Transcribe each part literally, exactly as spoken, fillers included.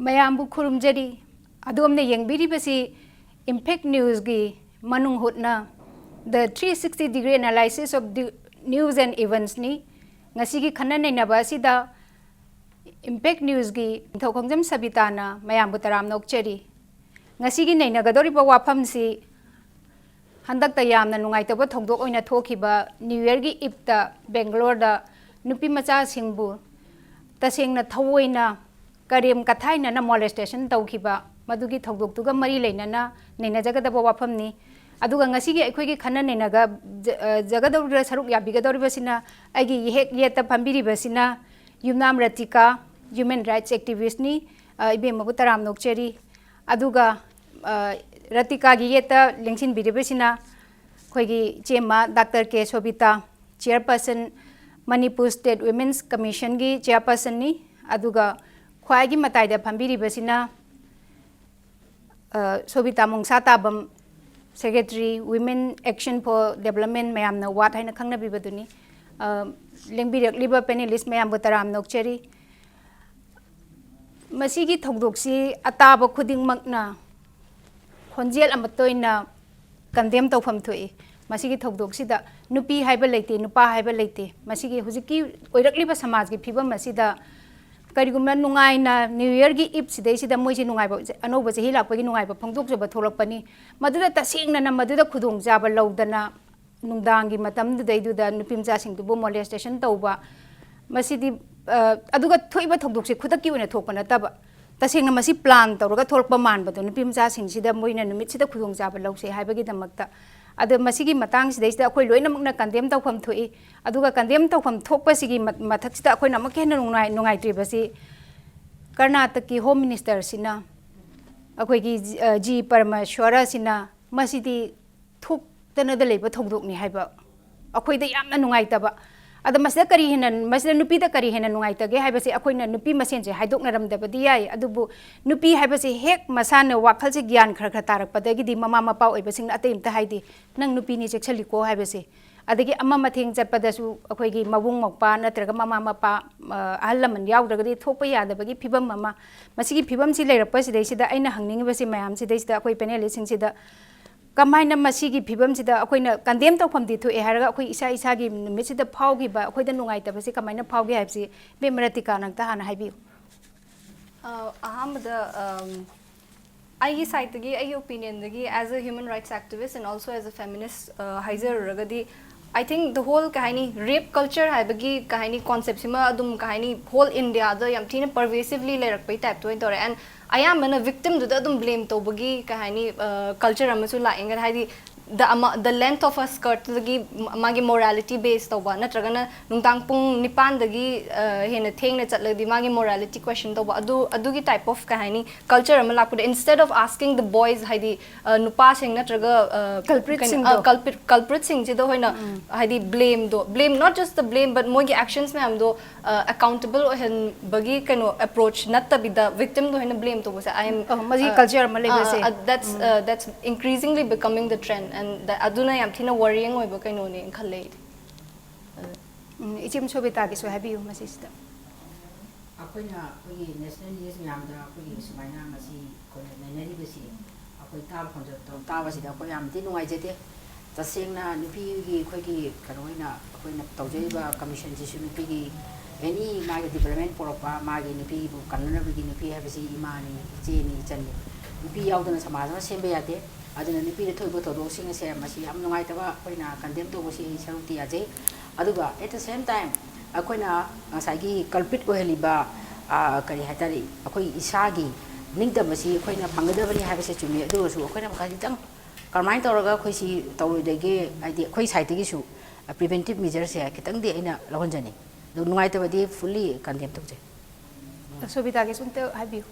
ꯃꯌꯥꯝꯕꯨ ꯈꯨꯔꯨꯝꯖꯔꯤ꯫ ꯑꯗꯣꯝꯅ ꯌꯦꯡꯕꯤꯔꯤꯕꯁꯤ Impact Newsꯀꯤ ꯃꯅꯨꯡ ꯍꯨꯠꯅ The three sixty Degree Analysis of the News and Eventsꯅꯤ꯫ ꯉꯁꯤꯒꯤ ꯈꯟꯅ ꯅꯩꯅꯕ ꯑꯁꯤꯗ Impact Newsꯀꯤ ꯅꯤꯡꯊꯧ ꯈꯣꯡꯖꯝ ꯁꯕꯤꯇꯥꯅ ꯃꯌꯥꯝꯕꯨ ꯇꯔꯥꯝꯅ ꯑꯣꯛꯆꯔꯤ꯫ ꯉꯁꯤꯒꯤ ꯅꯩꯅꯒꯗꯧꯔꯤꯕ ꯋꯥꯐꯝꯁꯤ ꯍꯟꯗꯛꯇ ꯌꯥꯝꯅ ꯅꯨꯡꯉꯥꯏꯇꯕ ꯊꯧꯗꯣꯛ ꯑꯣꯏꯅ ꯊꯣꯛꯈꯤꯕ New Yearꯒꯤ Eveꯇ ꯕꯦꯡꯒꯂꯣꯔꯗ ꯅꯨꯄꯤ ꯃꯆꯥꯁꯤꯡꯕꯨ ꯇꯁꯦꯡꯅ ꯊꯑꯣꯏꯅ ꯀꯔꯦꯝ ꯀꯊꯥꯏꯅꯅ molestation ꯇꯧꯈꯤꯕ, ꯃꯗꯨꯒꯤ ꯊꯧꯗꯣꯛꯇꯨꯒ ꯃꯔꯤ ꯂꯩꯅꯅ ꯅꯩꯅꯖꯒꯗꯕ ꯋꯥꯐꯝꯅꯤ꯫ ꯑꯗꯨꯒ ꯉꯁꯤꯒꯤ ꯑꯩꯈꯣꯏꯒꯤ ꯈꯟꯅ ꯅꯩꯅꯒ-, ꯖ-, ꯑ, ꯖꯒꯗꯧꯔꯤꯕ, ꯁꯔꯨꯛ ꯌꯥꯕꯤꯒꯗꯧꯔꯤꯕꯁꯤꯅ ꯑꯩꯒꯤ ꯍꯦꯛ ꯌꯦꯠꯇ ꯐꯝꯕꯤꯔꯤꯕꯁꯤꯅ ꯌꯨꯝꯅꯥꯝ ꯔꯇꯤꯀꯥ, human rights activistꯅꯤ꯫ ꯑ, ꯏꯕꯦꯝꯃꯕꯨ ꯇꯔꯥꯝꯅ ꯑꯣꯛꯆꯔꯤ꯫ ꯑꯗꯨꯒ, ꯑ, ꯔꯇꯤꯀꯥꯒꯤ ꯌꯦꯠꯇ ꯂꯦꯡꯁꯤꯟꯕꯤꯔꯤꯕꯁꯤꯅ ꯑꯩꯈꯣꯏꯒꯤ ꯏꯆꯦꯃ ꯗꯥꯛꯇꯔ ꯀꯦ ꯁꯣꯕꯤꯇꯥ, chairperson, Manipur State Women's Commissionꯒꯤ chairpersonꯅꯤ꯫ ꯑꯗꯨꯒ ꯈ꯭ꯋꯥꯏꯒꯤ ꯃꯇꯥꯏꯗ ꯐꯝꯕꯤꯔꯤꯕꯁꯤꯅ, ꯑ, ꯁꯣꯕꯤꯇꯥ ꯃꯣꯡꯁꯥ ꯇꯥꯕꯝ, secretary, Women Action for Development, ꯃꯌꯥꯝꯅ ꯋꯥꯠ ꯍꯥꯏꯅ ꯈꯪꯅꯕꯤꯕꯗꯨꯅꯤ꯫ ꯑ, ꯂꯦꯡꯕꯤꯔꯛꯂꯤꯕ panelist ꯃꯌꯥꯝꯕꯨ ꯇꯔꯥꯝꯅ ꯑꯣꯛꯆꯔꯤ꯫ ꯃꯁꯤꯒꯤ ꯊꯧꯗꯣꯛꯁꯤ ꯑꯇꯥꯕ ꯈꯨꯗꯤꯡꯃꯛꯅ ꯈꯣꯟꯖꯦꯜ ꯑꯃꯠꯇ ꯑꯣꯏꯅ condemn ꯇꯧꯐꯝ ꯊꯣꯛꯏ꯫ ꯃꯁꯤꯒꯤ ꯊꯧꯗꯣꯛꯁꯤꯗ ꯅꯨꯄꯤ ꯍꯥꯏꯕ ꯂꯩꯇꯦ, ꯅꯨꯄꯥ ꯍꯥꯏꯕ ꯂꯩꯇꯦ꯫ ꯃꯁꯤꯒꯤ ꯍꯧꯖꯤꯛꯀꯤ ꯑꯣꯏꯔꯛꯂꯤꯕ ꯁꯃꯥꯖꯒꯤ ꯐꯤꯕꯝ ꯑꯁꯤꯗ ꯀꯔꯤꯒꯨꯝꯕ ꯅꯨꯡꯉꯥꯏꯅ New Yearꯒꯤ Eve ꯁꯤꯗꯩꯁꯤꯗ ꯃꯣꯏꯁꯤ ꯅꯨꯡꯉꯥꯏꯕ, ꯑꯅꯧꯕ ꯆꯍꯤ ꯂꯥꯛꯄꯒꯤ ꯅꯨꯡꯉꯥꯏꯕ ꯐꯣꯡꯗꯣꯛꯆꯕ ꯊꯣꯛꯂꯛꯄꯅꯤ꯫ ꯃꯗꯨꯗ ꯇꯁꯦꯡꯅꯅ ꯃꯗꯨꯗ ꯈꯨꯗꯣꯡꯆꯥꯕ ꯂꯧꯗꯅ ꯅꯨꯡꯗꯥꯡꯒꯤ ꯃꯇꯝꯗꯨꯗꯩꯗꯨꯗ ꯅꯨꯄꯤ ꯃꯆꯥꯁꯤꯡꯗꯨꯕꯨ molestation ꯇꯧꯕ, ꯃꯁꯤꯗꯤ, ꯑ, ꯑꯗꯨꯒ ꯊꯣꯛꯏꯕ ꯊꯧꯗꯣꯛꯁꯦ ꯈꯨꯗꯛꯀꯤ ꯑꯣꯏꯅ ꯊꯣꯛꯄ ꯅꯠꯇꯕ, ꯇꯁꯦꯡꯅ ꯃꯁꯤ plan ꯇꯧꯔꯒ ꯊꯣꯛꯂꯛꯄ ꯃꯥꯟꯕꯗꯣ, ꯅꯨꯄꯤ ꯃꯆꯥꯁꯤꯡꯁꯤꯗ ꯃꯣꯏꯅ ꯅꯨꯃꯤꯠꯁꯤꯗ ꯈꯨꯗꯣꯡꯆꯥꯕ ꯂꯧꯁꯦ ꯍꯥꯏꯕꯒꯤꯗꯃꯛꯇ꯫ ꯑꯗꯣ ꯃꯁꯤꯒꯤ ꯃꯇꯥꯡꯁꯤꯗꯩꯁꯤꯗ ꯑꯩꯈꯣꯏ ꯂꯣꯏꯅꯃꯛꯅ condemn ꯇꯧꯐꯝ ꯊꯣꯛꯏ꯫ ꯑꯗꯨꯒ condemn ꯇꯧꯐꯝ ꯊꯣꯛꯄꯁꯤꯒꯤ ꯃ-, ꯃꯊꯛꯁꯤꯗ ꯑꯩꯈꯣꯏꯅ ꯑꯃꯨꯛꯀ ꯍꯦꯟꯅ ꯅꯨꯡꯉꯥꯏ-, ꯅꯨꯡꯉꯥꯏꯇ꯭ꯔꯤꯕꯁꯤ ꯀꯔꯅꯥꯇꯀꯀꯤ Home Ministerꯁꯤꯅ, ꯑꯩꯈꯣꯏꯒꯤ ꯖꯤ-, ꯑ, ꯖꯤ ꯄꯔꯃꯦꯁ꯭ꯋꯔꯁꯤꯅ ꯃꯁꯤꯗꯤ ꯊꯣꯛꯇꯅꯗ ꯂꯩꯕ ꯊꯧꯗꯣꯛꯅꯤ ꯍꯥꯏꯕ ꯑꯩꯈꯣꯏꯗ ꯌꯥꯝꯅ ꯅꯨꯡꯉꯥꯏꯇꯕ꯫ ꯑꯗ ꯃꯁꯤꯗ ꯀꯔꯤ ꯍꯦꯟꯅ, ꯃꯁꯤꯗ ꯅꯨꯄꯤꯗ ꯀꯔꯤ ꯍꯦꯟꯅ ꯅꯨꯡꯉꯥꯏꯇꯒꯦ ꯍꯥꯏꯕꯁꯦ ꯑꯩꯈꯣꯏꯅ ꯅꯨꯄꯤ ꯃꯁꯦꯟꯁꯦ ꯍꯥꯏꯗꯣꯛꯅꯔꯝꯗꯕꯗꯤ ꯌꯥꯏ, ꯑꯗꯨꯕꯨ ꯅꯨꯄꯤ ꯍꯥꯏꯕꯁꯦ ꯍꯦꯛ ꯃꯁꯥꯅ ꯋꯥꯈꯜꯁꯦ ꯒ꯭ꯌꯥꯟ ꯈꯔ ꯈꯔ ꯇꯥꯔꯛꯄꯗꯒꯤꯗꯤ ꯃꯃꯥ ꯃꯄꯥ ꯑꯣꯏꯕꯁꯤꯡꯅ ꯑꯇꯩ ꯑꯝꯇ ꯍꯥꯏꯗꯦ, "ꯅꯪ ꯅꯨꯄꯤꯅꯤ, ꯆꯦꯛꯁꯤꯜꯂꯤꯀꯣ" ꯍꯥꯏꯕꯁꯦ꯫ ꯑꯗꯒꯤ ꯑꯃ ꯃꯊꯦꯡ ꯆꯠꯄꯗꯁꯨ ꯑꯩꯈꯣꯏꯒꯤ ꯃꯕꯨꯡ ꯃꯧꯄ꯭ꯋꯥ ꯅꯠꯇ꯭ꯔꯒ ꯃꯃꯥ ꯃꯄꯥ, ꯑ, ꯑꯍꯜ ꯂꯃꯟ ꯌꯥꯎꯗ꯭ꯔꯒꯗꯤ ꯊꯣꯛꯄ ꯌꯥꯗꯕꯒꯤ ꯐꯤꯕꯝ ꯑꯃ, ꯃꯁꯤꯒꯤ ꯐꯤꯕꯝꯁꯤ ꯂꯩꯔꯛꯄꯁꯤꯗꯩꯁꯤꯗ ꯑꯩꯅ ꯍꯪꯅꯤꯡꯉꯤꯕꯁꯤ ꯃꯌꯥꯝꯁꯤꯗꯩꯁꯤꯗ ꯑꯩꯈꯣꯏ ꯄꯦꯅꯦꯂꯤꯁꯁꯤꯡꯁꯤꯗ ꯀꯃꯥꯏꯅ ꯃꯁꯤꯒꯤ ꯐꯤꯕꯝꯁꯤꯗ ꯑꯩꯈꯣꯏꯅ ꯀꯟꯗꯦꯝ ꯇꯧꯐꯝꯗꯤ ꯊꯣꯛꯑꯦ ꯍꯥꯏꯔꯒ ꯑꯩꯈꯣꯏ ꯏꯁꯥ ꯏꯁꯥꯒꯤ ꯅꯨꯃꯤꯠꯁꯤꯗ ꯐꯥꯎꯈꯤꯕ, ꯑꯩꯈꯣꯏꯗ ꯅꯨꯡꯉꯥꯏꯇꯕꯁꯤ ꯀꯃꯥꯏꯅ ꯐꯥꯎꯒꯦ ꯍꯥꯏꯕꯁꯤ ꯃꯦꯝ ꯔꯇꯤꯀꯥꯅ ꯑꯝꯇ ꯍꯥꯟꯅ ꯍꯥꯏꯕꯤꯌꯨ꯫ ꯑ, ꯑꯍꯥꯟꯕꯗ, ꯑꯝ, ꯑꯩꯒꯤ ꯁꯥꯏꯠꯇꯒꯤ, ꯑꯩꯒꯤ ꯑꯣꯄꯤꯅꯤꯌꯟꯗꯒꯤ, as a human rights activist and also as a feminist, ꯑ, ꯍꯥꯏꯖꯔꯨꯔꯒꯗꯤ, I think the whole, ꯀꯩ ꯍꯥꯏꯅꯤ, ꯔꯦꯞ ꯀꯜꯆꯔ ꯍꯥꯏꯕꯒꯤ, ꯀꯩ ꯍꯥꯏꯅꯤ, ꯀꯣꯟꯁꯦꯞꯁꯤꯃ ꯑꯗꯨꯝ, ꯀꯩ ꯍꯥꯏꯅꯤ, ꯍꯣꯜ ꯏꯟꯗꯤꯌꯥꯗ ꯌꯥꯝ ꯊꯤꯅ ꯄꯔꯚꯦꯁꯤꯚꯂꯤ ꯂꯩꯔꯛꯄꯩ ꯇꯥꯏꯞꯇ ꯑꯣꯏꯅ ꯇꯧꯔꯦ꯫ ꯑꯦꯟ ꯑꯌꯥꯝꯕꯅ ꯚꯤꯛꯇꯤꯝꯗꯨꯗ ꯑꯗꯨꯝ ꯕ꯭ꯂꯦꯝ ꯇꯧꯕꯒꯤ, ꯀꯩ ꯍꯥꯏꯅꯤ, ꯀꯜꯆꯔ ꯑꯃꯁꯨ ꯂꯥꯛꯑꯦ꯫ ꯍꯥꯏꯗꯤ, the amou-, the length of a skirtꯗꯒꯤ ꯃꯥꯒꯤ ꯃꯣꯔꯥꯂꯤꯇꯤ ꯕꯦꯁ ꯇꯧꯕ, ꯅꯠꯇ꯭ꯔꯒꯅ ꯅꯨꯡꯗꯥꯡ ꯄꯨꯡ ꯅꯤꯄꯥꯟꯗꯒꯤ, ꯑ, ꯍꯦꯟꯅ ꯊꯦꯡꯅ ꯆꯠꯂꯗꯤ ꯃꯥꯒꯤ ꯃꯣꯔꯥꯂꯤꯇꯤ ꯀ꯭ꯋꯦꯁꯟ ꯇꯧꯕ, ꯑꯗꯨ, ꯑꯗꯨꯒꯤ ꯇꯥꯏꯞ ꯑꯣꯐ, ꯀꯩ ꯍꯥꯏꯅꯤ, ꯀꯜꯆꯔ ꯑꯃ ꯂꯥꯛꯄꯗ, instead of asking the boys, ꯍꯥꯏꯗꯤ, ꯑ, ꯅꯨꯄꯥꯁꯤꯡ ꯅꯠꯇ꯭ꯔꯒ, ꯑ, Culpritꯁꯤꯡꯗꯣ꯫ ꯀꯩꯅꯣ, ꯑ, culprit, culpritꯁꯤꯡꯁꯤꯗ ꯑꯩꯈꯣꯏꯅ, ꯎꯝ꯫ ꯍꯥꯏꯗꯤ, ꯕ꯭ꯂꯦꯝꯗꯣ, blame, not just the blame, but ꯃꯣꯏꯒꯤ ꯑꯦꯛꯁꯟꯁ ꯃꯌꯥꯝꯗꯣ, ꯑ, ꯑꯦꯀꯥꯎꯟꯇꯦꯕꯜ ꯑꯣꯏꯍꯟꯕꯒꯤ, ꯀꯩꯅꯣ, ꯑꯦꯄ꯭ꯔꯣꯆ ꯅꯠꯇꯕꯤꯗ ꯚꯤꯛꯇꯤꯝꯗ ꯑꯣꯏꯅ ꯕ꯭ꯂꯦꯝ ꯇꯧꯕꯁꯦ, I am, ꯑ, ꯃꯁꯤ ꯑ, ꯀꯜꯆꯔ ꯑꯃ ꯂꯩꯕꯁꯦ꯫ ꯑ, ꯑ, that's, um. Uh, that's increasingly becoming the trend, and that, ꯑꯗꯨꯅ ꯌꯥꯝ ꯊꯤꯅ worrying ꯑꯣꯏꯕ ꯀꯩꯅꯣꯅꯦꯅ ꯈꯜꯂꯦ ꯑꯩꯗꯤ꯫ ꯑꯗ ꯎꯝ, ꯏꯆꯦ ꯁꯣꯕꯤꯇꯥꯒꯤꯁꯨ ꯍꯥꯏꯕꯤꯌꯨ ꯃꯁꯤꯁꯤꯗ꯫ ꯑꯩꯈꯣꯏꯅ ꯑꯩꯈꯣꯏꯒꯤ ꯅꯦꯁꯅꯦꯜ ꯅ꯭ꯌꯨꯁ ꯃꯌꯥꯝꯗ ꯑꯩꯈꯣꯏꯒꯤ ꯁꯨꯃꯥꯏꯅ ꯉꯁꯤ ꯑꯩꯈꯣꯏꯅ ꯅꯩꯅꯔꯤꯕꯁꯤ ꯑꯩꯈꯣꯏ ꯇꯥꯕ ꯐꯪꯖ-, ꯇꯥꯕꯁꯤꯗ ꯑꯩꯈꯣꯏ ꯌꯥꯝ ꯊꯤ ꯅꯨꯡꯉꯥꯏꯖꯗꯦ꯫ ꯇꯁꯦꯡꯅ ꯅꯨꯄꯤꯒꯤ ꯑꯩꯈꯣꯏꯒꯤ ꯀꯩꯅꯣ ꯑꯣꯏꯅ ꯑꯩꯈꯣꯏꯅ ꯇꯧꯖꯔꯤꯕ ꯀꯃꯤꯁꯟꯁꯤꯁꯨ ꯅꯨꯄꯤꯒꯤ ꯑꯦꯅꯤ ꯃꯥꯒꯤ ꯗꯤꯕꯂꯞꯃꯦꯟ ꯄꯨꯔꯛꯄ, ꯃꯥꯒꯤ ꯅꯨꯄꯤꯕꯨ ꯀꯟꯅꯅꯕꯒꯤ, ꯅꯨꯄꯤ ꯍꯥꯏꯕꯁꯤ ꯏꯃꯥꯅꯤ, ꯏꯆꯦꯅꯤ, ꯏꯆꯟꯅꯤ꯫ ꯅꯨꯄꯤ ꯌꯥꯎꯗꯅ ꯁꯃꯥꯖ ꯑꯃ ꯁꯦꯝꯕ ꯌꯥꯗꯦ꯫ ꯑꯗꯨꯅ ꯅꯨꯄꯤꯗ ꯊꯣꯛꯏꯕ ꯊꯧꯗꯣꯛꯁꯤꯡ ꯑꯁꯦ ꯃꯁꯤ ꯌꯥꯝ ꯅꯨꯡꯉꯥꯏꯇꯕ, ꯑꯩꯈꯣꯏꯅ ꯀꯟꯗꯦꯝ ꯇꯧꯕꯁꯤ ꯑꯩ ꯁꯔꯨꯛꯇꯤ ꯌꯥꯖꯩ꯫ ꯑꯗꯨꯒ at the same time ꯑꯩꯈꯣꯏꯅ ꯉꯁꯥꯏꯒꯤ ꯀꯜꯄ꯭ꯔꯤꯠ ꯑꯣꯏꯍꯜꯂꯤꯕ, ꯑ, ꯀꯔꯤ ꯍꯥꯏꯇꯥꯔꯦ, ꯑꯩꯈꯣꯏ ꯏꯁꯥꯒꯤ ꯅꯤꯡꯇꯝꯕꯁꯤ ꯑꯩꯈꯣꯏꯅ ꯐꯪꯒꯗꯕꯅꯤ ꯍꯥꯏꯕꯁꯦ ꯆꯨꯝꯃꯤ꯫ ꯑꯗꯨ ꯑꯣꯏꯔꯁꯨ ꯑꯩꯈꯣꯏꯅ ꯈꯖꯤꯛꯇꯪ ꯀꯔꯝꯍꯥꯏꯅ ꯇꯧꯔꯒ ꯑꯩꯈꯣꯏ ꯁꯤ ꯇꯧꯔꯣꯏꯗꯒꯦ, ꯍꯥꯏꯗꯤ ꯑꯩꯈꯣꯏ ꯁꯥꯏꯠꯇꯒꯤꯁꯨ ꯄ꯭ꯔꯤꯚꯦꯟꯇꯤꯞ ꯃꯦꯖꯔꯁꯦ ꯈꯤꯇꯪꯗꯤ ꯑꯩꯅ ꯂꯧꯍꯟꯖꯅꯤꯡꯉꯤ꯫ ꯑꯗꯨ ꯅꯨꯡꯉꯥꯏꯇꯕꯗꯤ ꯐꯨꯜꯂꯤ ꯀꯟꯗꯦꯝ ꯇꯧꯖꯩ꯫ ꯁꯣꯕꯤꯇꯥꯒꯤꯁꯨ ꯑꯝꯇ ꯍꯥꯏꯕꯤꯌꯨ꯫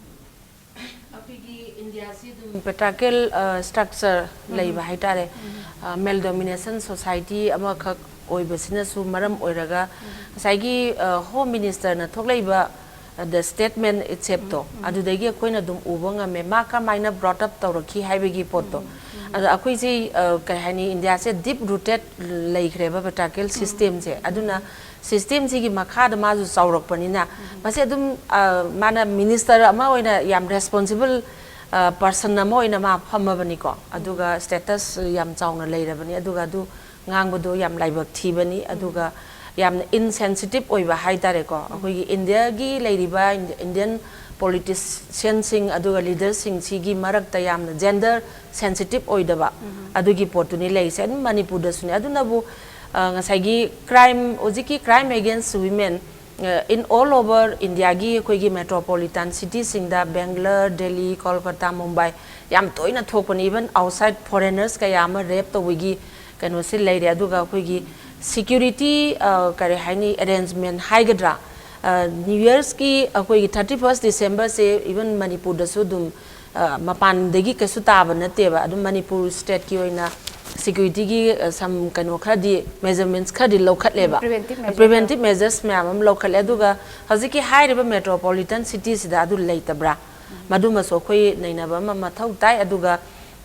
ꯑꯩꯈꯣꯏꯒꯤ ꯏꯟꯗꯤꯌꯥꯁꯤ ꯑꯗꯨꯝ ꯄꯦꯇ꯭ꯔꯥꯀꯦꯜ, ꯑ, ꯁ꯭ꯇ꯭ꯔꯛꯆꯔ ꯎꯝ꯫ ꯂꯩꯕ ꯍꯥꯏꯇꯥꯔꯦ꯫ ꯎꯝ꯫ ꯑ, ꯃꯦꯜ ꯗꯣꯃꯤꯅꯦꯁꯟ ꯁꯣꯁꯥꯏꯇꯤ ꯑꯃꯈꯛ ꯑꯣꯏꯕꯁꯤꯅꯁꯨ ꯃꯔꯝ ꯑꯣꯏꯔꯒ ꯎꯝ꯫ ꯉꯁꯥꯏꯒꯤ, ꯑ, ꯍꯣꯝ ꯃꯤꯅꯤꯁꯇꯔꯅ ꯊꯣꯛꯂꯛꯏꯕ the statement itselfꯇꯣ ꯑꯗꯨꯗꯒꯤ ꯑꯩꯈꯣꯏꯅ ꯑꯗꯨꯝ ꯎꯕ ꯉꯝꯃꯦ ꯃꯥ ꯀꯃꯥꯏꯅ brought up ꯇꯧꯔꯛꯈꯤ ꯍꯥꯏꯕꯒꯤ ꯄꯣꯠꯇꯣ꯫ ꯑꯗ ꯑꯩꯈꯣꯏꯁꯤ ꯑ, ꯀꯩ ꯍꯥꯏꯅꯤ, ꯏꯟꯗꯤꯌꯥꯁꯦ deep rooted ꯂꯩꯈ꯭ꯔꯦꯕ patriarchal systemꯁꯦ꯫ ꯑꯗꯨꯅ systemꯁꯤꯒꯤ ꯃꯈꯥꯗ ꯃꯥꯁꯨ ꯆꯥꯎꯔꯛꯄꯅꯤꯅ ꯃꯁꯤ ꯑꯗꯨꯝ ꯑ, ꯃꯥꯅ minister ꯑꯃ ꯑꯣꯏꯅ ꯌꯥꯝ responsible person ꯑꯃ ꯑꯣꯏꯅ ꯃꯥ ꯐꯝꯃꯕꯅꯤꯀꯣ꯫ ꯑꯗꯨꯒ status ꯌꯥꯝ ꯆꯥꯎꯅ ꯂꯩꯔꯕꯅꯤ꯫ ꯑꯗꯨꯒ ꯑꯗꯨ ꯉꯥꯡꯕꯗꯣ ꯌꯥꯝ ꯂꯥꯏꯕꯛ ꯊꯤꯕꯅꯤ꯫ ꯑꯗꯨꯒ ꯌꯥꯝꯅ insensitive ꯑꯣꯏꯕ ꯍꯥꯏꯇꯥꯔꯦꯀꯣ꯫ ꯑꯩꯈꯣꯏꯒꯤ ꯏꯟꯗꯤꯌꯥꯒꯤ ꯂꯩꯔꯤꯕ ꯏꯟꯗꯤꯌꯟ politicianꯁꯤꯡ ꯑꯗꯨꯒ leaderꯁꯤꯡꯁꯤꯒꯤ ꯃꯔꯛꯇ ꯌꯥꯝꯅ gender sensitive ꯑꯣꯏꯗꯕ ꯑꯗꯨꯒꯤ ꯄꯣꯠꯇꯨꯅꯤ ꯂꯩꯔꯤꯁꯦ꯫ ꯑꯗꯨꯝ ꯃꯅꯤꯄꯨꯔꯗꯁꯨꯅꯦ꯫ ꯑꯗꯨꯅꯕꯨ ꯑ, ꯉꯁꯥꯏꯒꯤ crime, ꯍꯧꯖꯤꯛꯀꯤ crime against women in all over Indiaꯒꯤ ꯑꯩꯈꯣꯏꯒꯤ metropolitan cityꯁꯤꯡꯗ, ꯕꯦꯡꯒꯂꯣꯔ, ꯗꯦꯜꯂꯤ, ꯀꯣꯜꯀꯇꯥ, ꯃꯨꯝꯕꯥꯏ, ꯌꯥꯝ ꯇꯣꯏꯅ ꯊꯣꯛꯄꯅꯤ꯫ Even outside foreigners ꯀꯌꯥ ꯑꯃ rape ꯇꯧꯕꯒꯤ ꯀꯩꯅꯣꯁꯤ ꯂꯩꯔꯦ꯫ ꯑꯗꯨꯒ ꯑꯩꯈꯣꯏꯒꯤ security, ꯑ, ꯀꯔꯤ ꯍꯥꯏꯅꯤ, arrangement ꯍꯥꯏꯒꯗ꯭ꯔꯥ, ꯑ, New Yearꯁꯀꯤ ꯑꯩꯈꯣꯏꯒꯤ thirty first Decemberꯁꯦ even ꯃꯅꯤꯄꯨꯔꯗꯁꯨ ꯑꯗꯨꯝ ꯑ, ꯃꯄꯥꯟꯗꯒꯤ ꯀꯩꯁꯨ ꯇꯥꯕ ꯅꯠꯇꯦꯕ꯫ ꯑꯗꯨꯝ ꯃꯅꯤꯄꯨꯔ stateꯀꯤ ꯑꯣꯏꯅ securityꯒꯤ, ꯑ, some ꯀꯩꯅꯣ ꯈꯔꯗꯤ, measurements ꯈꯔꯗꯤ ꯂꯧꯈꯠꯂꯦꯕ꯫ Preventive measure preventive measures ꯃꯌꯥꯝ ꯑꯃ ꯂꯧꯈꯠꯂꯦ꯫ ꯑꯗꯨꯒ ꯍꯧꯖꯤꯛꯀꯤ ꯍꯥꯏꯔꯤꯕ metropolitan citiesꯁꯤꯗ ꯑꯗꯨ ꯂꯩꯇꯕ꯭ꯔꯥ? ꯃꯗꯨꯃꯁꯨ ꯑꯩꯈꯣꯏ ꯅꯩꯅꯕ ꯑꯃ ꯃꯊꯧ ꯇꯥꯏ꯫ ꯑꯗꯨꯒ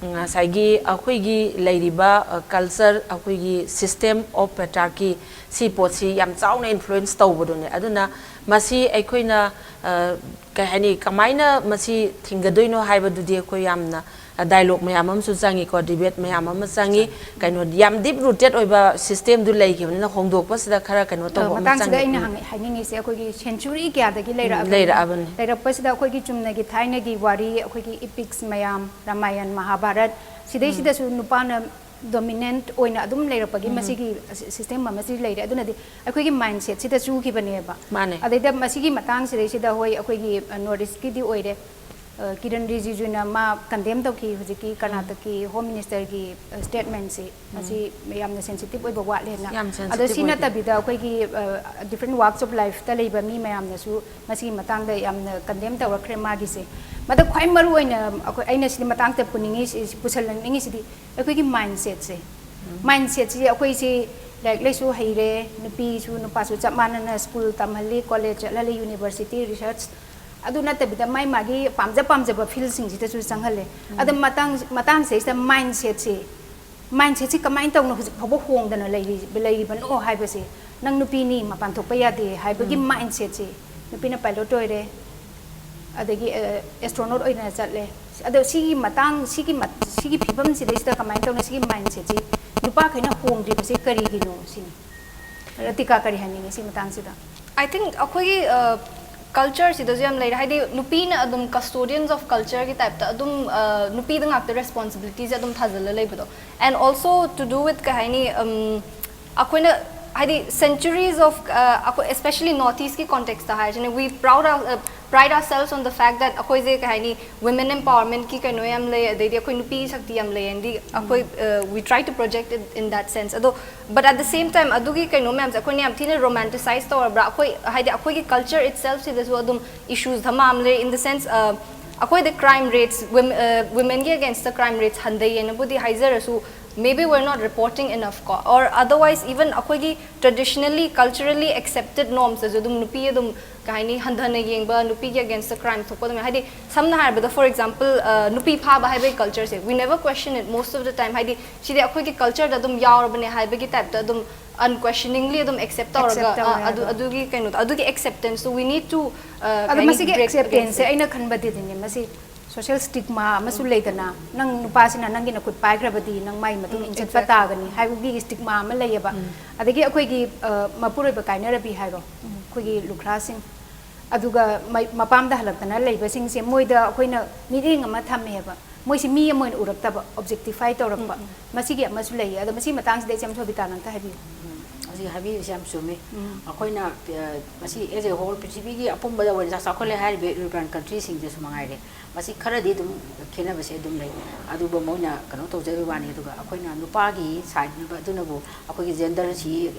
ꯉꯁꯥꯏꯒꯤ ꯑꯩꯈꯣꯏꯒꯤ ꯂꯩꯔꯤꯕ, ꯑ, culture, ꯑꯩꯈꯣꯏꯒꯤ system of patriarchy, ꯁꯤ ꯄꯣꯠꯁꯤ ꯌꯥꯝ ꯆꯥꯎꯅ influence ꯇꯧꯕꯗꯨꯅꯦ꯫ ꯑꯗꯨꯅ ꯃꯁꯤ ꯑꯩꯈꯣꯏꯅ, ꯑ, ꯀꯩ ꯍꯥꯏꯅꯤ, ꯀꯃꯥꯏꯅ ꯃꯁꯤ ꯊꯤꯡꯒꯗꯣꯏꯅꯣ ꯍꯥꯏꯕꯗꯨꯗꯤ ꯑꯩꯈꯣꯏ ꯌꯥꯝꯅ dialogue ꯃꯌꯥꯝ ꯑꯃꯁꯨ ꯆꯪꯉꯤꯀꯣ, debate ꯃꯌꯥꯝ ꯑꯃ ꯆꯪꯉꯤ꯫ ꯀꯩꯅꯣ, ꯌꯥꯝ deep rooted ꯑꯣꯏꯕ systemꯗꯨ ꯂꯩꯈꯤꯕꯅꯤꯅ ꯍꯣꯡꯗꯣꯛꯄꯁꯤꯗ ꯈꯔ ꯀꯩꯅꯣ ꯇꯧꯕ ꯑꯃ ꯃꯇꯥꯡꯁꯤꯗ ꯆꯪꯉꯤ꯫ ꯑꯩꯅ ꯎꯝ꯫ ꯍꯪ-, ꯍꯥꯏꯅꯤꯡꯉꯤꯁꯦ, ꯑꯩꯈꯣꯏꯒꯤ century ꯀꯌꯥꯗꯒꯤ ꯎꯝ, ꯂꯩꯔꯛꯑꯕꯅꯤ꯫ ꯂꯩꯔꯛꯑꯕꯅꯤ꯫ ꯂꯩꯔꯛꯄꯁꯤꯗ ꯑꯩꯈꯣꯏꯒꯤ ꯆꯨꯝꯅꯒꯤ ꯊꯥꯏꯅꯒꯤ ꯋꯥꯔꯤ, ꯑꯩꯈꯣꯏꯒꯤ epics ꯃꯌꯥꯝ, ꯔꯥꯃꯥꯌꯟ, ꯃꯍꯥꯚꯥꯔꯠ, ꯁꯤꯗꯩꯁꯤꯗꯁꯨ ꯎꯝ꯫ ꯅꯨꯄꯥꯅ dominant ꯑꯣꯏꯅ ꯑꯗꯨꯝ ꯂꯩꯔꯛꯄꯒꯤ ꯎꯝ꯫ ꯃꯁꯤꯒꯤ system ꯑꯃ ꯁꯤ ꯂꯩꯔꯦ꯫ ꯑꯗꯨꯅꯗꯤ ꯑꯩꯈꯣꯏꯒꯤ mindsetꯁꯤꯗ ꯆꯨꯈꯤꯕꯅꯦꯕ꯫ ꯃꯥꯅꯦ꯫ ꯑꯗꯩꯗ ꯃꯁꯤꯒꯤ ꯃꯇꯥꯡꯁꯤꯗꯩꯁꯤꯗ, ꯍꯣꯏ, ꯑꯩꯈꯣꯏꯒꯤ, ꯑ, North Eastꯀꯤꯗꯤ ꯑꯣꯏꯔꯦ꯫ ꯑ, ꯀꯤꯔꯟ ꯔꯤꯖꯤꯖꯨꯅ ꯃꯥ condemn ꯇꯧꯈꯤ ꯍꯧꯖꯤꯛꯀꯤ ꯎꯝ꯫ ꯀꯔꯅꯥꯇꯀꯀꯤ Home Ministerꯒꯤ, ꯑ, statementꯁꯤ꯫ ꯎꯝ꯫ ꯃꯁꯤ ꯌꯥꯝꯅ sensitive ꯑꯣꯏꯕ ꯋꯥꯠꯂꯦꯅ꯫ ꯌꯥꯝ ꯑꯗꯣ sensitive ꯁꯤ ꯑꯣꯏ꯫ ꯅꯠꯇꯕꯤꯗ ꯑꯩꯈꯣꯏꯒꯤ, ꯑ, different walks of lifeꯇ ꯂꯩꯕ ꯃꯤ ꯃꯌꯥꯝꯅꯁꯨ ꯃꯁꯤꯒꯤ ꯃꯇꯥꯡꯗ ꯌꯥꯝꯅ condemn ꯇꯧꯔꯛꯈ꯭ꯔꯦ ꯃꯥꯒꯤꯁꯦ꯫ ꯃꯗ ꯈ꯭ꯋꯥꯏ ꯃꯔꯨ ꯑꯣꯏꯅ ꯑꯩꯈꯣꯏ, ꯑꯩꯅ ꯁꯤꯗꯤ ꯃꯇꯥꯡꯗ ꯄꯨꯅꯤꯡꯉꯤ, ꯁꯤ, ꯁꯤ ꯄꯨꯁꯜꯂꯛꯅꯤꯡꯉꯤꯁꯤꯗꯤ ꯑꯩꯈꯣꯏꯒꯤ mindsetꯁꯦ꯫ ꯎꯝ꯫ Mindsetꯁꯤ ꯑꯩꯈꯣꯏꯁꯤ ꯂꯥꯏꯔꯤꯛ ꯂꯥꯏꯁꯨ ꯍꯩꯔꯦ, ꯅꯨꯄꯤꯁꯨ ꯅꯨꯄꯥꯁꯨ ꯆꯞ ꯃꯥꯟꯅꯅ ꯁ꯭ꯀꯨꯜ ꯇꯝꯍꯜꯂꯤ, ꯀꯣꯂꯦꯖ ꯆꯠꯍꯜꯂꯤ, ꯌꯨꯅꯤꯚꯔꯁꯤꯇꯤ, ꯔꯤꯁꯔꯁ, ꯑꯗꯨ ꯅꯠꯇꯕꯤꯗ ꯃꯥꯏ ꯃꯥꯒꯤ ꯄꯥꯝꯖ ꯄꯥꯝꯖꯕ ꯐꯤꯜꯁꯤꯡꯁꯤꯗꯁꯨ ꯆꯪꯍꯜꯂꯦ꯫ ꯑꯗ ꯃꯇꯥꯡ ꯃꯇꯥꯡꯁꯤꯗꯩꯁꯤꯗ ꯃꯥꯏꯟ ꯁꯦꯠꯁꯤ ꯃꯥꯏꯟ ꯁꯦꯠꯁꯤ ꯀꯃꯥꯏꯅ ꯇꯧꯅ ꯍꯧꯖꯤꯛ ꯐꯥꯎꯕ ꯍꯣꯡꯗꯅ ꯂꯩꯔꯤ ꯂꯩꯔꯤꯕꯅꯣ ꯍꯥꯏꯕꯁꯦ, ꯅꯪ ꯅꯨꯄꯤꯅꯤ, ꯃꯄꯥꯟ ꯊꯣꯛꯄ ꯌꯥꯗꯦ ꯍꯥꯏꯕꯒꯤ ꯃꯥꯏꯟ ꯁꯦꯠꯁꯤ ꯅꯨꯄꯤꯅ ꯄꯥꯏꯂꯣꯠ ꯑꯣꯏꯔꯦ, ꯑꯗꯒꯤ ꯑꯦꯁꯇ꯭ꯔꯣꯅꯣꯠ ꯑꯣꯏꯅ ꯆꯠꯂꯦ꯫ ꯑꯗꯣ ꯁꯤꯒꯤ ꯃꯇꯥꯡ ꯁꯤꯒꯤ ꯃ- ꯁꯤꯒꯤ ꯐꯤꯕꯝꯁꯤꯗꯩꯁꯤꯗ ꯀꯃꯥꯏꯅ ꯇꯧꯅ ꯁꯤꯒꯤ ꯃꯥꯏꯟ ꯁꯦꯠꯁꯤ ꯅꯨꯄꯥꯈꯩꯅ ꯍꯣꯡꯗ꯭ꯔꯤꯕꯁꯤ ꯀꯔꯤꯒꯤꯅꯣ ꯁꯤꯅꯤ꯫ ꯔꯇꯤꯀꯥ, ꯀꯔꯤ ꯍꯥꯏꯅꯤꯡꯉꯤ ꯁꯤ ꯃꯇꯥꯡꯁꯤꯗ? I think ꯑꯩꯈꯣꯏꯒꯤ ꯀꯜꯆꯔꯁꯤꯗꯁꯨ ꯌꯥꯝ ꯂꯩꯔꯦ, ꯍꯥꯏꯗꯤ ꯅꯨꯄꯤꯅ ꯑꯗꯨꯝ custodians of cultureꯒꯤ typeꯇ ꯑꯗꯨꯝ ꯅꯨꯄꯤꯗ ꯉꯥꯛꯇ ꯔꯦꯁꯄꯣꯟꯁꯤꯕꯤꯂꯤꯇꯤꯁꯦ ꯑꯗꯨꯝ ꯊꯥꯖꯤꯜꯂ ꯂꯩꯕꯗꯣ꯫ And also to do with ꯀꯩ ꯍꯥꯏꯅꯤ, ꯑꯩꯈꯣꯏꯅ ꯍꯥꯏꯗꯤ centuries of ꯑꯩꯈꯣꯏ especially North Eastꯀꯤ contextꯇ ꯍꯥꯏꯔꯤꯁꯤꯅꯦ, we proud pride ourselves on the fact that ꯑꯩꯈꯣꯏꯁꯦ ꯀꯩ ꯍꯥꯏꯅꯤ, women empowermentꯀꯤ ꯀꯩꯅꯣ ꯌꯥꯝ ꯂꯩ, ꯑꯗꯩꯗꯤ ꯑꯩꯈꯣꯏ ꯅꯨꯄꯤ ꯁꯛꯇꯤ ꯌꯥꯝ ꯂꯩ, ꯑꯗꯤ ꯑꯩꯈꯣꯏ we try to project it in that sense꯫ ꯑꯗꯣ but at the same time ꯑꯗꯨꯒꯤ ꯀꯩꯅꯣ ꯃꯌꯥꯝꯁꯦ ꯑꯩꯈꯣꯏꯅ ꯌꯥꯝ ꯊꯤꯅ romanticize ꯇꯧꯔꯕ꯭ꯔꯥ? ꯑꯩꯈꯣꯏ ꯍꯥꯏꯗꯤ ꯑꯩꯈꯣꯏꯒꯤ culture itselfꯁꯤꯗꯁꯨ ꯑꯗꯨꯝ issuesꯗ ꯃꯌꯥꯝ ꯂꯩ, in the sense ꯑꯩꯈꯣꯏꯗ crime rates, womenꯒꯤ againstꯇ crime rates ꯍꯟꯊꯩꯌꯦꯅꯕꯨꯗꯤ ꯍꯥꯏꯖꯔꯁꯨ, maybe we're not reporting enough ꯀꯣ, or otherwise even ꯑꯩꯈꯣꯏꯒꯤ traditionally culturally accepted normsꯇꯁꯨ ꯑꯗꯨꯝ ꯅꯨꯄꯤ ꯑꯗꯨꯝ ꯀꯩ ꯍꯥꯏꯅꯤ, ꯍꯟꯊꯅ ꯌꯦꯡꯕ, ꯅꯨꯄꯤꯒꯤ againstꯇ crime ꯊꯣꯛꯄ ꯑꯗꯨꯝ, ꯍꯥꯏꯗꯤ ꯁꯝꯅ ꯍꯥꯏꯔꯕꯗ for example ꯅꯨꯄꯤ ꯐꯥꯕ ꯍꯥꯏꯕꯒꯤ cultureꯁꯦ we never question it most of the time, ꯍꯥꯏꯗꯤ ꯁꯤꯗꯤ ꯑꯩꯈꯣꯏꯒꯤ cultureꯗ ꯑꯗꯨꯝ ꯌꯥꯎꯔꯕꯅꯦ ꯍꯥꯏꯕꯒꯤ typeꯇ ꯑꯗꯨꯝ unquestioningly ꯑꯗꯨꯝ accept ꯇꯧꯔꯒ Accept ꯇꯧꯔꯦ ꯑ, ꯑꯗꯨ ꯑꯗꯣ꯫ ꯑꯗꯨꯒꯤ ꯀꯩꯅꯣꯗꯣ, ꯑꯗꯨꯒꯤ acceptanceꯇꯣ we need to ꯑꯗꯣ ꯃꯁꯤꯒꯤ acceptanceꯁꯦ ꯑꯩꯅ ꯈꯟꯕꯗꯗꯤꯅꯦ, ꯃꯁꯤ social stigma ꯑꯃꯁꯨ ꯂꯩꯗꯅ, ꯅꯪ ꯅꯨꯄꯥꯁꯤꯅ ꯅꯪꯒꯤ ꯅꯈꯨꯠ ꯄꯥꯏꯈ꯭ꯔꯕꯗꯤ ꯅꯪ ꯃꯥꯏ ꯃꯇꯨꯡ ꯏꯟ ꯆꯠꯄ ꯇꯥꯒꯅꯤ ꯍꯥꯏꯕꯒꯤ stigma ꯑꯃ ꯂꯩꯌꯦꯕ꯫ ꯑꯗꯒꯤ ꯑꯩꯈꯣꯏꯒꯤ ꯃꯄꯨꯔꯣꯏꯕ ꯀꯥꯏꯅꯔꯕꯤ ꯍꯥꯏꯔꯣ, ꯑꯩꯈꯣꯏꯒꯤ ꯂꯨꯈ꯭ꯔꯥꯁꯤꯡ, ꯑꯗꯨꯒ ꯃꯄꯥꯝꯗ ꯍꯜꯂꯛꯇꯅ ꯂꯩꯕꯁꯤꯡꯁꯦ ꯃꯣꯏꯗ ꯑꯩꯈꯣꯏꯅ ꯃꯤꯠꯌꯦꯡ ꯑꯃ ꯊꯝꯃꯦꯕ, ꯃꯣꯏꯁꯤ ꯃꯤ ꯑꯃ ꯑꯣꯏꯅ ꯎꯔꯛꯇꯕ, objectify ꯇꯧꯔꯛꯄ꯫ ꯃꯁꯤꯒꯤ ꯑꯃꯁꯨ ꯂꯩꯌꯦ꯫ ꯑꯗꯣ ꯃꯁꯤꯒꯤ ꯃꯇꯥꯡꯁꯤꯗ ꯏꯆꯦꯝ ꯁꯣꯕꯤꯇꯥꯅ ꯑꯝꯇ ꯍꯥꯏꯕꯤꯌꯨ꯫ ꯍꯧꯖꯤꯛ ꯍꯥꯏꯕꯤꯔꯤꯁꯤ ꯌꯥꯝ ꯆꯨꯝꯃꯤ꯫ ꯑꯩꯈꯣꯏꯅ ꯃꯁꯤ as a whole ꯄ꯭ꯔꯤꯊꯤꯕꯤꯒꯤ ꯑꯄꯨꯝꯕꯗ ꯑꯣꯏꯅ ꯆꯥꯎꯈꯠꯂꯦ ꯍꯥꯏꯔꯤꯕ European countryꯁꯤꯡꯗꯁꯨ ꯃꯉꯥꯏꯔꯦ, ꯃꯁꯤ ꯈꯔꯗꯤ ꯑꯗꯨꯝ ꯈꯦꯠꯅꯕꯁꯦ ꯑꯗꯨꯝ ꯂꯩ꯫ ꯑꯗꯨꯕꯨ ꯃꯣꯏꯅ ꯀꯩꯅꯣ ꯇꯧꯖꯕꯒꯤ ꯋꯥꯅꯤ꯫ ꯑꯗꯨꯒ ꯑꯩꯈꯣꯏꯅ ꯅꯨꯄꯥꯒꯤ side ꯅꯕ ꯑꯗꯨꯅꯕꯨ ꯑꯩꯈꯣꯏꯒꯤ genderꯁꯤ,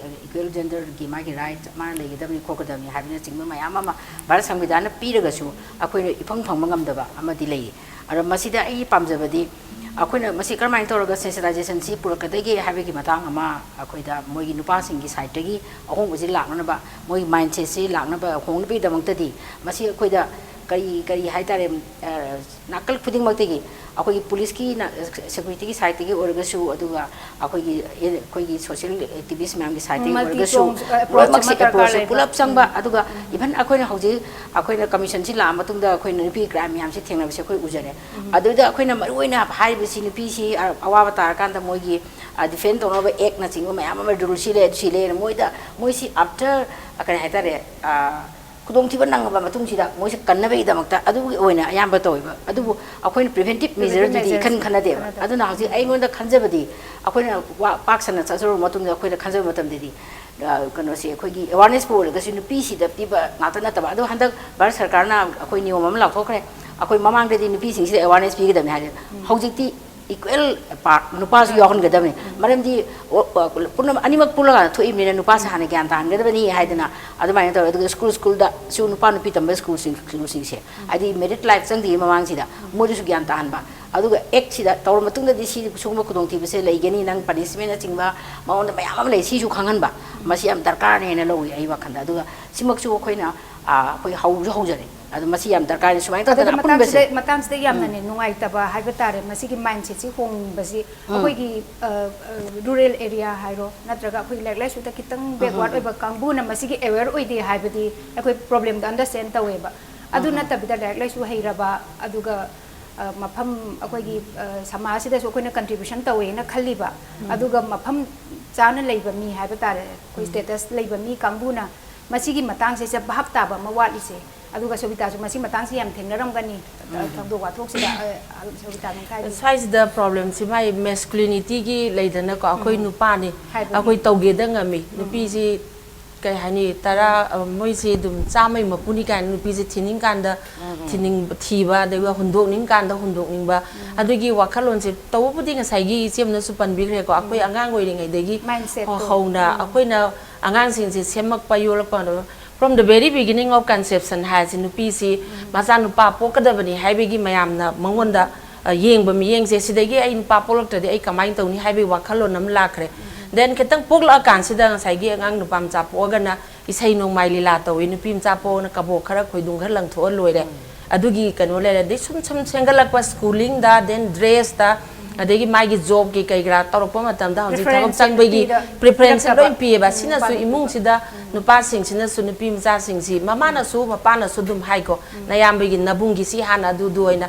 equal genderꯒꯤ ꯃꯥꯒꯤ right ꯃꯥꯅ ꯂꯩꯒꯗꯕꯅꯤ ꯈꯣꯠꯀꯗꯕꯅꯤ ꯍꯥꯏꯕꯅꯆꯤꯡꯕ ꯃꯌꯥꯝ ꯑꯃ ꯚꯥꯔꯠ ꯁꯪꯕꯤꯙꯥꯟꯅ ꯄꯤꯔꯒꯁꯨ ꯑꯩꯈꯣꯏꯅ ꯏꯐꯪ ꯐꯪꯕ ꯉꯝꯗꯕ ꯑꯃꯗꯤ ꯂꯩꯌꯦ꯫ ꯑꯗꯣ ꯃꯁꯤꯗ ꯑꯩꯒꯤ ꯄꯥꯝꯖꯕꯗꯤ ꯑꯩꯈꯣꯏꯅ ꯃꯁꯤ ꯀꯔꯝꯍꯥꯏꯅ ꯇꯧꯔꯒ ꯁꯦꯟꯁꯤꯇꯥꯏꯖꯦꯁꯟꯁꯤ ꯄꯨꯔꯛꯀꯗꯒꯦ ꯍꯥꯏꯕꯒꯤ ꯃꯇꯥꯡ ꯑꯃ ꯑꯩꯈꯣꯏꯗ ꯃꯣꯏꯒꯤ ꯅꯨꯄꯥꯁꯤꯡꯒꯤ ꯁꯥꯏꯠꯇꯒꯤ ꯑꯍꯣꯡꯕꯁꯤ ꯂꯥꯛꯅꯅꯕ, ꯃꯣꯏꯒꯤ ꯃꯥꯏꯟꯁꯦꯠꯁꯤ ꯂꯥꯛꯅꯕ ꯍꯣꯡꯅꯕꯒꯤꯗꯃꯛꯇꯗꯤ ꯃꯁꯤ ꯑꯩꯈꯣꯏꯗ ꯀꯔꯤ ꯀꯔꯤ ꯍꯥꯏ ꯇꯥꯔꯦ, ꯅꯥꯀꯜ ꯈꯨꯗꯤꯡꯃꯛꯇꯒꯤ ꯑꯩꯈꯣꯏꯒꯤ ꯄꯨꯂꯤꯁꯀꯤ, ꯁꯦꯀ꯭ꯌꯨꯔꯤꯇꯤꯒꯤ ꯁꯥꯏꯠꯇꯒꯤ ꯑꯣꯏꯔꯒꯁꯨ, ꯑꯗꯨꯒ ꯑꯩꯈꯣꯏꯒꯤ ꯑꯩꯈꯣꯏꯒꯤ ꯁꯣꯁꯤꯌꯦꯜ ꯑꯦꯛꯇꯤꯕꯤꯁ꯭ꯠ ꯃꯌꯥꯝꯒꯤ ꯁꯥꯏꯠꯇꯒꯤ ꯑꯣꯏꯔꯒꯁꯨ, ꯂꯣꯏꯅꯃꯛꯁꯤ ꯑꯦꯄ꯭ꯔꯣꯆ ꯆꯪꯕ ꯑꯗꯨꯒ ꯏꯚꯟ ꯑꯩꯈꯣꯏꯅ ꯍꯧꯖꯤꯛ ꯑꯩꯈꯣꯏꯅ ꯀꯃꯤꯁꯟꯁꯤ ꯂꯥꯛꯑ ꯃꯇꯨꯡꯗ ꯑꯩꯈꯣꯏꯅ ꯅꯨꯄꯤ ꯀ꯭ꯔꯥꯏꯝ ꯃꯌꯥꯝꯁꯤ ꯊꯦꯡꯅꯕꯁꯦ ꯑꯩꯈꯣꯏ ꯎꯖꯔꯦ꯫ ꯑꯗꯨꯗ ꯑꯩꯈꯣꯏꯅ ꯃꯔꯨꯑꯣꯏꯅ ꯍꯥꯏꯔꯤꯕꯁꯤ ꯅꯨꯄꯤꯁꯤ ꯑꯋꯥꯕ ꯇꯥꯔꯀꯥꯟꯗ ꯃꯣꯏꯒꯤ ꯗꯤꯐꯦꯟ ꯇꯧꯅꯕ ꯑꯦꯛꯅꯆꯤꯡꯕ ꯃꯌꯥꯝ ꯑꯃ, ꯔꯨꯜꯁꯤ ꯂꯩ, ꯑꯗꯨꯁꯤ ꯂꯩ, ꯃꯣꯏꯗ, ꯃꯣꯏꯁꯤ ꯑꯥꯐꯇꯔ ꯀꯔꯤ ꯍꯥꯏꯇꯥꯔꯦ, ꯈꯨꯗꯣꯡꯊꯤꯕ ꯅꯪꯉꯕ ꯃꯇꯨꯡꯁꯤꯗ ꯃꯣꯏꯁꯦ ꯀꯟꯅꯕꯒꯤꯗꯃꯛꯇ ꯑꯗꯨꯒꯤ ꯑꯣꯏꯅ ꯑꯌꯥꯝꯕ ꯇꯧꯋꯦꯕ꯫ ꯑꯗꯨꯕꯨ ꯑꯩꯈꯣꯏꯅ ꯄ꯭ꯔꯤꯚꯦꯟꯇꯤꯞ ꯃꯦꯖꯔꯗꯨꯗꯤ ꯏꯈꯟ ꯈꯟꯅꯗꯦꯕ꯫ ꯑꯗꯨꯅ ꯍꯧꯖꯤꯛ ꯑꯩꯉꯣꯟꯗ ꯈꯟꯖꯕꯗꯤ, ꯑꯩꯈꯣꯏꯅ ꯄꯥꯛ ꯁꯟꯅ ꯆꯠꯆꯔꯨꯕ ꯃꯇꯨꯡꯗ ꯑꯩꯈꯣꯏꯅ ꯈꯟꯖꯕ ꯃꯇꯝꯗꯗꯤ, ꯀꯩꯅꯣꯁꯦ, ꯑꯩꯈꯣꯏꯒꯤ ꯑꯦꯋꯥꯔꯅꯦꯁꯄꯨ ꯑꯣꯏꯔꯒꯁꯨ ꯅꯨꯄꯤꯁꯤꯗ ꯄꯤꯕ ꯉꯥꯛꯇ ꯅꯠꯇꯕ, ꯑꯗꯣ ꯍꯟꯗꯛ ꯚꯥꯔꯠ ꯁꯔꯀꯥꯔꯅ ꯑꯩꯈꯣꯏ ꯅꯤꯌꯣꯝ ꯑꯃ ꯂꯥꯎꯊꯣꯛꯈ꯭ꯔꯦ꯫ ꯑꯩꯈꯣꯏ ꯃꯃꯥꯡꯗꯗꯤ ꯅꯨꯄꯤꯁꯤꯡꯁꯤꯗ ꯑꯦꯋꯥꯔꯅꯦꯁ ꯄꯤꯒꯗꯕꯅꯤ ꯍꯥꯏꯔꯦ꯫ ꯍꯧꯖꯤꯛꯇꯤ ꯏꯀ꯭ꯋꯦꯜ ꯄꯥꯔꯠ ꯅꯨꯄꯥꯁꯨ ꯌꯥꯎꯍꯟꯒꯗꯕꯅꯤ꯫ ꯃꯔꯝꯗꯤ ꯄꯨꯝꯅꯃꯛ ꯑꯅꯤꯃꯛ ꯄꯨꯜꯂꯒ ꯊꯣꯛꯏꯕꯅꯤꯅ ꯅꯨꯄꯥꯁꯦ ꯍꯥꯟꯅ ꯒ꯭ꯌꯥꯟ ꯇꯥꯍꯟꯒꯗꯕꯅꯤ ꯍꯥꯏꯗꯅ ꯑꯗꯨꯃꯥꯏꯅ ꯇꯧꯔꯦ꯫ ꯑꯗꯨꯒ ꯁ꯭ꯀꯨꯜ ꯁ꯭ꯀꯨꯜꯗꯁꯨ ꯅꯨꯄꯥ ꯅꯨꯄꯤ ꯇꯝꯕ ꯁ꯭ꯀꯨꯜꯁꯤꯡ, ꯁ꯭ꯀꯨꯜꯁꯤꯡꯁꯦ, ꯍꯥꯏꯗꯤ ꯃꯦꯔꯤꯠ ꯂꯥꯏꯐ ꯆꯪꯗ꯭ꯔꯤꯉꯩ ꯃꯃꯥꯡꯁꯤꯗ ꯃꯣꯏꯗꯁꯨ ꯒ꯭ꯌꯥꯟ ꯇꯥꯍꯟꯕ꯫ ꯑꯗꯨꯒ ꯑꯦꯛꯁꯤꯗ ꯇꯧꯔ ꯃꯇꯨꯡꯗꯗꯤ ꯁꯤ ꯁꯤꯒꯨꯝꯕ ꯈꯨꯗꯣꯡꯊꯤꯕꯁꯦ ꯂꯩꯒꯅꯤ, ꯅꯪ ꯄꯅꯤꯁꯃꯦꯟꯅꯆꯤꯡꯕ ꯃꯉꯣꯟꯗ ꯃꯌꯥꯝ ꯑꯃ ꯂꯩ, ꯁꯤꯁꯨ ꯈꯪꯍꯟꯕ꯫ ꯃꯁꯤ ꯌꯥꯝ ꯗꯔꯀꯥꯔꯅꯦꯅ ꯂꯧꯏ ꯑꯩ ꯋꯥꯈꯜꯗ꯫ ꯑꯗꯨꯒ ꯁꯤꯃꯛꯁꯨ ꯑꯩꯈꯣꯏꯅ, ꯑꯩꯈꯣꯏ ꯍꯧꯁꯨ ꯍꯧꯖꯔꯦ꯫ ꯑꯗꯣ ꯃꯁꯤ ꯌꯥꯝ ꯗꯔꯀꯥꯔꯅꯤ, ꯁꯨꯃꯥꯏꯅ ꯑꯗꯨꯒ ꯇꯧꯗꯅ ꯑꯄꯨꯟꯕꯁꯦ꯫ ꯃꯇꯥꯡꯁꯤꯗ, ꯃꯇꯥꯡꯁꯤꯗ ꯌꯥꯝꯅꯅꯦ ꯅꯨꯡꯉꯥꯏꯇꯕ ꯍꯥꯏꯕ ꯇꯥꯔꯦ, ꯃꯁꯤꯒꯤ ꯃꯥꯏꯟꯁꯦꯠꯁꯤ ꯍꯣꯡꯕꯁꯤ ꯑꯩꯈꯣꯏꯒꯤ ꯔꯨꯔꯦꯜ ꯑꯦꯔꯤꯌꯥ ꯍꯥꯏꯔꯣ, ꯅꯠꯇ꯭ꯔꯒ ꯑꯩꯈꯣꯏ ꯂꯥꯏꯔꯤꯛ ꯂꯥꯏꯁꯨꯗ ꯈꯤꯇꯪ ꯕꯦꯛꯋꯥꯔꯗ ꯑꯣꯏꯕ ꯀꯥꯡꯕꯨꯅ ꯃꯁꯤꯒꯤ ꯑꯦꯋꯦꯌꯔ ꯑꯣꯏꯗꯦ ꯍꯥꯏꯕꯗꯤ ꯑꯩꯈꯣꯏ ꯄ꯭ꯔꯣꯕ꯭ꯂꯦꯝꯗꯣ ꯑꯟꯗꯔꯁ꯭ꯇꯦꯟ ꯇꯧꯋꯦꯕ꯫ ꯑꯗꯨ ꯅꯠꯇꯕꯤꯗ ꯂꯥꯏꯔꯤꯛ ꯂꯥꯏꯁꯨ ꯍꯩꯔꯕ, ꯑꯗꯨꯒ ꯃꯐꯝ ꯑꯩꯈꯣꯏꯒꯤ ꯁꯃꯥꯖꯁꯤꯗꯁꯨ ꯑꯩꯈꯣꯏꯅ ꯀꯟꯇ꯭ꯔꯤꯕ꯭ꯌꯨꯁꯟ ꯇꯧꯋꯦꯅ ꯈꯜꯂꯤꯕ, ꯑꯗꯨꯒ ꯃꯐꯝ ꯆꯥꯅ ꯂꯩꯕ ꯃꯤ ꯍꯥꯏꯕ ꯇꯥꯔꯦ, ꯑꯩꯈꯣꯏ ꯁ꯭ꯇꯦꯇꯁ ꯂꯩꯕ ꯃꯤ ꯀꯥꯡꯕꯨꯅ ꯃꯁꯤꯒꯤ ꯃꯇꯥꯡꯁꯦ ꯚꯥꯞ ꯇꯥꯕ ꯑꯃ ꯋꯥꯠꯂꯤꯁꯦ꯫ ꯑꯗꯨꯒ ꯁꯣꯕꯤꯇꯥꯁꯨ ꯃꯁꯤ ꯃꯇꯥꯡꯁꯤ ꯌꯥꯝ ꯊꯦꯡꯅꯔꯝꯒꯅꯤ, ꯊꯧꯗꯣꯛ ꯋꯥꯊꯣꯛꯁꯤꯗ꯫ ꯁꯣꯕꯤꯇꯥ ꯅꯪ ꯈꯥꯏꯗꯤ꯫ ꯁ꯭ꯋꯥꯏꯁꯤꯗ ꯄ꯭ꯔꯣꯕ꯭ꯂꯦꯝꯁꯤ ꯃꯥꯏ ꯃꯦꯁꯀꯨꯂꯤꯅꯤꯇꯤꯒꯤ ꯂꯩꯗꯅꯀꯣ, ꯑꯩꯈꯣꯏ ꯅꯨꯄꯥꯅꯤ, ꯍꯥꯏꯕꯒꯤ꯫ ꯑꯩꯈꯣꯏ ꯇꯧꯒꯦꯗ ꯉꯝꯃꯤ, ꯅꯨꯄꯤꯁꯤ ꯀꯩ ꯍꯥꯏꯅꯤ, ꯇꯔꯥ, ꯃꯣꯏꯁꯤ ꯑꯗꯨꯝ ꯆꯥꯝꯃꯩ ꯃꯄꯨꯅꯤ ꯀꯥꯏꯅ ꯅꯨꯄꯤꯁꯦ ꯊꯤꯅꯤꯡꯀꯥꯟꯗ ꯊꯤꯅꯤꯡ-, ꯊꯤꯕ, ꯑꯗꯨꯒ ꯍꯨꯟꯗꯣꯛꯅꯤꯡꯀꯥꯟꯗ ꯍꯨꯟꯗꯣꯛꯅꯤꯡꯕ, ꯑꯗꯨꯒꯤ ꯋꯥꯈꯜꯂꯣꯟꯁꯦ ꯇꯧꯕꯕꯨꯗꯤ ꯉꯁꯥꯏꯒꯤ ꯏꯆꯦꯝꯅꯁꯨ ꯄꯟꯕꯤꯈ꯭ꯔꯦꯀꯣ, ꯑꯩꯈꯣꯏ ꯑꯉꯥꯡ ꯑꯣꯏꯔꯤꯉꯩꯗꯒꯤ ꯍꯧꯅ ꯑꯩꯈꯣꯏꯅ ꯑꯉꯥꯡꯁꯤꯡꯁꯦ ꯁꯦꯝꯃꯛꯄ, ꯌꯣꯛꯂꯛꯄ, from the very beginning of conception ꯍꯥꯏꯔꯁꯤ, ꯅꯨꯄꯤꯁꯤ ꯃꯆꯥꯅꯨꯄꯥ ꯄꯣꯛꯀꯗꯕꯅꯤ ꯍꯥꯏꯕꯒꯤ ꯃꯌꯥꯝꯅ ꯃꯉꯣꯟꯗ ꯑ, ꯌꯦꯡꯕ ꯃꯤꯠꯌꯦꯡꯁꯦ, ꯁꯤꯗꯒꯤ ꯑꯩ ꯅꯨꯄꯥ ꯄꯣꯛꯂꯛꯇ꯭ꯔꯗꯤ ꯑꯩ ꯀꯃꯥꯏꯅ ꯇꯧꯅꯤ ꯍꯥꯏꯕꯒꯤ ꯋꯥꯈꯜꯂꯣꯟ ꯑꯃ ꯂꯥꯛꯈ꯭ꯔꯦ꯫ Then ꯈꯤꯇꯪ ꯄꯣꯛꯂꯛꯑꯀꯥꯟꯁꯤꯗ ꯉꯁꯥꯏꯒꯤ ꯑꯉꯥꯡ ꯅꯨꯄꯥ ꯃꯆꯥ ꯄꯣꯛꯑꯒꯅ ꯏꯁꯩ ꯅꯣꯡꯃꯥꯏ ꯂꯤꯂꯥ ꯇꯧꯏ, ꯅꯨꯄꯤ ꯃꯆꯥ ꯄꯣꯛꯑꯒꯅ ꯀꯕꯣꯛ ꯈꯔ ꯈꯣꯏꯗꯨꯝ ꯈꯔ ꯂꯪꯊꯣꯛꯑ ꯂꯣꯏꯔꯦ꯫ ꯑꯗꯨꯒꯤ ꯀꯩꯅꯣ ꯂꯩꯔꯦ꯫ ꯑꯗꯩ ꯁꯨꯝ ꯁꯨꯝ ꯁꯦꯝꯒꯠꯂꯛꯄ schooling ꯗ, then dress ꯇ, ꯑꯗꯒꯤ ꯃꯥꯒꯤ job ꯀꯤ ꯀꯩ ꯀꯔꯥ ꯇꯧꯔꯛꯄ ꯃꯇꯝꯗ ꯍꯧꯖꯤꯛ ꯊꯕꯛ preference ꯁꯦ ꯆꯪꯕꯒꯤ ꯅꯨꯄꯤꯗ preference ꯁꯦ ꯄꯤꯔꯛꯇꯕ꯫ ꯂꯣꯏ ꯄꯤꯌꯦꯕ꯫ ꯎꯝ, ꯁꯤꯅꯁꯨ ꯅꯨꯄꯥꯗ ꯏꯃꯨꯡꯁꯤꯗ ꯅꯨꯄꯥꯁꯤꯡꯁꯤꯅꯁꯨ ꯅꯨꯄꯤ ꯃꯆꯥꯁꯤꯡꯁꯤ, ꯃꯃꯥꯅꯁꯨ ꯃꯄꯥꯅꯁꯨ ꯑꯗꯨꯝ ꯍꯥꯏꯀꯣ, "ꯅꯌꯥꯝꯕꯒꯤ ꯅꯕꯨꯡꯒꯤ ꯁꯤ ꯍꯥꯟꯅ ꯑꯗꯨꯗꯨ ꯑꯣꯏꯅ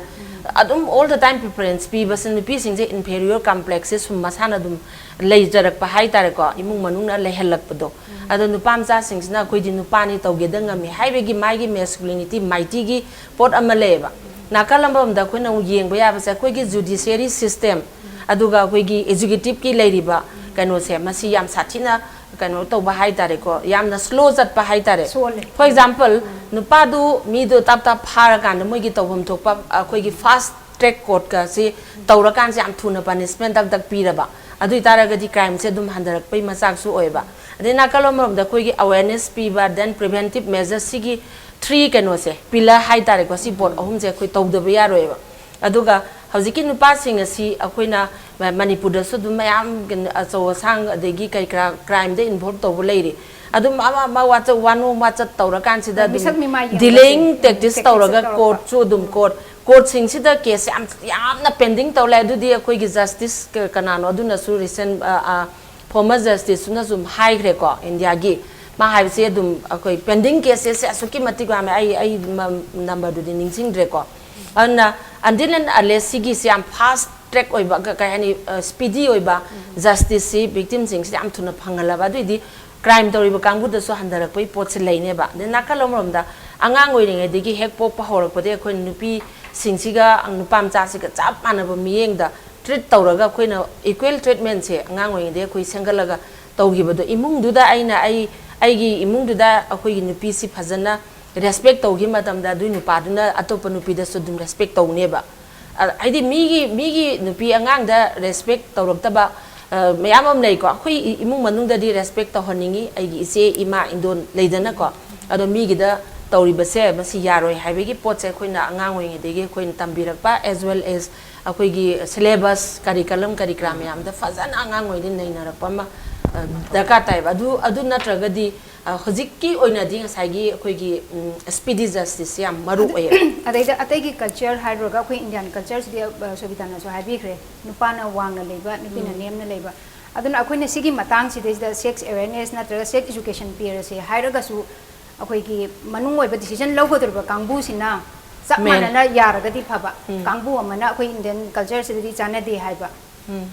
ꯑꯗꯨꯝ all the time preference ꯄꯤꯕꯁꯤꯅ ꯅꯨꯄꯤꯁꯤꯡꯁꯦ inferior complex ꯁꯦ ꯁꯨꯝ ꯃꯁꯥꯅ ꯑꯗꯨꯝ ꯂꯩꯖꯔꯛꯄ ꯍꯥꯏꯇꯥꯔꯦꯀꯣ, ꯏꯃꯨꯡ ꯃꯅꯨꯡꯅ ꯂꯩꯍꯜꯂꯛꯄꯗꯣ꯫ ꯑꯗꯣ ꯅꯨꯄꯥ ꯃꯆꯥꯁꯤꯡꯁꯤꯅ ꯑꯩꯈꯣꯏꯗꯤ ꯅꯨꯄꯥꯅꯤ, ꯇꯧꯒꯦꯗ ꯉꯝꯃꯤ" ꯍꯥꯏꯕꯒꯤ ꯃꯥꯒꯤ masculinity, mighty ꯒꯤ ꯄꯣꯠ ꯑꯃ ꯂꯩꯌꯦꯕ꯫ ꯅꯥꯀꯜ ꯑꯃꯔꯣꯝꯗ ꯑꯩꯈꯣꯏꯅ ꯑꯃꯨꯛ ꯌꯦꯡꯕ ꯌꯥꯕꯁꯦ, ꯑꯩꯈꯣꯏꯒꯤ judiciary system, ꯑꯗꯨꯒ ꯑꯩꯈꯣꯏꯒꯤ executive ꯀꯤ ꯂꯩꯔꯤꯕ ꯀꯩꯅꯣꯁꯦ, ꯃꯁꯤ ꯌꯥꯝ ꯁꯥꯊꯤꯅ ꯀꯩꯅꯣ ꯇꯧꯕ ꯍꯥꯏꯇꯥꯔꯦꯀꯣ, ꯌꯥꯝꯅ slow ꯆꯠꯄ ꯍꯥꯏꯇꯥꯔꯦ꯫ ꯁꯣꯜꯂꯦ꯫ For example, ꯅꯨꯄꯥꯗꯨ ꯃꯤꯗꯣ ꯇꯞ ꯇꯞ ꯐꯥꯔꯀꯥꯟꯗ ꯃꯣꯏꯒꯤ ꯇꯧꯐꯝ ꯊꯣꯛꯄ ꯑꯩꯈꯣꯏꯒꯤ fast track court ꯀꯁꯤ ꯇꯧꯔꯀꯥꯟꯁꯦ ꯌꯥꯝ ꯊꯨꯅ punishment ꯗꯛ ꯗꯛ ꯄꯤꯔꯕ, ꯑꯗꯨ ꯑꯣꯏꯇꯥꯔꯒꯗꯤ crime ꯁꯦ ꯑꯗꯨꯝ ꯍꯟꯊꯔꯛꯄꯩ ꯃꯆꯥꯛꯁꯨ ꯑꯣꯏꯕ꯫ ꯑꯗꯩ ꯅꯥꯀꯜ ꯑꯃꯔꯣꯝꯗ ꯑꯩꯈꯣꯏꯒꯤ awareness ꯄꯤꯕ, then preventive measure, ꯁꯤꯒꯤ three ꯀꯩꯅꯣꯁꯦ, pillar ꯍꯥꯏꯇꯥꯔꯦꯀꯣ, ꯁꯤ ꯄꯣꯠ ꯑꯍꯨꯝꯁꯦ ꯑꯩꯈꯣꯏ ꯇꯧꯗꯕ ꯌꯥꯔꯣꯏꯕ꯫ ꯑꯗꯨꯒ ꯍꯧꯖꯤꯛꯀꯤ ꯅꯨꯄꯥꯁꯤꯡ ꯑꯁꯤ ꯑꯩꯈꯣꯏꯅ ꯃ-, ꯃꯅꯤꯄꯨꯔꯗꯁꯨ ꯑꯗꯨꯝ ꯃꯌꯥꯝ ꯀꯩꯅꯣ, ꯑꯆꯧ ꯑꯁꯥꯡ ꯑꯗꯒꯤ ꯀꯩ ꯀꯔꯥ crime ꯗ involve ꯇꯧꯕ ꯂꯩꯔꯤ꯫ ꯑꯗꯨꯝ ꯑꯃ ꯑꯃ ꯋꯥꯆꯠ, ꯋꯥꯅꯣꯝ ꯋꯥꯆꯠ ꯇꯧꯔꯀꯥꯟꯁꯤꯗ ꯑꯗꯨꯝ ꯃꯤꯁꯛ ꯃꯤꯃꯥꯏ ꯌꯦꯡꯕꯁꯦ, delaying ꯎꯝ, tactics tactics ꯇꯧꯔꯒ ꯇꯧꯔꯛꯄ꯫ Court ꯁꯨ ꯑꯗꯨꯝ court, court ꯁꯤꯡꯁꯤꯗ case ꯌꯥꯝ, ꯌꯥꯝꯅ pending ꯇꯧ ꯂꯩ꯫ ꯑꯗꯨꯗꯤ ꯑꯩꯈꯣꯏꯒꯤ justice ꯀ-, ꯀꯅꯥꯅꯣ ꯑꯗꯨꯅꯁꯨ recent, ꯑ, ꯑ, former justice ꯇꯨꯅꯁꯨ ꯑꯗꯨꯝ ꯍꯥꯏꯈ꯭ꯔꯦꯀꯣ, ꯏꯟꯗꯤꯌꯥꯒꯤ꯫ ꯃꯥ ꯍꯥꯏꯕꯁꯦ ꯑꯗꯨꯝ ꯑꯩꯈꯣꯏ pending cases ꯁꯦ ꯑꯁꯨꯛꯀꯤ ꯃꯇꯤꯛ ꯌꯥꯝꯃꯦ, ꯑꯩ, ꯑꯩ ꯃ-, number ꯗꯨꯗꯤ ꯅꯤꯡꯁꯤꯡꯗ꯭ꯔꯦꯀꯣ꯫ ꯑꯗꯨꯅ until and unless ꯁꯤꯒꯤꯁꯦ ꯌꯥꯝ fast track ꯑꯣꯏꯕ, ꯀ-, ꯀꯩ ꯍꯥꯏꯅꯤ, ꯑ, speedy ꯑꯣꯏꯕ justice ꯁꯤ victim ꯁꯤꯡꯁꯤꯗ ꯌꯥꯝ ꯊꯨꯅ ꯐꯪꯍꯜꯂꯕ, ꯑꯗꯨꯑꯣꯏꯗꯤ crime ꯇꯧꯔꯤꯕ ꯀꯥꯡꯕꯨꯗꯁꯨ ꯍꯟꯊꯔꯛꯄꯒꯤ ꯄꯣꯠꯁꯦ ꯂꯩꯅꯦꯕ꯫ ꯑꯗꯩ ꯅꯥꯀꯜ ꯑꯃꯔꯣꯝꯗ ꯑꯉꯥꯡ ꯑꯣꯏꯔꯤꯉꯩꯗꯒꯤ ꯍꯦꯛ ꯄꯣꯛꯄ ꯍꯧꯔꯛꯄꯗꯒꯤ ꯑꯩꯈꯣꯏ ꯅꯨꯄꯤꯁꯤꯡꯁꯤꯒ ꯅꯨꯄꯥ ꯃꯆꯥꯁꯤꯒ ꯆꯞ ꯃꯥꯟꯅꯕ ꯃꯤꯠꯌꯦꯡꯗ treat ꯇꯧꯔꯒ ꯑꯩꯈꯣꯏꯅ equal treatment ꯁꯦ ꯑꯉꯥꯡ ꯑꯣꯏꯔꯤꯉꯩꯗꯒꯤ ꯑꯩꯈꯣꯏ ꯁꯦꯝꯒꯠꯂꯒ ꯇꯧꯈꯤꯕꯗꯣ, ꯏꯃꯨꯡꯗꯨꯗ ꯑꯩꯅ, ꯑꯩ, ꯑꯩꯒꯤ ꯏꯃꯨꯡꯗꯨꯗ ꯑꯩꯈꯣꯏꯒꯤ ꯅꯨꯄꯤꯁꯤ ꯐꯖꯅ respect ꯇꯧꯈꯤꯕ ꯃꯇꯝꯗ ꯑꯗꯨꯏ ꯅꯨꯄꯥꯗꯨꯅ ꯑꯇꯣꯞꯄ ꯅꯨꯄꯤꯗꯁꯨ ꯑꯗꯨꯝ respect ꯇꯧꯅꯦꯕ꯫ ꯑ, ꯍꯥꯏꯗꯤ ꯃꯤꯒꯤ, ꯃꯤꯒꯤ ꯅꯨꯄꯤ ꯑꯉꯥꯡꯗ respect ꯇꯧꯔꯛꯇꯕ, ꯑ, ꯃꯌꯥꯝ ꯑꯃ ꯂꯩꯀꯣ꯫ ꯑꯩꯈꯣꯏ ꯏ-, ꯏꯃꯨꯡ ꯃꯅꯨꯡꯗꯗꯤ respect ꯇꯧꯍꯟꯅꯤꯡꯉꯤ, ꯑꯩꯒꯤ ꯏꯆꯦ, ꯏꯃꯥ, ꯏꯟꯗꯣꯟ ꯂꯩꯗꯅꯀꯣ꯫ ꯑꯗꯣ ꯃꯤꯒꯤꯗ ꯇꯧꯔꯤꯕꯁꯦ ꯃꯁꯤ ꯌꯥꯔꯣꯏ ꯍꯥꯏꯕꯒꯤ ꯄꯣꯠꯁꯦ ꯑꯩꯈꯣꯏꯅ ꯑꯉꯥꯡ ꯑꯣꯏꯔꯤꯉꯩꯗꯒꯤ ꯑꯩꯈꯣꯏꯅ ꯇꯝꯕꯤꯔꯛꯄ, as well as ꯑꯩꯈꯣꯏꯒꯤ syllabus, curriculum ꯀꯔꯤ ꯀꯔꯥ ꯃꯌꯥꯝꯗ ꯐꯖꯅ ꯑꯉꯥꯡ ꯑꯣꯏꯔꯤꯉꯩꯗ ꯅꯩꯅꯔꯛꯄ ꯑꯃ ꯑ, ꯗꯔꯀꯥꯔ ꯇꯥꯏꯕ꯫ ꯑꯗꯨ ꯑꯗꯨ ꯅꯠꯇ꯭ꯔꯒꯗꯤ ꯑ, ꯍꯧꯖꯤꯛꯀꯤ ꯑꯣꯏꯅꯗꯤ ꯉꯁꯥꯏꯒꯤ ꯑꯩꯈꯣꯏꯒꯤ ꯎꯝ, speedy justice ꯁꯦ ꯌꯥꯝ ꯃꯔꯨ ꯑꯣꯏꯌꯦ꯫ ꯑꯗꯩꯗ ꯑꯇꯩꯒꯤ ꯀꯜꯆꯔ ꯍꯥꯏꯔꯨꯔꯒ ꯑꯩꯈꯣꯏ ꯏꯟꯗꯤꯌꯥꯟ ꯀꯜꯆꯔꯁꯤꯗꯤ ꯑ, ꯁꯣꯕꯤꯇꯥꯅꯁꯨ ꯍꯥꯏꯕꯤꯈ꯭ꯔꯦ, ꯅꯨꯄꯥꯅ ꯋꯥꯡꯅ ꯂꯩꯕ, ꯅꯨꯄꯤꯅ ꯅꯦꯝꯅ ꯂꯩꯕ꯫ ꯑꯗꯨꯅ ꯑꯩꯈꯣꯏꯅ ꯁꯤꯒꯤ ꯃꯇꯥꯡꯁꯤꯗꯩꯁꯤꯗ sex awareness ꯅꯠꯇ꯭ꯔꯒ sex education ꯄꯤꯔꯁꯦ ꯍꯥꯏꯔꯒꯁꯨ ꯑꯩꯈꯣꯏꯒꯤ ꯃꯅꯨꯡ ꯑꯣꯏꯕ decision ꯂꯧꯒꯗꯧꯔꯤꯕ ꯀꯥꯡꯕꯨꯁꯤꯅ ꯆꯞ Men. ꯃꯥꯟꯅꯅ ꯌꯥꯔꯒꯗꯤ ꯐꯕ꯫ ꯀꯥꯡꯕꯨ ꯑꯃꯅ ꯑꯩꯈꯣꯏ ꯏꯟꯗꯤꯌꯟ ꯀꯜꯆꯔꯁꯤꯗꯗꯤ ꯆꯥꯟꯅꯗꯦ ꯍꯥꯏꯕ꯫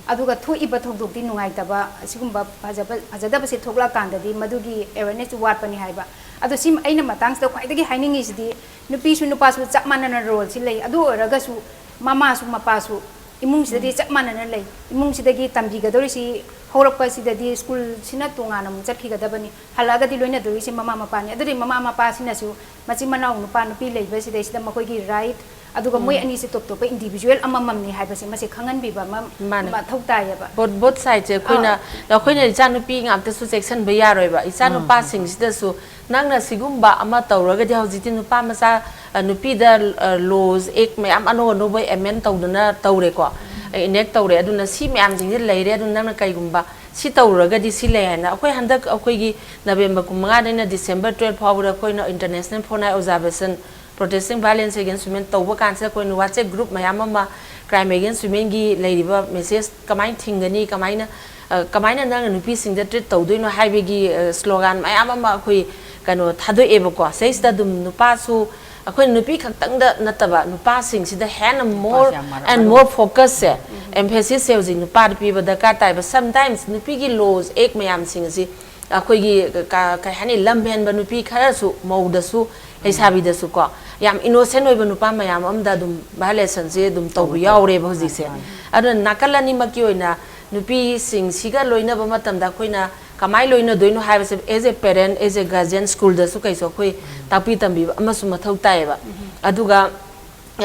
ꯑꯗꯨꯒ ꯊꯣꯛꯏꯕ ꯊꯧꯗꯣꯛꯇꯤ ꯅꯨꯡꯉꯥꯏꯇꯕ, ꯑꯁꯤꯒꯨꯝꯕ ꯐꯖꯕ ꯐꯖꯗꯕꯁꯦ ꯊꯣꯛꯂꯛꯑꯀꯥꯟꯗꯗꯤ ꯃꯗꯨꯒꯤ awareness ꯋꯥꯠꯄꯅꯤ ꯍꯥꯏꯕ꯫ ꯑꯗꯣ ꯁꯤ ꯑꯩꯅ ꯃꯇꯥꯡꯁꯤꯗ ꯈ꯭ꯋꯥꯏꯗꯒꯤ ꯍꯥꯏꯅꯤꯡꯉꯤꯁꯤꯗꯤ ꯅꯨꯄꯤꯁꯨ ꯅꯨꯄꯥꯁꯨ ꯆꯞ ꯃꯥꯟꯅꯅ role ꯁꯤ ꯂꯩ꯫ ꯑꯗꯨ ꯑꯣꯏꯔꯒꯁꯨ ꯃꯃꯥꯁꯨ ꯃꯄꯥꯁꯨ ꯏꯃꯨꯡꯁꯤꯗꯗꯤ ꯆꯞ ꯃꯥꯟꯅꯅ ꯂꯩ꯫ ꯏꯃꯨꯡꯁꯤꯗꯒꯤ ꯇꯝꯕꯤꯒꯗꯧꯔꯤꯁꯤ ꯍꯧꯔꯛꯄꯁꯤꯗꯗꯤ ꯁ꯭ꯀꯨꯜꯁꯤꯅ ꯇꯣꯉꯥꯟꯅ ꯑꯃꯨꯛ ꯆꯠꯈꯤꯒꯗꯕꯅꯤ꯫ ꯍꯜꯂꯛꯑꯒꯗꯤ ꯂꯣꯏꯅꯗꯧꯔꯤꯁꯤ ꯃꯃꯥ ꯃꯄꯥꯅꯤ꯫ ꯑꯗꯨꯗꯤ ꯃꯃꯥ ꯃꯄꯥꯁꯤꯅꯁꯨ ꯃꯆꯤꯟ ꯃꯅꯥꯎ ꯅꯨꯄꯥ ꯅꯨꯄꯤ ꯂꯩꯕꯁꯤꯗꯩꯁꯤꯗ ꯃꯈꯣꯏꯒꯤ right, ꯑꯗꯨꯒ ꯃꯣꯏ ꯑꯅꯤꯁꯤ ꯇꯣꯞ ꯇꯣꯞꯄ individual ꯑꯃꯃꯝꯅꯤ ꯍꯥꯏꯕꯁꯦ ꯃꯁꯤ ꯈꯪꯍꯟꯕꯤꯕ ꯑꯃ ꯃꯥꯅꯦ꯫ ꯃꯊꯧ ꯇꯥꯏꯌꯦꯕ꯫ Both both side ꯁꯦ ꯑꯩꯈꯣꯏꯅ ꯑꯩꯈꯣꯏꯅ ꯏꯆꯥ ꯅꯨꯄꯤ ꯉꯥꯛꯇꯁꯨ ꯆꯦꯛꯁꯤꯟꯕ ꯌꯥꯔꯣꯏꯕ꯫ ꯏꯆꯥ ꯅꯨꯄꯥꯁꯤꯡꯁꯤꯗꯁꯨ ꯅꯪꯅ ꯁꯤꯒꯨꯝꯕ ꯑꯃ ꯇꯧꯔꯒꯗꯤ ꯍꯧꯖꯤꯛꯇꯤ ꯅꯨꯄꯥ ꯃꯆꯥ ꯑ, ꯅꯨꯄꯤꯗ ꯑ, laws act ꯃꯌꯥꯝ ꯑꯅꯧ ꯑꯅꯧꯕ amend ꯇꯧꯗꯅ ꯇꯧꯔꯦꯀꯣ, enact ꯇꯧꯔꯦ꯫ ꯑꯗꯨꯅ ꯁꯤ ꯃꯌꯥꯝꯁꯤꯡꯁꯦ ꯂꯩꯔꯦ꯫ ꯑꯗꯨꯅ ꯅꯪꯅ ꯀꯩꯒꯨꯝꯕ ꯁꯤ ꯇꯧꯔꯒꯗꯤ ꯁꯤ ꯂꯩ ꯍꯥꯏꯅ ꯑꯩꯈꯣꯏ ꯍꯟꯗꯛ ꯑꯩꯈꯣꯏꯒꯤ November ꯀꯨꯟꯃꯉꯥꯗꯩꯅ December twelve ꯐꯥꯎꯕꯗ ꯑꯩꯈꯣꯏꯅ International Four Night Observation Protesting Violence Against Women ꯇꯧꯕ ꯀꯥꯟꯁꯤꯗ ꯑꯩꯈꯣꯏꯅ WhatsApp group ꯃꯌꯥꯝ ꯑꯃ Crime Against Women ꯒꯤ ꯂꯩꯔꯤꯕ message ꯀꯃꯥꯏꯅ ꯊꯤꯡꯒꯅꯤ, ꯀꯃꯥꯏꯅ ꯑ, ꯀꯃꯥꯏꯅ ꯅꯪꯅ ꯅꯨꯄꯤꯁꯤꯡꯗ treat ꯇꯧꯗꯣꯏꯅꯣ ꯍꯥꯏꯕꯒꯤ slogan ꯃꯌꯥꯝ ꯑꯃ ꯑꯩꯈꯣꯏ ꯀꯩꯅꯣ ꯊꯥꯗꯣꯛꯑꯦꯕꯀꯣ꯫ ꯁꯤꯗꯩꯁꯤꯗ ꯑꯗꯨꯝ ꯅꯨꯄꯥꯁꯨ ꯑꯩꯈꯣꯏꯅ ꯅꯨꯄꯤ ꯈꯛꯇꯪꯗ ꯅꯠꯇꯕ ꯅꯨꯄꯥꯁꯤꯡꯁꯤꯗ ꯍꯦꯟꯅ more ꯌꯥꯝ ꯃꯥꯔꯛ and ꯑꯗꯨꯝ more focus ꯁꯦ, emphasis ꯁꯦ ꯍꯧꯖꯤꯛ ꯅꯨꯄꯥꯗ ꯄꯤꯕ ꯗꯔꯀꯥꯔ ꯇꯥꯏꯕ꯫ Sometimes ꯅꯨꯄꯤꯒꯤ laws act ꯃꯌꯥꯝꯁꯤꯡ ꯑꯁꯤ ꯑꯩꯈꯣꯏꯒꯤ ꯀ- ꯀꯩ ꯍꯥꯏꯅꯤ, ꯂꯝꯍꯦꯟꯕ ꯅꯨꯄꯤ ꯈꯔꯁꯨ ꯃꯧꯗꯁꯨ ꯂꯩꯁꯥꯕꯤꯗꯁꯨ ꯀꯣ, ꯌꯥꯝ innocent ꯑꯣꯏꯕ ꯅꯨꯄꯥ ꯃꯌꯥꯝ ꯑꯃꯗ ꯑꯗꯨꯝ violation ꯁꯦ ꯑꯗꯨꯝ ꯇꯧꯕ ꯌꯥꯎꯔꯦꯕ ꯍꯧꯖꯤꯛꯁꯦ꯫ ꯑꯗꯨꯅ ꯅꯥꯀꯜ ꯑꯅꯤꯃꯛꯀꯤ ꯑꯣꯏꯅ ꯅꯨꯄꯤꯁꯤꯡꯁꯤꯒ ꯂꯣꯏꯅꯕ ꯃꯇꯝꯗ ꯑꯩꯈꯣꯏꯅ ꯀꯃꯥꯏꯅ ꯂꯣꯏꯅꯗꯣꯏꯅꯣ ꯍꯥꯏꯕꯁꯦ as a parent, as a guardian, ꯁ꯭ꯀꯨꯜꯗꯁꯨ ꯀꯩꯁꯨ ꯑꯩꯈꯣꯏ ꯇꯥꯛꯄꯤ ꯇꯝꯕꯤꯕ ꯑꯃꯁꯨ ꯃꯊꯧ ꯇꯥꯏꯌꯦꯕ꯫ ꯑꯗꯨꯒ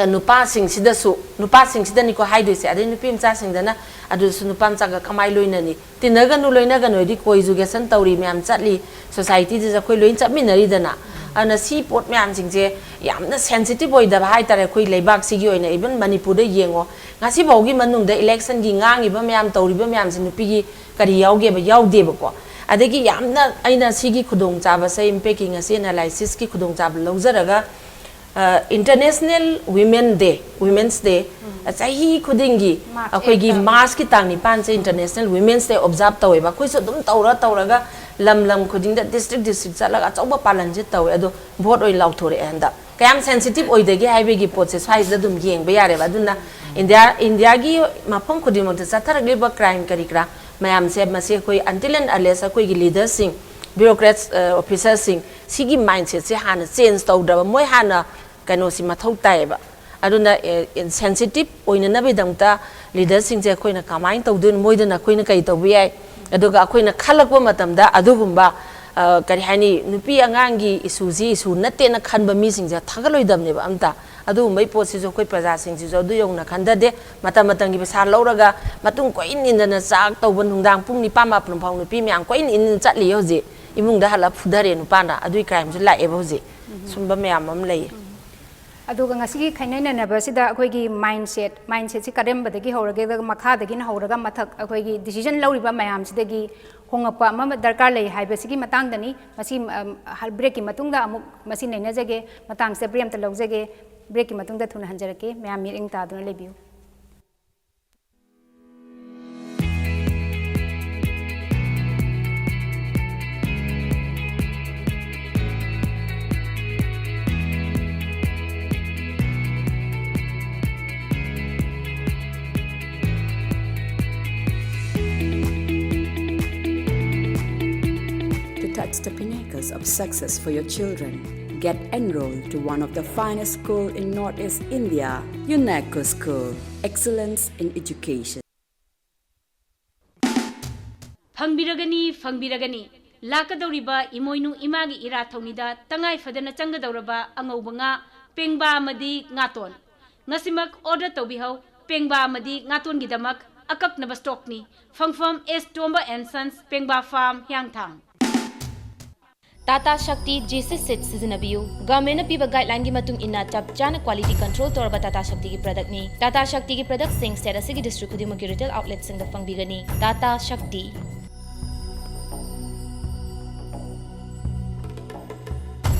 ꯅꯨꯄꯥꯁꯤꯡꯁꯤꯗꯁꯨ, ꯅꯨꯄꯥꯁꯤꯡꯁꯤꯗꯅꯤꯀꯣ ꯍꯥꯏꯗꯣꯏꯁꯦ, ꯑꯗꯩ ꯅꯨꯄꯤ ꯃꯆꯥꯁꯤꯡꯗꯅ ꯑꯗꯨꯁꯨ ꯅꯨꯄꯥ ꯃꯆꯥꯒ ꯀꯃꯥꯏꯅ ꯂꯣꯏꯅꯅꯤ? ꯇꯤꯟꯅꯒꯅꯨ, ꯂꯣꯏꯅꯒꯅꯨ ꯍꯥꯏꯗꯤ co-education ꯇꯧꯔꯤ ꯃꯌꯥꯝ ꯆꯠꯂꯤ, society ꯗꯁꯨ ꯑꯩꯈꯣꯏ ꯂꯣꯏ ꯆꯠꯃꯤꯟꯅꯔꯤꯗꯅ꯫ ꯑꯗꯨꯅ ꯁꯤ ꯄꯣꯠ ꯃꯌꯥꯝꯁꯤꯡꯁꯦ ꯌꯥꯝꯅ ꯁꯦꯟꯁꯤꯇꯤꯞ ꯑꯣꯏꯗꯕ ꯍꯥꯏꯇꯥꯔꯦ꯫ ꯑꯩꯈꯣꯏ ꯂꯩꯕꯥꯛꯁꯤꯒꯤ ꯑꯣꯏꯅ, ꯏꯚꯟ ꯃꯅꯤꯄꯨꯔꯗ ꯌꯦꯡꯉꯣ, ꯉꯁꯤꯐꯥꯎꯒꯤ ꯃꯅꯨꯡꯗ ꯏꯂꯦꯛꯁꯟꯒꯤ ꯉꯥꯡꯉꯤꯕ ꯃꯌꯥꯝ, ꯇꯧꯔꯤꯕ ꯃꯌꯥꯝꯁꯦ ꯅꯨꯄꯤꯒꯤ ꯀꯔꯤ ꯌꯥꯎꯒꯦꯕ? ꯌꯥꯎꯗꯦꯕꯀꯣ꯫ ꯑꯗꯒꯤ ꯌꯥꯝꯅ ꯑꯩꯅ ꯁꯤꯒꯤ ꯈꯨꯗꯣꯡꯆꯥꯕꯁꯦ, ꯏꯝꯄꯦꯛꯀꯤ ꯉꯁꯤ ꯑꯦꯅꯥꯂꯥꯏꯁꯤꯁꯀꯤ ꯈꯨꯗꯣꯡꯆꯥꯕ ꯂꯧꯖꯔꯒ, ꯏꯟꯇꯔꯅꯦꯁꯅꯦꯜ ꯋꯤꯃꯦꯟ ꯗꯦ, ꯋꯤꯃꯦꯟꯁ ꯗꯦ, ꯆꯍꯤ ꯈꯨꯗꯤꯡꯒꯤ ꯑꯩꯈꯣꯏꯒꯤ ꯃꯥꯔꯆꯀꯤ ꯇꯥꯡ ꯅꯤꯄꯥꯟꯁꯦ ꯏꯟꯇꯔꯅꯦꯁꯅꯦꯜ ꯋꯤꯃꯦꯟꯁ ꯗꯦ ꯑꯣꯕꯖꯥꯔꯕ ꯇꯧꯋꯦꯕ꯫ ꯑꯩꯈꯣꯏꯁꯨ ꯑꯗꯨꯝ ꯇꯧꯔ ꯇꯧꯔꯒ ꯂꯝ ꯂꯝ ꯈꯨꯗꯤꯡꯗ, ꯗꯤꯁꯇ꯭ꯔꯤꯛ ꯗꯤꯁꯇ꯭ꯔꯤꯛ ꯆꯠꯂꯒ ꯑꯆꯧꯕ ꯄꯥꯂꯟꯁꯦ ꯇꯧꯋꯦ꯫ ꯑꯗꯣ ꯚꯣꯠ ꯑꯣꯏꯅ ꯂꯥꯎꯊꯣꯔꯛꯑꯦ ꯍꯟꯗꯛ꯫ ꯀꯌꯥꯝ ꯁꯦꯟꯁꯤꯇꯤꯞ ꯑꯣꯏꯗꯒꯦ ꯍꯥꯏꯕꯒꯤ ꯄꯣꯠꯁꯦ ꯁ꯭ꯋꯥꯏꯁꯤꯗ ꯑꯗꯨꯝ ꯌꯦꯡꯕ ꯌꯥꯔꯦꯕ꯫ ꯑꯗꯨꯅ ꯏꯟꯗꯤꯌꯥ, ꯏꯟꯗꯤꯌꯥꯒꯤ ꯃꯐꯝ ꯈꯨꯗꯤꯡꯃꯛꯇ ꯆꯠꯊꯔꯛꯂꯤꯕ ꯀ꯭ꯔꯥꯏꯝ ꯀꯔꯤ ꯀꯔꯥ ꯃꯌꯥꯝꯁꯦ, ꯃꯁꯤ ꯑꯩꯈꯣꯏ until and unless ꯑꯩꯈꯣꯏꯒꯤ ꯂꯤꯗꯔꯁꯤꯡ, ꯕ꯭ꯌꯨꯔꯣꯀ꯭ꯔꯦꯠꯁ, ꯑꯣꯐꯤꯁꯔꯁꯤꯡ, ꯁꯤꯒꯤ ꯃꯥꯏꯟꯁꯦꯠꯁꯦ ꯍꯥꯟꯅ ꯆꯦꯟꯖ ꯇꯧꯗ꯭ꯔꯕ, ꯃꯣꯏ ꯍꯥꯟꯅ ꯀꯩꯅꯣꯁꯤ ꯃꯊꯧ ꯇꯥꯏꯌꯦꯕ꯫ ꯑꯗꯨꯅ ꯁꯦꯟꯁꯤꯇꯤꯞ ꯑꯣꯏꯅꯅꯕꯒꯤꯗꯃꯛꯇ ꯂꯤꯗꯔꯁꯤꯡꯁꯦ ꯑꯩꯈꯣꯏꯅ ꯀꯃꯥꯏꯅ ꯇꯧꯗꯣꯏꯅꯣ, ꯃꯣꯏꯗꯅ ꯑꯩꯈꯣꯏꯅ ꯀꯔꯤ ꯇꯧꯕ ꯌꯥꯏ, ꯑꯗꯨꯒ ꯑꯩꯈꯣꯏꯅ ꯈꯜꯂꯛꯄ ꯃꯇꯝꯗ ꯑꯗꯨꯒꯨꯝꯕ, ꯑ, ꯀꯔꯤ ꯍꯥꯏꯅꯤ, ꯅꯨꯄꯤ ꯑꯉꯥꯡꯒꯤ ꯏꯁꯨꯁꯤ ꯏꯁꯨ ꯅꯠꯇꯦꯅ ꯈꯟꯕ ꯃꯤꯁꯤꯡꯁꯦ ꯊꯥꯒꯠꯂꯣꯏꯗꯕꯅꯦꯕ ꯑꯝꯇ꯫ ꯑꯗꯨꯒꯨꯝꯕꯒꯤ ꯄꯣꯠꯁꯤꯁꯨ ꯑꯩꯈꯣꯏ ꯄ꯭ꯔꯖꯥꯁꯤꯡꯁꯤꯁꯨ ꯑꯗꯨ ꯌꯧꯅ ꯈꯟꯊꯗꯦ꯫ ꯃꯇꯝ ꯃꯇꯝꯒꯤ ꯄꯩꯁꯥ ꯂꯧꯔꯒ ꯃꯇꯨꯡ ꯀꯣꯏꯏꯟ ꯏꯟꯗꯅ ꯆꯥꯛ ꯇꯧꯕ, ꯅꯨꯡꯗꯥꯡ ꯄꯨꯡ ꯅꯤꯄꯥꯟ ꯃꯥꯄꯟ ꯐꯥꯎ ꯅꯨꯄꯤ ꯃꯌꯥꯝ ꯀꯣꯏꯏꯟ ꯏꯟꯗꯅ ꯆꯠꯂꯤꯌꯦ ꯍꯧꯖꯤꯛ꯫ ꯏꯃꯨꯡꯗ ꯍꯜꯂ ꯐꯨꯊꯔꯦ ꯅꯨꯄꯥꯅ꯫ ꯑꯗꯨꯒꯤ ꯀ꯭ꯔꯥꯏꯝꯁꯨ ꯂꯥꯛꯑꯦꯕ ꯍꯧꯖꯤꯛ꯫ ꯁꯨꯝꯕ ꯃꯌꯥꯝ ꯑꯃ ꯂꯩꯌꯦ꯫ ꯑꯗꯨꯒ ꯉꯁꯤꯒꯤ ꯈꯥꯏꯅꯩꯅꯅꯕꯁꯤꯗ ꯑꯩꯈꯣꯏꯒꯤ ꯃꯥꯏꯟꯁꯦꯠ, ꯃꯥꯏꯟꯁꯦꯠꯁꯤ ꯀꯔꯝꯕꯗꯒꯤ ꯍꯧꯔꯒꯦ, ꯑꯗꯨꯒ ꯃꯈꯥꯗꯒꯤꯅ ꯍꯧꯔꯒ ꯃꯊꯛ ꯑꯩꯈꯣꯏꯒꯤ ꯗꯤꯁꯤꯖꯟ ꯂꯧꯔꯤꯕ ꯃꯌꯥꯝꯁꯤꯗꯒꯤ ꯍꯣꯉꯛꯄ ꯑꯃ ꯗꯔꯀꯥꯔ ꯂꯩ ꯍꯥꯏꯕꯁꯤꯒꯤ ꯃꯇꯥꯡꯗꯅꯤ꯫ ꯃꯁꯤ, ꯑꯝ, ꯍ-, ꯕ꯭ꯔꯦꯛꯀꯤ ꯃꯇꯨꯡꯗ ꯑꯃꯨꯛ ꯃꯁꯤ ꯅꯩꯅꯖꯒꯦ꯫ ꯃꯇꯥꯡꯁꯤꯗ ꯕ꯭ꯔꯦꯛ ꯑꯝꯇ ꯂꯧꯖꯒꯦ꯫ ꯕ꯭ꯔꯦꯛꯀꯤ ꯃꯇꯨꯡꯗ ꯊꯨꯅ ꯍꯟꯖꯔꯛꯀꯦ꯫ ꯃꯌꯥꯝ ꯃꯤꯠꯌꯦꯡ ꯇꯥꯗꯨꯅ ꯂꯩꯕꯤꯌꯨ꯫ To touch the pinnacles of success for your children, get enrolled to one of the finest school in Northeast India, UNECO School, Excellence in Education. ꯐꯪꯕꯤꯔꯒꯅꯤ, ꯐꯪꯕꯤꯔꯒꯅꯤ꯫ ꯂꯥꯛꯀꯗꯧꯔꯤꯕ ꯏꯃꯣꯏꯅꯨ ꯏꯃꯥꯒꯤ ꯏꯔꯥꯠ ꯊꯧꯅꯤꯗ ꯇꯉꯥꯏ ꯐꯗꯅ ꯆꯪꯒꯗꯧꯔꯕ ꯑꯉꯧꯕ ꯉꯥ, ꯄꯦꯡꯕꯥ ꯑꯃꯗꯤ ꯉꯥꯇꯣꯟ꯫ ꯉꯁꯤꯃꯛ order ꯇꯧꯕꯤꯍꯧ꯫ ꯄꯦꯡꯕꯥ ꯑꯃꯗꯤ ꯉꯥꯇꯣꯟꯒꯤꯗꯃꯛ ꯑꯀꯛꯅꯕ stockꯅꯤ꯫ ꯐꯪꯐꯝ S Tomba and Sons, ꯄꯦꯡꯕꯥ farm, ꯍꯤꯌꯥꯡꯊꯥꯡ꯫ Tata Shakti G C seat ꯁꯤꯖꯤꯟꯅꯕꯤꯌꯨ꯫ ꯒꯚꯔꯟꯃꯦꯟꯠꯅ ꯄꯤꯕ ꯒꯥꯏꯗꯂꯥꯏꯟꯒꯤ ꯃꯇꯨꯡ ꯏꯟꯅ ꯆꯞ ꯆꯥꯅ ꯀ꯭ꯋꯥꯂꯤꯇꯤ ꯀꯟꯇ꯭ꯔꯣꯜ ꯇꯧꯔꯕ ꯇꯥꯇꯥ ꯁꯛꯇꯤꯒꯤ ꯄ꯭ꯔꯗꯛꯅꯤ꯫ ꯇꯥꯇꯥ ꯁꯛꯇꯤꯒꯤ ꯄ꯭ꯔꯗꯛꯁꯤꯡ ꯁ꯭ꯇꯦꯠ ꯑꯁꯤꯒꯤ ꯗꯤꯁꯇ꯭ꯔꯤꯛ ꯈꯨꯗꯤꯡꯃꯛꯀꯤ ꯔꯤꯇꯦꯜ ꯑꯥꯎꯠꯂꯦꯠꯁꯤꯡꯗ ꯐꯪꯕꯤꯒꯅꯤ꯫ ꯇꯥꯇꯥ ꯁꯛꯇꯤ꯫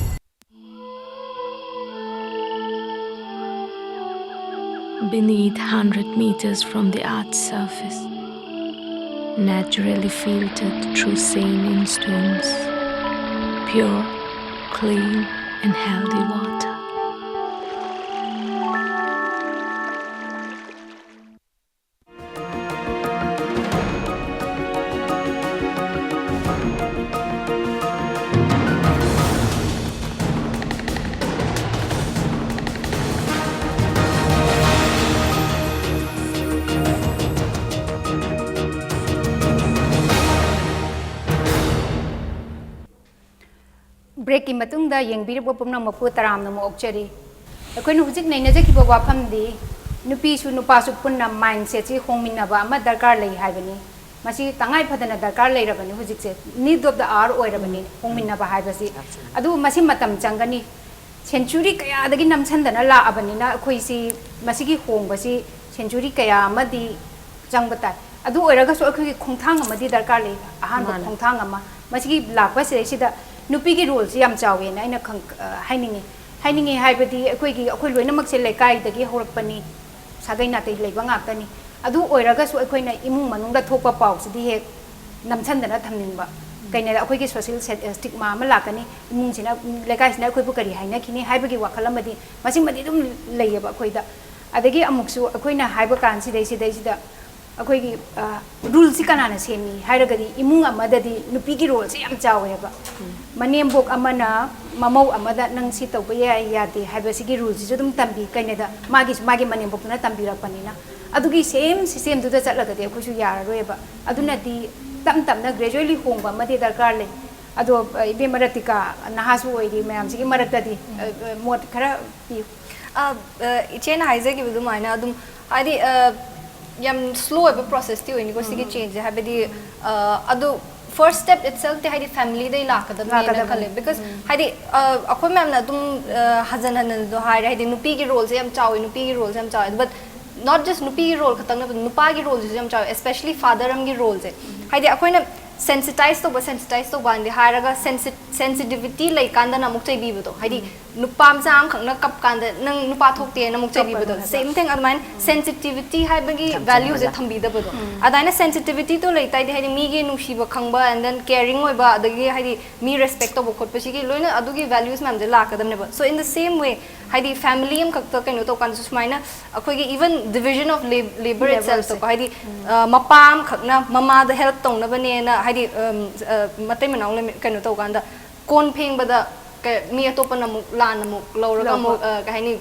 Beneath hundred meters from the earth's surface, naturally filtered through saline stones, pure, clean, and healthy water. ꯕ꯭ꯔꯦꯛꯀꯤ ꯃꯇꯨꯡꯗ ꯌꯦꯡꯕꯤꯔꯤꯕ ꯄꯨꯝꯅꯃꯛꯄꯨ ꯇꯔꯥꯝꯅ ꯑꯣꯛꯆꯔꯤ꯫ ꯑꯩꯈꯣꯏꯅ ꯍꯧꯖꯤꯛ ꯅꯩꯅꯖꯈꯤꯕ ꯋꯥꯐꯝꯗꯤ ꯅꯨꯄꯤꯁꯨ ꯅꯨꯄꯥꯁꯨ ꯄꯨꯟꯅ ꯃꯥꯏꯟꯁꯦꯠꯁꯤ ꯍꯣꯡꯃꯤꯟꯅꯕ ꯑꯃ ꯗꯔꯀꯥꯔ ꯂꯩ ꯍꯥꯏꯕꯅꯤ꯫ ꯃꯁꯤ ꯇꯉꯥꯏ ꯐꯗꯅ ꯗꯔꯀꯥꯔ ꯂꯩꯔꯕꯅꯤ꯫ ꯍꯧꯖꯤꯛꯁꯦ need of the hour ꯑꯣꯏꯔꯕꯅꯤ ꯍꯣꯡꯃꯤꯟꯅꯕ ꯍꯥꯏꯕꯁꯤ꯫ ꯑꯗꯨꯕꯨ ꯃꯁꯤ ꯃꯇꯝ ꯆꯪꯒꯅꯤ꯫ ꯁꯦꯟꯆꯨꯔꯤ ꯀꯌꯥꯗꯒꯤ ꯅꯝꯁꯤꯟꯗꯅ ꯂꯥꯛꯑꯕꯅꯤꯅ ꯑꯩꯈꯣꯏꯁꯤ ꯃꯁꯤꯒꯤ ꯍꯣꯡꯕꯁꯤ ꯁꯦꯟꯆꯨꯔꯤ ꯀꯌꯥ ꯑꯃꯗꯤ ꯆꯪꯕ ꯇꯥꯏ꯫ ꯑꯗꯨ ꯑꯣꯏꯔꯒꯁꯨ ꯑꯩꯈꯣꯏꯒꯤ ꯈꯣꯡꯊꯥꯡ ꯑꯃꯗꯤ ꯗꯔꯀꯥꯔ ꯂꯩ꯫ ꯑꯍꯥꯟꯕ ꯃꯥꯅꯦ꯫ ꯈꯣꯡꯊꯥꯡ ꯑꯃ ꯃꯁꯤꯒꯤ ꯂꯥꯛꯄ ꯁꯤꯗꯩꯁꯤꯗ ꯅꯨꯄꯤꯒꯤ ꯔꯣꯜꯁꯤ ꯌꯥꯝ ꯆꯥꯎꯋꯦꯅ ꯑꯩꯅ ꯈꯪ-, ꯑ, ꯍꯥꯏꯅꯤꯡꯉꯤ꯫ ꯍꯥꯏꯅꯤꯡꯉꯤ ꯍꯥꯏꯕꯗꯤ ꯑꯩꯈꯣꯏꯒꯤ, ꯑꯩꯈꯣꯏ ꯂꯣꯏꯅꯃꯛꯁꯦ ꯂꯩꯀꯥꯏꯗꯒꯤ ꯍꯧꯔꯛꯄꯅꯤ, ꯁꯥꯒꯩ ꯅꯥꯇꯩ ꯂꯩꯕ ꯉꯥꯛꯇꯅꯤ꯫ ꯑꯗꯨ ꯑꯣꯏꯔꯒꯁꯨ ꯑꯩꯈꯣꯏꯅ ꯏꯃꯨꯡ ꯃꯅꯨꯡꯗ ꯊꯣꯛꯄ ꯄꯥꯎꯁꯤꯗꯤ ꯍꯦꯛ ꯅꯝꯁꯤꯟꯗꯅ ꯊꯝꯅꯤꯡꯕ꯫ ꯀꯩꯅꯣꯗ ꯑꯩꯈꯣꯏꯒꯤ ꯁꯣꯁꯤꯌꯦꯜ ꯁꯦ-, ꯁ꯭ꯇꯤꯛꯃꯥ ꯑꯃ ꯂꯥꯛꯀꯅꯤ, ꯏꯃꯨꯡꯁꯤꯅ, ꯂꯩꯀꯥꯏꯁꯤꯅ ꯑꯩꯈꯣꯏꯕꯨ ꯀꯔꯤ ꯍꯥꯏꯅꯈꯤꯅꯤ ꯍꯥꯏꯕꯒꯤ ꯋꯥꯈꯜ ꯑꯃꯗꯤ ꯃꯁꯤꯃꯗꯤ ꯑꯗꯨꯝ ꯂꯩꯌꯦꯕ ꯑꯩꯈꯣꯏꯗ꯫ ꯑꯗꯒꯤ ꯑꯃꯨꯛꯁꯨ ꯑꯩꯈꯣꯏꯅ ꯍꯥꯏꯕ ꯀꯥꯟꯁꯤꯗꯩ, ꯁꯤꯗꯩꯁꯤꯗ ꯑꯩꯈꯣꯏꯒꯤ, ꯑ, ꯔꯨꯜꯁꯤ ꯀꯅꯥꯅ ꯁꯦꯝꯃꯤ ꯍꯥꯏꯔꯒꯗꯤ ꯏꯃꯨꯡ ꯑꯃꯗꯗꯤ ꯅꯨꯄꯤꯒꯤ ꯔꯣꯜꯁꯤ ꯌꯥꯝ ꯆꯥꯎꯋꯦꯕ꯫ ꯃꯅꯦꯝꯕꯣꯛ ꯑꯃꯅ ꯃꯃꯧ ꯑꯃꯗ "ꯅꯪ ꯁꯤ ꯇꯧꯕ ꯌꯥꯏ, ꯌꯥꯗꯦ" ꯍꯥꯏꯕꯁꯤꯒꯤ ꯔꯨꯜꯁꯤꯁꯨ ꯑꯗꯨꯝ ꯇꯝꯕꯤ꯫ ꯀꯩꯅꯣꯗ ꯃꯥꯒꯤꯁꯨ ꯃꯥꯒꯤ ꯃꯅꯦꯝꯕꯣꯛꯇꯨꯅ ꯇꯝꯕꯤꯔꯛꯄꯅꯤꯅ꯫ ꯑꯗꯨꯒꯤ ꯁꯦꯝ ꯁꯤꯁꯇꯦꯝꯗꯨꯗ ꯆꯠꯂꯒꯗꯤ ꯑꯩꯈꯣꯏꯁꯨ ꯌꯥꯔꯔꯣꯏꯕ꯫ ꯑꯗꯨꯅꯗꯤ ꯇꯞ ꯇꯞꯅ ꯒ꯭ꯔꯦꯖꯨꯋꯦꯂꯤ ꯍꯣꯡꯕ ꯑꯃꯗꯤ ꯗꯔꯀꯥꯔ ꯂꯩ꯫ ꯑꯗꯣ, ꯑ, ꯏꯕꯦꯝꯃ ꯔꯇꯤꯀꯥ, ꯅꯍꯥꯁꯨ ꯑꯣꯏꯔꯤ, ꯃꯌꯥꯝꯁꯤꯒꯤ ꯃꯔꯛꯇꯗꯤ, ꯑ, ꯑ, ꯃꯣꯠ ꯈꯔ ꯄꯤꯌꯨ꯫ ꯑ, ꯑ, ꯏꯆꯦꯅ ꯍꯥꯏꯖꯈꯤꯕ ꯑꯗꯨꯃꯥꯏꯅ ꯑꯗꯨꯝ, ꯍꯥꯏꯗꯤ, ꯑ, ꯌꯥꯝ ꯁ꯭ꯂꯣ ꯑꯣꯏꯕ ꯄ꯭ꯔꯣꯁꯦꯁꯇꯤ ꯑꯣꯏꯅꯤꯀꯣ ꯁꯤꯒꯤ ꯆꯦꯟꯖꯁꯦ꯫ ꯍꯥꯏꯕꯗꯤ, ꯑ, ꯑꯗꯨ first step itself ꯇꯤ ꯍꯥꯏꯗꯤ family ꯗꯩ ꯂꯥꯛꯀꯗꯕꯅꯦꯅ ꯈꯜꯂꯦ꯫ Because ꯍꯥꯏꯗꯤ ꯑ, ꯑꯩꯈꯣꯏ ꯃꯌꯥꯝꯅ ꯑꯗꯨꯝ ꯑ, ꯍꯟꯖꯟ ꯍꯟꯖꯟꯁꯨ ꯍꯥꯏꯔꯦ, ꯍꯥꯏꯗꯤ ꯅꯨꯄꯤꯒꯤ role ꯁꯦ ꯌꯥꯝ ꯆꯥꯎꯋꯤ, ꯅꯨꯄꯤꯒꯤ role ꯁꯦ ꯌꯥꯝ ꯆꯥꯎꯋꯤ, but not just ꯅꯨꯄꯤꯒꯤ role ꯈꯛꯇꯪ ꯅꯠꯇꯕ ꯅꯨꯄꯥꯒꯤ role ꯁꯤꯁꯨ ꯌꯥꯝ ꯆꯥꯎꯋꯤ, especially father ꯑꯃꯒꯤ role ꯁꯦ꯫ ꯍꯥꯏꯗꯤ ꯑꯩꯈꯣꯏꯅ sensitize ꯇꯧꯕ, sensitize ꯇꯧꯕ ꯍꯥꯏꯅꯗꯤ ꯍꯥꯏꯔꯒ sensi- sensitivity ꯂꯩꯀꯥꯟꯗꯅ ꯑꯃꯨꯛ ꯆꯩꯕꯤꯕꯗꯣ, ꯍꯥꯏꯗꯤ ꯅꯨꯄꯥ ꯃꯆꯥ ꯑꯃꯈꯛꯅ ꯀꯞ ꯀꯥꯟꯗ ꯅꯪ ꯅꯨꯄꯥ ꯊꯣꯛꯇꯦꯅ ꯑꯃꯨꯛ ꯆꯩꯕꯤꯕꯗꯣ, same thing ꯑꯗꯨꯃꯥꯏꯅ sensitivity ꯍꯥꯏꯕꯒꯤ value ꯁꯦ ꯊꯝꯕꯤꯗꯕꯗꯣ꯫ ꯑꯗꯨꯃꯥꯏꯅ sensitivity ꯗꯣ ꯂꯩꯇꯥꯔꯗꯤ ꯍꯥꯏꯗꯤ ꯃꯤꯒꯤ ꯅꯨꯡꯁꯤꯕ ꯈꯪꯕ and then caring ꯑꯣꯏꯕ ꯑꯗꯒꯤ ꯍꯥꯏꯗꯤ ꯃꯤ respect ꯇꯧꯕ ꯈꯣꯠꯄꯁꯤꯒꯤ ꯂꯣꯏꯅ ꯑꯗꯨꯒꯤ values ꯃꯌꯥꯝꯁꯦ ꯂꯥꯛꯀꯗꯕꯅꯦꯕ꯫ So in the same way ꯍꯥꯏꯗꯤ family ꯑꯃꯈꯛꯇ ꯀꯩꯅꯣ ꯇꯧꯀꯥꯟꯗꯁꯨ ꯁꯨꯃꯥꯏꯅ ꯑꯩꯈꯣꯏꯒꯤ even division of lab- labor itself ꯀꯣ, ꯍꯥꯏꯗꯤ ꯑ, ꯃꯄꯥ ꯑꯃꯈꯛꯅ ꯃꯃꯥꯗ help ꯇꯧꯅꯕꯅꯦꯅ ꯍꯥꯏꯗꯤ ꯑꯝ, ꯑ, ꯃꯇꯩ ꯃꯅꯥꯎ ꯂꯩꯃꯤ- ꯀꯩꯅꯣ ꯇꯧꯀꯥꯟꯗ ꯀꯣꯟ ꯐꯦꯡꯕꯗ ꯀ- ꯃꯤ ꯑꯇꯣꯞꯄꯅ ꯑꯃꯨꯛ ꯂꯥꯟꯅ ꯑꯃꯨꯛ ꯂꯧꯔꯒ ꯑꯃꯨꯛ ꯑ, ꯀꯩ ꯍꯥꯏꯅꯤ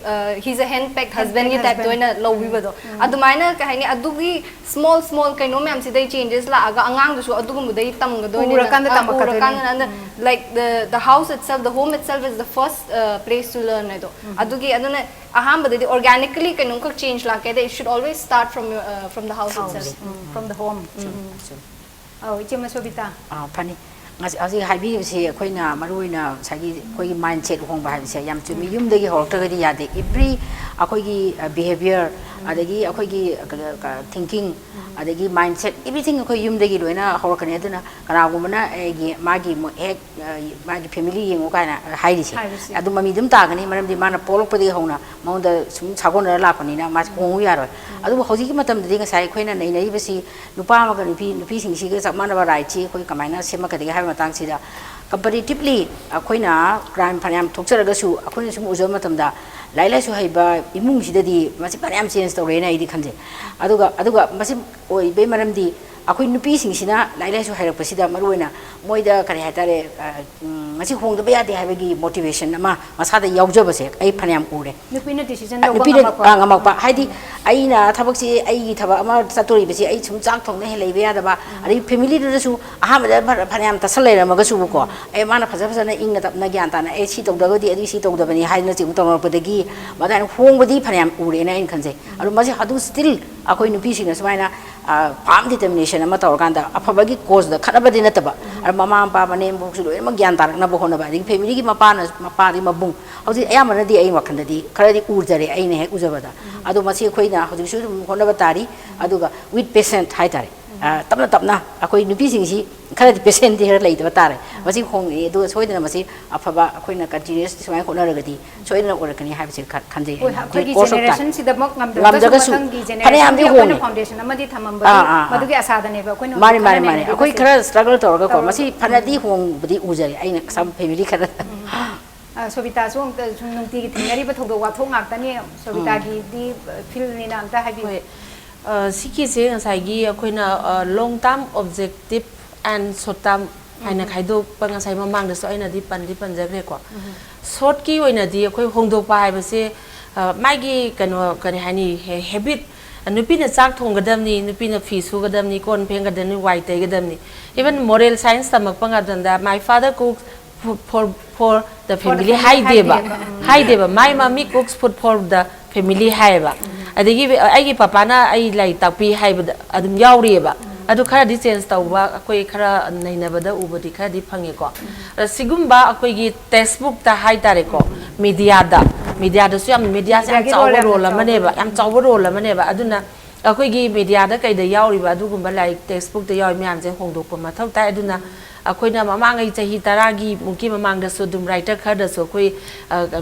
he's a hand pack husband ꯒꯤ type ꯇ ꯑꯣꯏꯅ ꯂꯧꯕꯤꯕꯗꯣ꯫ ꯑꯗꯨꯃꯥꯏꯅ ꯀꯩ ꯍꯥꯏꯅꯤ ꯑꯗꯨꯒꯤ small small ꯀꯩꯅꯣ ꯃꯌꯥꯝꯁꯤꯗꯩ changes ꯂꯥꯛꯑꯒ ꯑꯉꯥꯡꯗꯨꯁꯨ ꯑꯗꯨꯒꯨꯝꯕꯗꯩ ꯇꯝꯒꯗꯣꯏꯅꯤꯅ ꯎꯔꯀꯥꯟꯗ ꯑ, ꯇꯝꯃꯛꯀꯗꯣꯏꯅꯤ꯫ ꯎꯔꯀꯥꯟꯗ ꯑꯗ like the the house itself, the home itself is the first place to learn ꯍꯥꯏꯗꯣ꯫ ꯑꯗꯨꯒꯤ ꯑꯗꯨꯅ ꯑꯍꯥꯟꯕꯗꯗꯤ organically ꯀꯩꯅꯣꯝꯈꯛ change ꯂꯥꯛꯀꯦ, it should always start from your, uh, from the house itself. From the home. ꯑꯧ, ꯏꯆꯦ ꯃꯁꯣꯕꯤꯇꯥ꯫ ꯑꯥ, ꯐꯅꯤ꯫ ꯉꯁꯤ ꯍꯧꯖꯤꯛ ꯍꯥꯏꯕꯤꯔꯤꯕꯁꯤ ꯑꯩꯈꯣꯏꯅ ꯃꯔꯨ ꯑꯣꯏꯅ ꯉꯁꯥꯏꯒꯤ ꯑꯩꯈꯣꯏꯒꯤ mindset ꯍꯣꯡꯕ ꯍꯥꯏꯕꯁꯦ ꯌꯥꯝ ꯆꯨꯝꯃꯤ꯫ ꯌꯨꯝꯗꯒꯤ ꯍꯧꯔꯛꯇ꯭ꯔꯒꯗꯤ ꯌꯥꯗꯦ꯫ Every ꯑꯩꯈꯣꯏꯒꯤ behaviour ꯑꯗꯒꯤ ꯑꯩꯈꯣꯏꯒꯤ thinking ꯑꯗꯒꯤ mindset, everything ꯑꯩꯈꯣꯏ ꯌꯨꯝꯗꯒꯤ ꯂꯣꯏꯅ ꯍꯧꯔꯛꯀꯅꯤ꯫ ꯑꯗꯨꯅ ꯀꯅꯥꯒꯨꯝꯕꯅ ꯑꯩꯒꯤ ꯃꯥꯒꯤ ꯃꯣ- ꯍꯦꯛ ꯃꯥꯒꯤ family ꯌꯦꯡꯉꯨ ꯀꯥꯏꯅ ꯍꯥꯏꯔꯤꯁꯦ ꯑꯗꯨ ꯃꯃꯤ ꯑꯗꯨꯝ ꯇꯥꯒꯅꯤ꯫ ꯃꯔꯝꯗꯤ ꯃꯥꯅ ꯄꯣꯛꯂꯛꯄꯗꯒꯤ ꯍꯧꯅ ꯃꯉꯣꯟꯗ ꯁꯨꯝ ꯁꯥꯒꯣꯟꯅꯔ ꯂꯥꯛꯄꯅꯤꯅ ꯃꯥꯁꯦ ꯍꯣꯡꯉꯨ ꯌꯥꯔꯣꯏ꯫ ꯑꯗꯨꯕꯨ ꯍꯧꯖꯤꯛꯀꯤ ꯃꯇꯝꯗꯗꯤ ꯉꯁꯥꯏ ꯑꯩꯈꯣꯏꯅ ꯅꯩꯅꯔꯤꯕꯁꯤ ꯅꯨꯄꯥ ꯑꯃꯒ ꯅꯨꯄꯤ ꯅꯨꯄꯤꯁꯤꯡꯁꯤꯒ ꯆꯞ ꯃꯥꯟꯅꯕ right ꯁꯤ ꯑꯩꯈꯣꯏ ꯀꯃꯥꯏꯅ ꯁꯦꯝꯃꯛꯀꯗꯒꯦ ꯍꯥꯏꯕ ꯃꯇꯥꯡꯁꯤꯗ, comparatively ꯑꯩꯈꯣꯏꯅ crime ꯐꯅꯌꯥꯝ ꯊꯣꯛꯆꯔꯒꯁꯨ ꯑꯩꯈꯣꯏꯅ ꯁꯨꯝ ꯎꯖꯕ ꯃꯇꯝꯗ ꯂꯥꯏꯔꯤꯛ ꯂꯥꯏꯁꯨ ꯍꯩꯕ ꯏꯃꯨꯡꯁꯤꯗꯗꯤ ꯃꯁꯤ ꯐꯅꯌꯥꯝ change ꯇꯧꯔꯦꯅ ꯑꯩꯗꯤ ꯈꯟꯖꯩ꯫ ꯑꯗꯨꯒ ꯑꯗꯨꯒ ꯃꯁꯤ ꯑꯣꯏꯕꯩ ꯃꯔꯝꯗꯤ ꯑꯩꯈꯣꯏ ꯅꯨꯄꯤꯁꯤꯡꯁꯤꯅ ꯂꯥꯏꯔꯤꯛ ꯂꯥꯏꯁꯨ ꯍꯩꯔꯛꯄꯁꯤꯗ ꯃꯔꯨꯑꯣꯏꯅ ꯃꯣꯏꯗ ꯀꯔꯤ ꯍꯥꯏꯇꯥꯔꯦ, ꯃꯁꯤ ꯍꯣꯡꯗꯕ ꯌꯥꯗꯦ ꯍꯥꯏꯕꯒꯤ motivation ꯑꯃ ꯃꯁꯥꯗ ꯌꯥꯎꯖꯕꯁꯦ ꯑꯩ ꯐꯅꯌꯥꯝ ꯎꯔꯦ꯫ ꯅꯨꯄꯤꯅ decision ꯂꯧꯕ ꯅꯨꯄꯤꯅ ꯉꯝꯃꯛꯄ꯫ ꯑ, ꯉꯝꯃꯛꯄ ꯍꯥꯏꯗꯤ ꯑꯩꯅ ꯊꯕꯛꯁꯤ ꯑꯩꯒꯤ ꯊꯕꯛ ꯑꯃ ꯆꯠꯇꯣꯔꯤꯕꯁꯤ ꯑꯩ ꯁꯨꯝ ꯆꯥꯛ ꯊꯣꯡꯅ ꯍꯦꯛ ꯂꯩꯕ ꯌꯥꯗꯕ, ꯑꯗꯩ family ꯗꯨꯗꯁꯨ ꯑꯍꯥꯟꯕꯗ ꯐ- ꯐꯅꯌꯥꯝ ꯇꯠꯁꯜ ꯂꯩꯔꯝꯃꯒꯁꯨꯕꯀꯣ, ꯑꯩ ꯃꯥꯅ ꯐꯖ ꯐꯖꯅ ꯏꯪꯅ ꯇꯞꯅ ꯒ꯭ꯌꯥꯟ ꯇꯥꯅ ꯑꯩ ꯁꯤ ꯇꯧꯗ꯭ꯔꯒꯗꯤ ꯑꯗꯨ ꯁꯤ ꯇꯧꯗꯕꯅꯤ ꯍꯥꯏꯗꯅ ꯆꯤꯡ ꯇꯧꯅꯔꯛꯄꯗꯒꯤ ꯃꯗꯥꯏꯅ ꯍꯣꯡꯕꯗꯤ ꯐꯅꯌꯥꯝ ꯎꯔꯦꯅ ꯑꯩꯅ ꯈꯟꯖꯩ꯫ ꯑꯗꯣ ꯃꯁꯤ ꯑꯗꯨ still ꯑꯩꯈꯣꯏ ꯅꯨꯄꯤꯁꯤꯡꯅ ꯁꯨꯃꯥꯏꯅ ꯐꯥꯔꯝ ꯗꯤꯇꯔꯃꯤꯅꯦꯁꯟ ꯑꯃ ꯇꯧꯔꯀꯥꯟꯗ ꯑꯐꯕꯒꯤ ꯀꯣꯖꯇ ꯈꯠꯅꯕꯗꯤ ꯅꯠꯇꯕ, ꯑꯗ ꯃꯃꯥ ꯃꯄꯥ ꯃꯅꯦꯝꯕꯣꯛꯁꯨ ꯂꯣꯏꯅꯃꯛ ꯒ꯭ꯌꯥꯟ ꯇꯥꯔꯛꯅꯕ ꯍꯣꯠꯅꯕ, ꯑꯗꯒꯤ ꯐꯦꯃꯤꯂꯤꯒꯤ ꯃꯄꯥꯅ, ꯃꯄꯥꯗꯤ ꯃꯕꯨꯡ, ꯍꯧꯖꯤꯛ ꯑꯌꯥꯝꯕꯅꯗꯤ ꯑꯩ ꯋꯥꯈꯜꯗꯗꯤ ꯈꯔꯗꯤ ꯎꯖꯔꯦ, ꯑꯩꯅ ꯍꯦꯛ ꯎꯖꯕꯗ꯫ ꯑꯗꯣ ꯃꯁꯤ ꯑꯩꯈꯣꯏꯅ ꯍꯧꯖꯤꯛꯁꯨ ꯑꯗꯨꯝ ꯍꯣꯠꯅꯕ ꯇꯥꯔꯤ, ꯑꯗꯨꯒ ꯋꯤꯠ ꯄꯦꯁꯦꯟꯠ ꯍꯥꯏꯇꯥꯔꯦ꯫ ꯑ, ꯇꯞꯅ ꯇꯞꯅ ꯑꯩꯈꯣꯏ ꯅꯨꯄꯤꯁꯤꯡꯁꯤ ꯈꯔꯗꯤ ꯄꯦꯁꯦꯟꯠꯇꯤ ꯈꯔ ꯂꯩꯇꯕ ꯇꯥꯔꯦ꯫ ꯃꯁꯤ ꯍꯣꯡꯉꯛꯏ, ꯑꯗꯨꯒ ꯁꯣꯏꯗꯅ ꯃꯁꯤ ꯑꯐꯕ ꯑꯩꯈꯣꯏꯅ ꯀꯟꯇꯤꯅ꯭ꯌꯨꯁ ꯁꯨꯃꯥꯏꯅ ꯍꯣꯠꯅꯔꯒꯗꯤ ꯁꯣꯏꯗꯅ ꯑꯣꯏꯔꯛꯀꯅꯤ ꯍꯥꯏꯕꯁꯤ ꯈ-, ꯈꯟꯖꯩ ꯍꯣꯏ, ꯑꯩꯅ꯫ ꯑꯩꯈꯣꯏꯒꯤ ꯀꯣꯔꯁ ꯑꯣꯐ ꯇꯥꯏꯝ ꯖꯦꯅꯦꯔꯦꯁꯟꯁꯤꯗꯃꯛ ꯉꯝꯗ꯭ꯔꯒꯁꯨ ꯉꯝꯗ꯭ꯔꯒꯁꯨ ꯃꯊꯪꯒꯤ ꯐꯅꯌꯥꯝꯗꯤ ꯖꯦꯅꯦꯔꯦꯁꯟꯒꯤ ꯑꯩꯈꯣꯏꯅ ꯍꯣꯡꯉꯦ꯫ ꯐꯥꯎꯟꯗꯦꯁꯟ ꯑꯃꯗꯤ ꯊꯝꯃꯝꯕꯒꯤ ꯑꯥ, ꯑꯥ, ꯑꯥ꯫ ꯃꯗꯨꯒꯤ ꯑꯁꯥꯗꯅꯦꯕ ꯑꯩꯈꯣꯏꯅ ꯃꯥꯅꯤ, ꯍꯧꯖꯤꯛ ꯃꯥꯅꯤ, ꯈꯟꯅ ꯃꯥꯅꯤ꯫ ꯅꯩꯅꯔꯤꯕꯁꯦ꯫ ꯑꯩꯈꯣꯏ ꯈꯔ ꯁ꯭ꯇ꯭ꯔꯒꯜ ꯇꯧꯔꯒꯀꯣ, ꯇꯧꯔꯒ꯫ ꯃꯁꯤ ꯐꯅꯗꯤ ꯍꯣꯡꯕꯗꯤ ꯎꯖꯔꯦ ꯑꯩꯅ ꯁꯝ ꯐꯦꯃꯤꯂꯤ ꯈꯔ꯫ ꯑ, ꯁꯣꯕꯤꯇꯥꯁꯨ ꯑꯃꯨꯛꯇ ꯁꯨꯝ ꯅꯨꯡꯇꯤꯒꯤ ꯊꯦꯡꯅꯔꯤꯕ ꯊꯧꯗꯣꯛ ꯋꯥꯊꯣꯛ ꯉꯥꯛꯇꯅꯤ꯫ ꯁꯣꯕꯤꯇꯥꯒꯤꯗꯤ, ꯑ, ꯐꯤꯜꯅꯤꯅ ꯑꯝꯇ ꯍꯥꯏꯕꯤꯌꯨ꯫ ꯍꯣꯏ꯫ ꯑ, ꯁꯤꯒꯤꯁꯦ ꯉꯁꯥꯏꯒꯤ ꯑꯩꯈꯣꯏꯅ, ꯑ, long term objective and short term ꯍꯥꯏꯅ ꯈꯥꯏꯗꯣꯛꯄ ꯉꯁꯥꯏ ꯃꯃꯥꯡꯗꯁꯨ ꯑꯩꯅꯗꯤ ꯄꯟꯗꯤ ꯄꯟꯖꯈ꯭ꯔꯦꯀꯣ꯫ ꯁꯣꯔꯠꯀꯤ ꯑꯣꯏꯅꯗꯤ ꯑꯩꯈꯣꯏ ꯍꯣꯡꯗꯣꯛꯄ ꯍꯥꯏꯕꯁꯦ, ꯑ, ꯃꯥꯒꯤ ꯀꯩꯅꯣ, ꯀꯔꯤ ꯍꯥꯏꯅꯤ, ꯍꯦ-, ꯍꯦꯕꯤꯠ, ꯅꯨꯄꯤꯅ ꯆꯥꯛ ꯊꯣꯡꯒꯗꯕꯅꯤ, ꯅꯨꯄꯤꯅ ꯐꯤ ꯁꯨꯒꯗꯕꯅꯤ, ꯀꯣꯟ ꯐꯦꯡꯒꯗꯕꯅꯤ, ꯋꯥꯏ ꯇꯩꯒꯗꯕꯅꯤ꯫ Even moral science ꯇꯝꯃꯛꯄ ꯃꯇꯝꯗ, "My father cooks for, for the For the family" family ꯍꯥꯏꯗꯦꯕ꯫ ꯍꯥꯏꯗꯦꯕ꯫ Um. ꯍꯥꯏꯗꯦꯕ꯫ "My mummy cooks food for the family" ꯍꯥꯏꯌꯦꯕ꯫ ꯑꯗꯒꯤ ꯑꯩꯒꯤ ꯄꯄꯥꯅ ꯑꯩ ꯂꯥꯏꯔꯤꯛ ꯇꯥꯛꯄꯤ ꯍꯥꯏꯕꯗ ꯑꯗꯨꯝ ꯌꯥꯎꯔꯤꯑꯕ꯫ ꯑꯗꯨ ꯈꯔꯗꯤ ꯆꯦꯟꯖ ꯇꯧꯕ ꯑꯩꯈꯣꯏ ꯈꯔ ꯅꯩꯅꯕꯗ ꯎꯕꯗꯤ ꯈꯔꯗꯤ ꯐꯪꯉꯦꯀꯣ꯫ ꯑꯗ ꯁꯤꯒꯨꯝꯕ ꯑꯩꯈꯣꯏꯒꯤ ꯇꯦꯛꯁꯕꯨꯛꯇ ꯍꯥꯏꯇꯥꯔꯦꯀꯣ, ꯃꯦꯗꯤꯌꯥꯗ, ꯃꯦꯗꯤꯌꯥꯗꯁꯨ ꯌꯥꯝ, ꯃꯦꯗꯤꯌꯥꯁꯦ ꯌꯥꯝ ꯃꯦꯗꯤꯌꯥꯒꯤ ꯆꯥꯎꯕ ꯔꯣꯜ ꯌꯥꯝꯅ ꯔꯣꯜ ꯑꯃꯅꯦꯕ, ꯆꯥꯎꯕ꯫ ꯌꯥꯝ ꯆꯥꯎꯕ ꯔꯣꯜ ꯑꯃꯅꯦꯕ꯫ ꯑꯗꯨꯅ ꯑꯩꯈꯣꯏꯒꯤ ꯃꯦꯗꯤꯌꯥꯗ ꯀꯩꯗ ꯌꯥꯎꯔꯤꯕ ꯑꯗꯨꯒꯨꯝꯕ ꯂꯥꯏꯔꯤꯛ ꯇꯦꯛꯁꯕꯨꯛꯇ ꯌꯥꯎꯔꯤ ꯃꯌꯥꯝꯁꯦ ꯍꯣꯡꯗꯣꯛꯄ ꯃꯊꯧ ꯇꯥꯏ꯫ ꯑꯗꯨꯅ ꯑꯩꯈꯣꯏꯅ ꯃꯃꯥꯡꯉꯩ ꯆꯍꯤ ꯇꯔꯥꯒꯤ ꯃꯨꯛꯀꯤ ꯃꯃꯥꯡꯗꯁꯨ ꯑꯗꯨꯝ ꯔꯥꯏꯇꯔ ꯈꯔꯗꯁꯨ ꯑꯩꯈꯣꯏ, ꯑ,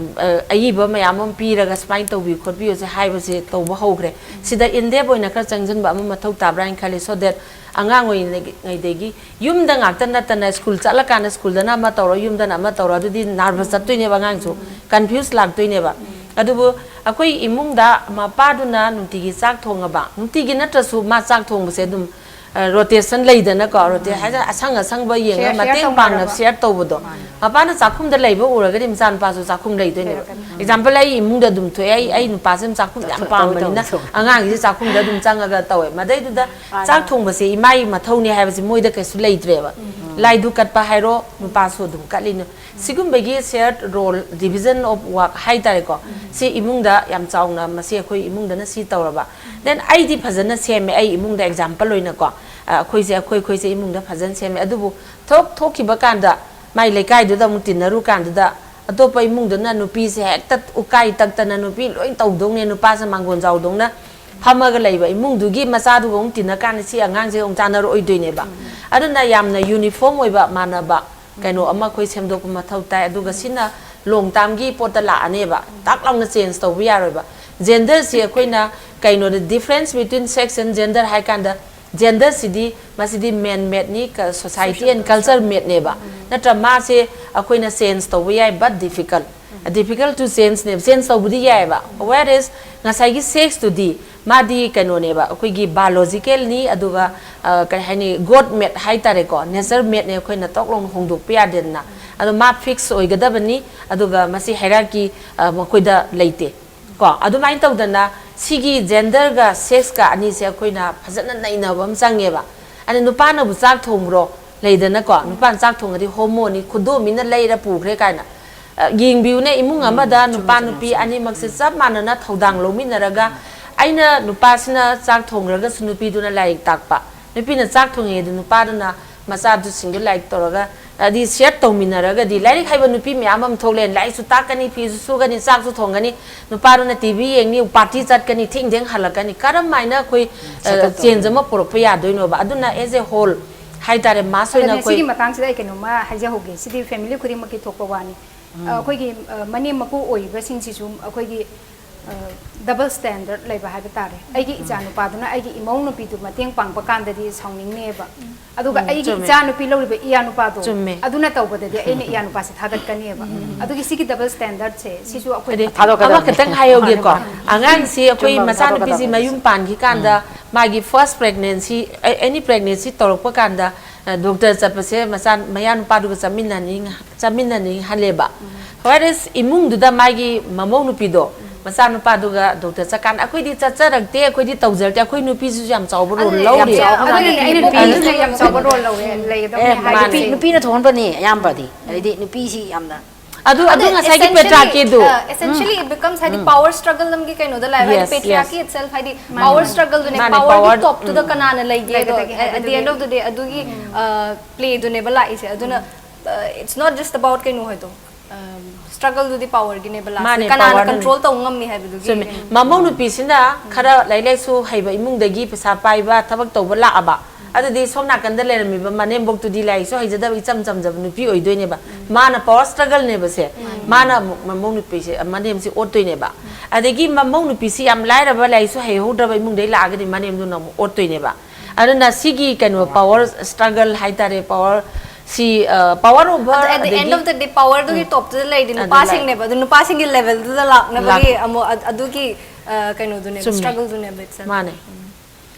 ꯑ, ꯑꯏꯕ ꯃꯌꯥꯝ ꯑꯃ ꯄꯤꯔꯒ ꯁꯨꯃꯥꯏꯅ ꯇꯧꯕꯤꯌꯨ ꯈꯣꯠꯄꯤꯌꯨꯁꯦ ꯍꯥꯏꯕꯁꯦ ꯇꯧꯕ ꯍꯧꯈ꯭ꯔꯦ꯫ ꯁꯤꯗ in depth ꯑꯣꯏꯅ ꯈꯔ ꯆꯪꯁꯤꯟꯕ ꯑꯃ ꯃꯊꯧ ꯇꯥꯕ꯭ꯔꯥ ꯍꯥꯏꯅ ꯈꯜꯂꯤ, so that ꯑꯉꯥꯡ ꯑꯣꯏꯔꯤꯉꯩꯗꯒꯤ ꯌꯨꯝꯗ ꯉꯥꯛꯇ ꯅꯠꯇꯅ ꯁ꯭ꯀꯨꯜ ꯆꯠꯂꯀꯥꯟꯗ ꯁ꯭ꯀꯨꯜꯗꯅ ꯑꯃ ꯇꯧꯔ, ꯌꯨꯝꯗꯅ ꯑꯃ ꯇꯧꯔ, ꯑꯗꯨꯗꯤ ꯅꯔꯚꯁ ꯆꯠꯇꯣꯏꯅꯦꯕ ꯑꯉꯥꯡꯁꯨ, ꯀꯟꯐ꯭ꯌꯨꯁ ꯂꯥꯛꯇꯣꯏꯅꯦꯕ꯫ ꯑꯗꯨꯕꯨ ꯑꯩꯈꯣꯏ ꯏꯃꯨꯡꯗ ꯃꯄꯥꯗꯨꯅ ꯅꯨꯡꯇꯤꯒꯤ ꯆꯥꯛ ꯊꯣꯡꯉꯕ, ꯅꯨꯡꯇꯤꯒꯤ ꯅꯠꯇ꯭ꯔꯁꯨ ꯃꯥ ꯆꯥꯛ ꯊꯣꯡꯕꯁꯦ ꯑꯗꯨꯝ, ꯑ, ꯔꯣꯇꯦꯁꯟ ꯂꯩꯗꯅꯀꯣ, ꯔꯣꯇꯦ-, ꯍꯥꯏꯗꯤ ꯑꯁꯪ ꯑꯁꯪꯕ ꯌꯦꯡꯉꯒ ꯁꯤꯌꯔ, ꯁꯤꯌꯔ ꯃꯇꯦꯡ ꯄꯥꯡꯅꯕ ꯇꯧꯅꯔꯒ꯫ ꯁꯤꯌꯔ ꯇꯧꯕꯗꯣ꯫ ꯃꯥꯅꯦ꯫ ꯃꯄꯥꯅ ꯆꯥꯛꯈꯨꯝꯗ ꯂꯩꯕ ꯎꯔꯒꯗꯤ ꯃꯆꯥꯅꯨꯄꯥꯁꯨ ꯆꯥꯛꯈꯨꯝ ꯂꯩꯗꯣꯏꯅꯦꯕ꯫ ꯂꯩꯔꯛꯀꯅꯤ꯫ ꯑꯦꯛꯖꯥꯝꯄꯜ, ꯑꯩ ꯏꯃꯨꯡꯗ ꯑꯗꯨꯝ ꯊꯣꯛꯑꯦ, ꯑꯩ, ꯑꯩ ꯅꯨꯄꯥꯁꯦ ꯑꯗꯨꯝ ꯆꯥꯛꯈꯨꯝ ꯌꯥꯝ ꯇꯧ-, ꯇꯧ-, ꯄꯥꯝꯕꯅꯤꯅ ꯇꯧ-, ꯇꯧ-, ꯑꯉꯥꯡꯁꯦ ꯆꯥꯛꯈꯨꯝꯗ ꯑꯗꯨꯝ ꯆꯪꯉꯒ ꯇꯧꯋꯦ꯫ ꯃꯗꯩꯗꯨꯗ ꯃꯥꯅꯦ꯫ ꯆꯥꯛ ꯊꯣꯡꯕꯁꯦ ꯏꯃꯥꯒꯤ ꯃꯊꯧꯅꯤ ꯍꯥꯏꯕꯁꯦ ꯃꯣꯏꯗ ꯀꯩꯁꯨ ꯂꯩꯇ꯭ꯔꯦꯕ꯫ ꯂꯥꯏꯗꯨ ꯀꯠꯄ ꯍꯥꯏꯔꯣ, ꯅꯨꯄꯥꯁꯨ ꯑꯗꯨꯝ ꯀꯠꯂꯤꯅꯤ꯫ ꯁꯤꯒꯨꯝꯕꯒꯤ shared role, division of work ꯍꯥꯏꯇꯥꯔꯦꯀꯣ, ꯁꯤ ꯏꯃꯨꯡꯗ ꯌꯥꯝ ꯆꯥꯎꯅ, ꯃꯁꯤ ꯑꯩꯈꯣꯏ ꯏꯃꯨꯡꯗꯅ ꯁꯤ ꯇꯧꯔꯕ, then ꯑꯩꯗꯤ ꯐꯖꯅ ꯁꯦꯝꯃꯦ, ꯑꯩ ꯏꯃꯨꯡꯗ example ꯑꯣꯏꯅꯀꯣ, ꯑ, ꯑꯩꯈꯣꯏꯁꯦ, ꯑꯩꯈꯣꯏ, ꯑꯩꯈꯣꯏꯁꯦ ꯏꯃꯨꯡꯗ ꯐꯖꯅ ꯁꯦꯝꯃꯦ꯫ ꯑꯗꯨꯕꯨ ꯊꯣꯛ ꯊꯣꯛꯈꯤꯕ ꯀꯥꯟꯗ, ꯃꯥꯏ ꯂꯩꯀꯥꯏꯗꯨꯗ ꯑꯃꯨꯛ ꯇꯤꯟꯅꯔꯨ ꯀꯥꯟꯗꯨꯗ, ꯑꯇꯣꯞꯄ ꯏꯃꯨꯡꯗꯨꯅ ꯅꯨꯄꯤꯁꯦ ꯍꯦꯛꯇ ꯎꯀꯥꯏ ꯇꯛꯇꯅ ꯅꯨꯄꯤ ꯂꯣꯏ ꯇꯧꯗꯧꯅꯦ, ꯅꯨꯄꯥꯁꯦ ꯃꯥꯡꯒꯣꯟ ꯖꯥꯎꯗꯧꯅ ꯐꯝꯃꯒ ꯂꯩꯕ ꯏꯃꯨꯡꯗꯨꯒꯤ ꯃꯆꯥꯗꯨꯒ ꯑꯃꯨꯛ ꯇꯤꯟꯅ ꯀꯥꯟꯗ ꯁꯤ ꯑꯉꯥꯡꯁꯦ ꯑꯃꯨꯛ ꯆꯥꯟꯅꯔꯛꯑꯣꯏꯗꯣꯏꯅꯦꯕ꯫ ꯑꯗꯨꯅ ꯌꯥꯝꯅ uniform ꯑꯣꯏꯕ, ꯃꯥꯟꯅꯕ ꯀꯩꯅꯣ ꯑꯃ ꯑꯩꯈꯣꯏ ꯁꯦꯝꯗꯣꯛꯄ ꯃꯊꯧ ꯇꯥꯏ꯫ ꯑꯗꯨꯒ ꯁꯤꯅ long termꯒꯤ ꯄꯣꯠꯇ ꯂꯥꯛꯑꯅꯦꯕ, ꯇꯥꯛ ꯂꯥꯎꯅ change ꯇꯧꯕ ꯌꯥꯔꯣꯏꯕ꯫ Genderꯁꯤ ꯑꯩꯈꯣꯏꯅ ꯀꯩꯅꯣꯗ, difference between sex and gender ꯍꯥꯏ ꯀꯥꯟꯗ, genderꯁꯤꯗꯤ, ꯃꯁꯤꯗꯤ man madeꯅꯤ, ꯀ-, society and culture madeꯅꯦꯕ꯫ ꯅꯠꯇ꯭ꯔ? ꯃꯥꯁꯦ ꯑꯩꯈꯣꯏꯅ change ꯇꯧꯕ ꯌꯥꯏ, but difficult, difficult to changeꯅꯦꯕ, change ꯇꯧꯕꯗꯤ ꯌꯥꯏꯑꯕ꯫ Whereas ꯉꯁꯥꯏꯒꯤ sexꯇꯨꯗꯤ ꯃꯥꯗꯤ ꯀꯩꯅꯣꯅꯦꯕ, ꯑꯩꯈꯣꯏꯒꯤ biologicalꯅꯤ, ꯑꯗꯨꯒ, ꯑ, ꯀꯩ ꯍꯥꯏꯅꯤ, God made ꯍꯥꯏꯇꯥꯔꯦꯀꯣ, nature madeꯅꯦ, ꯑꯩꯈꯣꯏꯅ ꯇꯣꯛ ꯂꯥꯎꯅ ꯍꯣꯡꯗꯣꯛꯄ ꯌꯥꯗꯦꯗꯅ꯫ ꯑꯗꯣ ꯃꯥ fix ꯑꯣꯏꯒꯗꯕꯅꯤ, ꯑꯗꯨꯒ ꯃꯁꯤ hierarchy, ꯑ, ꯃꯈꯣꯏꯗ ꯂꯩꯇꯦ꯫ ꯀꯣ, ꯑꯗꯨꯃꯥꯏꯅ ꯇꯧꯗꯅ ꯁꯤꯒꯤ genderꯒ sexꯀ ꯑꯅꯤꯁꯦ ꯑꯩꯈꯣꯏꯅ ꯐꯖꯅ ꯅꯩꯅꯕ ꯑꯃ ꯆꯪꯉꯦꯕ꯫ ꯑꯗ ꯅꯨꯄꯥꯅꯕꯨ ꯆꯥꯛ ꯊꯣꯡꯕ꯭ꯔꯣ? ꯂꯩꯗꯅꯀꯣ, ꯅꯨꯄꯥꯅ ꯆꯥꯛ ꯊꯣꯡꯉꯗꯤ homoꯅꯤ, ꯈꯨꯗꯣꯝꯕꯤꯅ ꯂꯩꯔ ꯄꯨꯈ꯭ꯔꯦ ꯀꯥꯏꯅ꯫ ꯑ, ꯌꯦꯡꯕꯤꯌꯨꯅꯦ, ꯏꯃꯨꯡ ꯑꯃꯗ ꯅꯨꯄꯥ ꯅꯨꯄꯤ ꯑꯅꯤꯃꯛꯁꯦ ꯆꯞ ꯃꯥꯟꯅꯅ ꯊꯧꯗꯥꯡ ꯂꯧꯃꯤꯟꯅꯔꯒ, ꯑꯩꯅ, ꯅꯨꯄꯥꯁꯤꯅ ꯆꯥꯛ ꯊꯣꯡꯈ꯭ꯔꯒꯁꯨ ꯅꯨꯄꯤꯗꯨꯅ ꯂꯥꯏꯔꯤꯛ ꯇꯥꯛꯄ, ꯅꯨꯄꯤꯅ ꯆꯥꯛ ꯊꯣꯡꯉꯦ ꯑꯗꯨ ꯅꯨꯄꯥꯗꯨꯅ ꯃꯆꯥꯗꯨꯁꯤꯡꯗꯨ ꯂꯥꯏꯔꯤꯛ ꯇꯧꯔꯒ, ꯍꯥꯏꯗꯤ share ꯇꯧꯃꯤꯟꯅꯔꯒꯗꯤ, ꯂꯥꯏꯔꯤꯛ ꯍꯩꯕ ꯅꯨꯄꯤ ꯃꯌꯥꯝ ꯑꯃ ꯊꯣꯛꯂꯛꯑꯦ, ꯂꯥꯏꯔꯤꯛꯁꯨ ꯇꯥꯛꯀꯅꯤ, ꯐꯤꯁꯨ ꯁꯨꯒꯅꯤ, ꯆꯥꯛꯁꯨ ꯊꯣꯡꯒꯅꯤ, ꯅꯨꯄꯥꯗꯨꯅ ꯇꯤ ꯚꯤ ꯌꯦꯡꯅꯤ, party ꯆꯠꯀꯅꯤ, ꯊꯦꯡ ꯊꯦꯡ ꯍꯜꯂꯛꯀꯅꯤ꯫ ꯀꯔꯝ ꯍꯥꯏꯅ ꯑꯩꯈꯣꯏ, ꯑ, change ꯑꯃ ꯄꯨꯔꯛꯄ ꯌꯥꯗꯣꯏꯅꯣꯕ? ꯑꯗꯨꯅ as a whole ꯍꯥꯏꯇꯥꯔꯦ, mass ꯑꯣꯏꯅ ꯑꯗꯨꯅꯦ, ꯑꯩꯈꯣꯏ ꯁꯤꯒꯤ ꯃꯇꯥꯡꯁꯤꯗ ꯑꯩ ꯀꯩꯅꯣꯝꯃ ꯍꯥꯏꯖꯍꯧꯒꯦ꯫ ꯁꯤꯗꯤ family ꯈꯨꯗꯤꯡꯃꯛꯀꯤ ꯊꯣꯛꯄ ꯋꯥꯅꯤ꯫ ꯑ, ꯑꯩꯈꯣꯏꯒꯤ, ꯑ, ꯃꯅꯦꯝ ꯃꯀꯨ ꯑꯣꯏꯔꯤꯕꯁꯤꯡꯁꯤꯁꯨ ꯑꯩꯈꯣꯏꯒꯤ, ꯑ, double standard ꯂꯩꯕ ꯍꯥꯏꯕ ꯇꯥꯔꯦ꯫ ꯑꯩꯒꯤ ꯏꯆꯥ ꯅꯨꯄꯥꯗꯨꯅ ꯑꯩꯒꯤ ꯏꯃꯧ ꯅꯨꯄꯤꯗꯨ ꯃꯇꯦꯡ ꯄꯥꯡꯕ ꯀꯥꯟꯗꯗꯤ ꯁꯥꯎꯅꯤꯡꯅꯦꯕ꯫ ꯑꯗꯨꯒ ꯎꯝ, ꯑꯩꯒꯤ ꯆꯨꯝꯃꯦ꯫ ꯏꯆꯥ ꯅꯨꯄꯤ ꯂꯧꯔꯤꯕ ꯏꯌꯥ ꯅꯨꯄꯥꯗꯣ, ꯆꯨꯝꯃꯦ꯫ ꯑꯗꯨꯅ ꯇꯧꯕꯗꯗꯤ ꯑꯩꯅ ꯏꯌꯥ ꯅꯨꯄꯥꯁꯦ ꯊꯥꯒꯠꯀꯅꯦꯕ꯫ ꯑꯗꯨꯒꯤ ꯁꯤꯒꯤ double standardꯁꯦ, ꯁꯤꯁꯨ ꯑꯩꯈꯣꯏ ꯍꯥꯏꯗꯤ, ꯊꯥꯗꯣꯛꯀꯗꯕꯅꯤ꯫ ꯑꯃꯈꯛꯇꯪ ꯍꯥꯏꯍꯧꯒꯦꯀꯣ꯫ ꯃꯥꯅꯦ, ꯃꯥꯅꯦ꯫ ꯑꯉꯥꯡꯁꯤ ꯑꯩꯈꯣꯏ ꯆꯨꯝꯕ, ꯃꯆꯥꯅꯨꯄꯤꯁꯤ ꯊꯥꯗꯣꯛꯀꯗꯕꯅꯤ꯫ ꯃꯌꯨꯝ ꯄꯥꯟꯈꯤ ꯀꯥꯟꯗ, ꯃꯥꯒꯤ first pregnancy, ꯑꯦ-, any pregnancy ꯇꯧꯔꯛꯄ ꯀꯥꯟꯗ, ꯑ, doctor ꯆꯠꯄꯁꯦ ꯃꯆꯥ, ꯃꯌꯥ ꯅꯨꯄꯥꯗꯨꯒ ꯆꯠꯃꯤꯟꯅꯅꯤꯡ-, ꯆꯠꯃꯤꯟꯅꯅꯤꯡꯍꯜꯂꯦꯕ꯫ Whereas ꯏꯃꯨꯡꯗꯨꯗ ꯃꯥꯒꯤ ꯃꯃꯧ ꯅꯨꯄꯤꯗꯣ, ꯃꯆꯥꯅꯨꯄꯥꯗꯨꯒ ꯗꯣꯛꯇꯔ ꯆꯠꯀꯥꯟꯗ ꯑꯩꯈꯣꯏꯗꯤ ꯆꯠꯆꯔꯛꯇꯦ, ꯑꯩꯈꯣꯏꯗꯤ ꯇꯧꯖꯔꯛꯇꯦ, ꯑꯩꯈꯣꯏ ꯅꯨꯄꯤꯁꯤꯁꯨ ꯌꯥꯝ ꯆꯥꯎꯕ ꯔꯣꯜ ꯑꯗꯨꯅꯦ, ꯂꯧꯔꯤ꯫ ꯌꯥꯝ ꯆꯥꯎꯕ ꯑꯗꯨꯅꯦ, ꯔꯣꯜ ꯑꯩꯅ ꯂꯧꯔꯤ꯫ ꯅꯨꯄꯤꯁꯤꯅ ꯌꯥꯝ ꯆꯥꯎꯕ ꯔꯣꯜ ꯂꯧꯋꯦ, ꯂꯩꯒꯗꯕꯅꯦ ꯑꯦ, ꯍꯥꯏꯕꯁꯦ꯫ ꯃꯥꯅꯦ꯫ ꯅꯨꯄꯤꯅ ꯊꯣꯛꯍꯟꯕꯅꯤ ꯑꯌꯥꯝꯕꯗꯤ꯫ ꯍꯥꯏꯗꯤ ꯅꯨꯄꯤꯁꯤ ꯌꯥꯝꯅ ꯑꯗꯨ ꯑꯗꯨ ꯉꯁꯥꯏꯒꯤ ꯄꯦꯇ꯭ꯔꯥꯀꯤꯗꯨ Essentially it becomes ꯍꯥꯏꯗꯤ power struggle ꯑꯃꯒꯤ ꯀꯩꯅꯣꯗ ꯂꯥꯛꯑꯦ, ꯍꯥꯏꯗꯤ patriarchy ꯌꯦꯁ꯫ itself ꯍꯥꯏꯗꯤ power struggleꯗꯨꯅꯦ, ꯃꯥꯅꯦ, powerꯒꯤ power, topꯇꯨꯗ ꯀꯅꯥꯅ ꯂꯩꯒꯦꯗꯣ, ꯂꯩꯒꯗꯒꯦ at the end of the day ꯑꯗꯨꯒꯤ playꯗꯨꯅꯦꯕ ꯂꯥꯛꯏꯁꯦ꯫ ꯑꯗꯨꯅ it's not just about ꯀꯩꯅꯣ ꯍꯥꯏꯗꯣ, struggleꯗꯨꯗꯤ powerꯒꯤꯅꯦꯕ ꯂꯥꯛꯏꯁꯦ, ꯃꯥꯅꯦ, ꯀꯅꯥꯅ powerꯗꯨꯅꯦ꯫ Control ꯇꯧ ꯉꯝꯃꯤ ꯍꯥꯏꯕꯗꯨꯒꯤ ꯆꯨꯝꯃꯦ꯫ ꯃꯃꯧ ꯅꯨꯄꯤꯁꯤꯅ ꯈꯔ ꯂꯥꯏꯔꯤꯛ ꯂꯥꯏꯁꯨ ꯍꯩꯕ ꯏꯃꯨꯡꯗꯒꯤ ꯄꯩꯁꯥ ꯄꯥꯏꯕ ꯊꯕꯛ ꯇꯧꯕ ꯂꯥꯛꯑꯕ, ꯑꯗꯨꯗꯤ ꯁꯣꯝ ꯅꯥꯀꯟꯗ ꯂꯩꯔꯝꯃꯤꯕ ꯃꯅꯦꯝꯕꯣꯛꯇꯨꯗꯤ ꯂꯥꯏꯔꯤꯛꯁꯨ ꯍꯩꯖꯗꯕ ꯏꯆꯝ ꯆꯝꯖꯕ ꯅꯨꯄꯤ ꯑꯣꯏꯗꯣꯏꯅꯦꯕ꯫ ꯃꯥꯅ power struggleꯅꯦꯕ ꯁꯦ꯫ ꯃꯥꯅ ꯑꯃꯨꯛ ꯃꯃꯧ ꯅꯨꯄꯤꯁꯦ, ꯃꯅꯦꯝꯁꯦ ꯑꯣꯠꯇꯣꯏꯅꯦꯕ꯫ ꯑꯗꯒꯤ ꯃꯃꯧ ꯅꯨꯄꯤꯁꯤ ꯌꯥꯝ ꯂꯥꯏꯔꯕ, ꯂꯥꯏꯔꯤꯛꯁꯨ ꯍꯩꯍꯧꯗ꯭ꯔꯕ ꯏꯃꯨꯡꯗꯩ ꯂꯥꯛꯑꯒꯗꯤ ꯃꯅꯦꯝꯗꯨꯅ ꯑꯃꯨꯛ ꯑꯣꯠꯇꯣꯏꯅꯦꯕ꯫ ꯑꯗꯨꯅ ꯁꯤꯒꯤ ꯀꯩꯅꯣ power struggle ꯍꯥꯏꯇꯥꯔꯦ, power ꯁꯤ power over ꯑꯗꯣ at the end of the day powerꯗꯨꯒꯤ topꯇꯨꯗ ꯂꯩꯔꯗꯤ ꯅꯨꯄꯥꯁꯤꯡꯅꯦꯕ, ꯑꯗꯨ ꯅꯨꯄꯥꯁꯤꯡꯒꯤ levelꯗꯨꯗ ꯂꯥꯛꯅꯕꯒꯤ ꯑꯃꯨꯛ ꯑꯗꯨꯒꯤ ꯀꯩꯅꯣꯗꯨꯅꯦꯕ, struggleꯗꯨꯅꯦꯕ itself꯫ ꯃꯥꯅꯦ꯫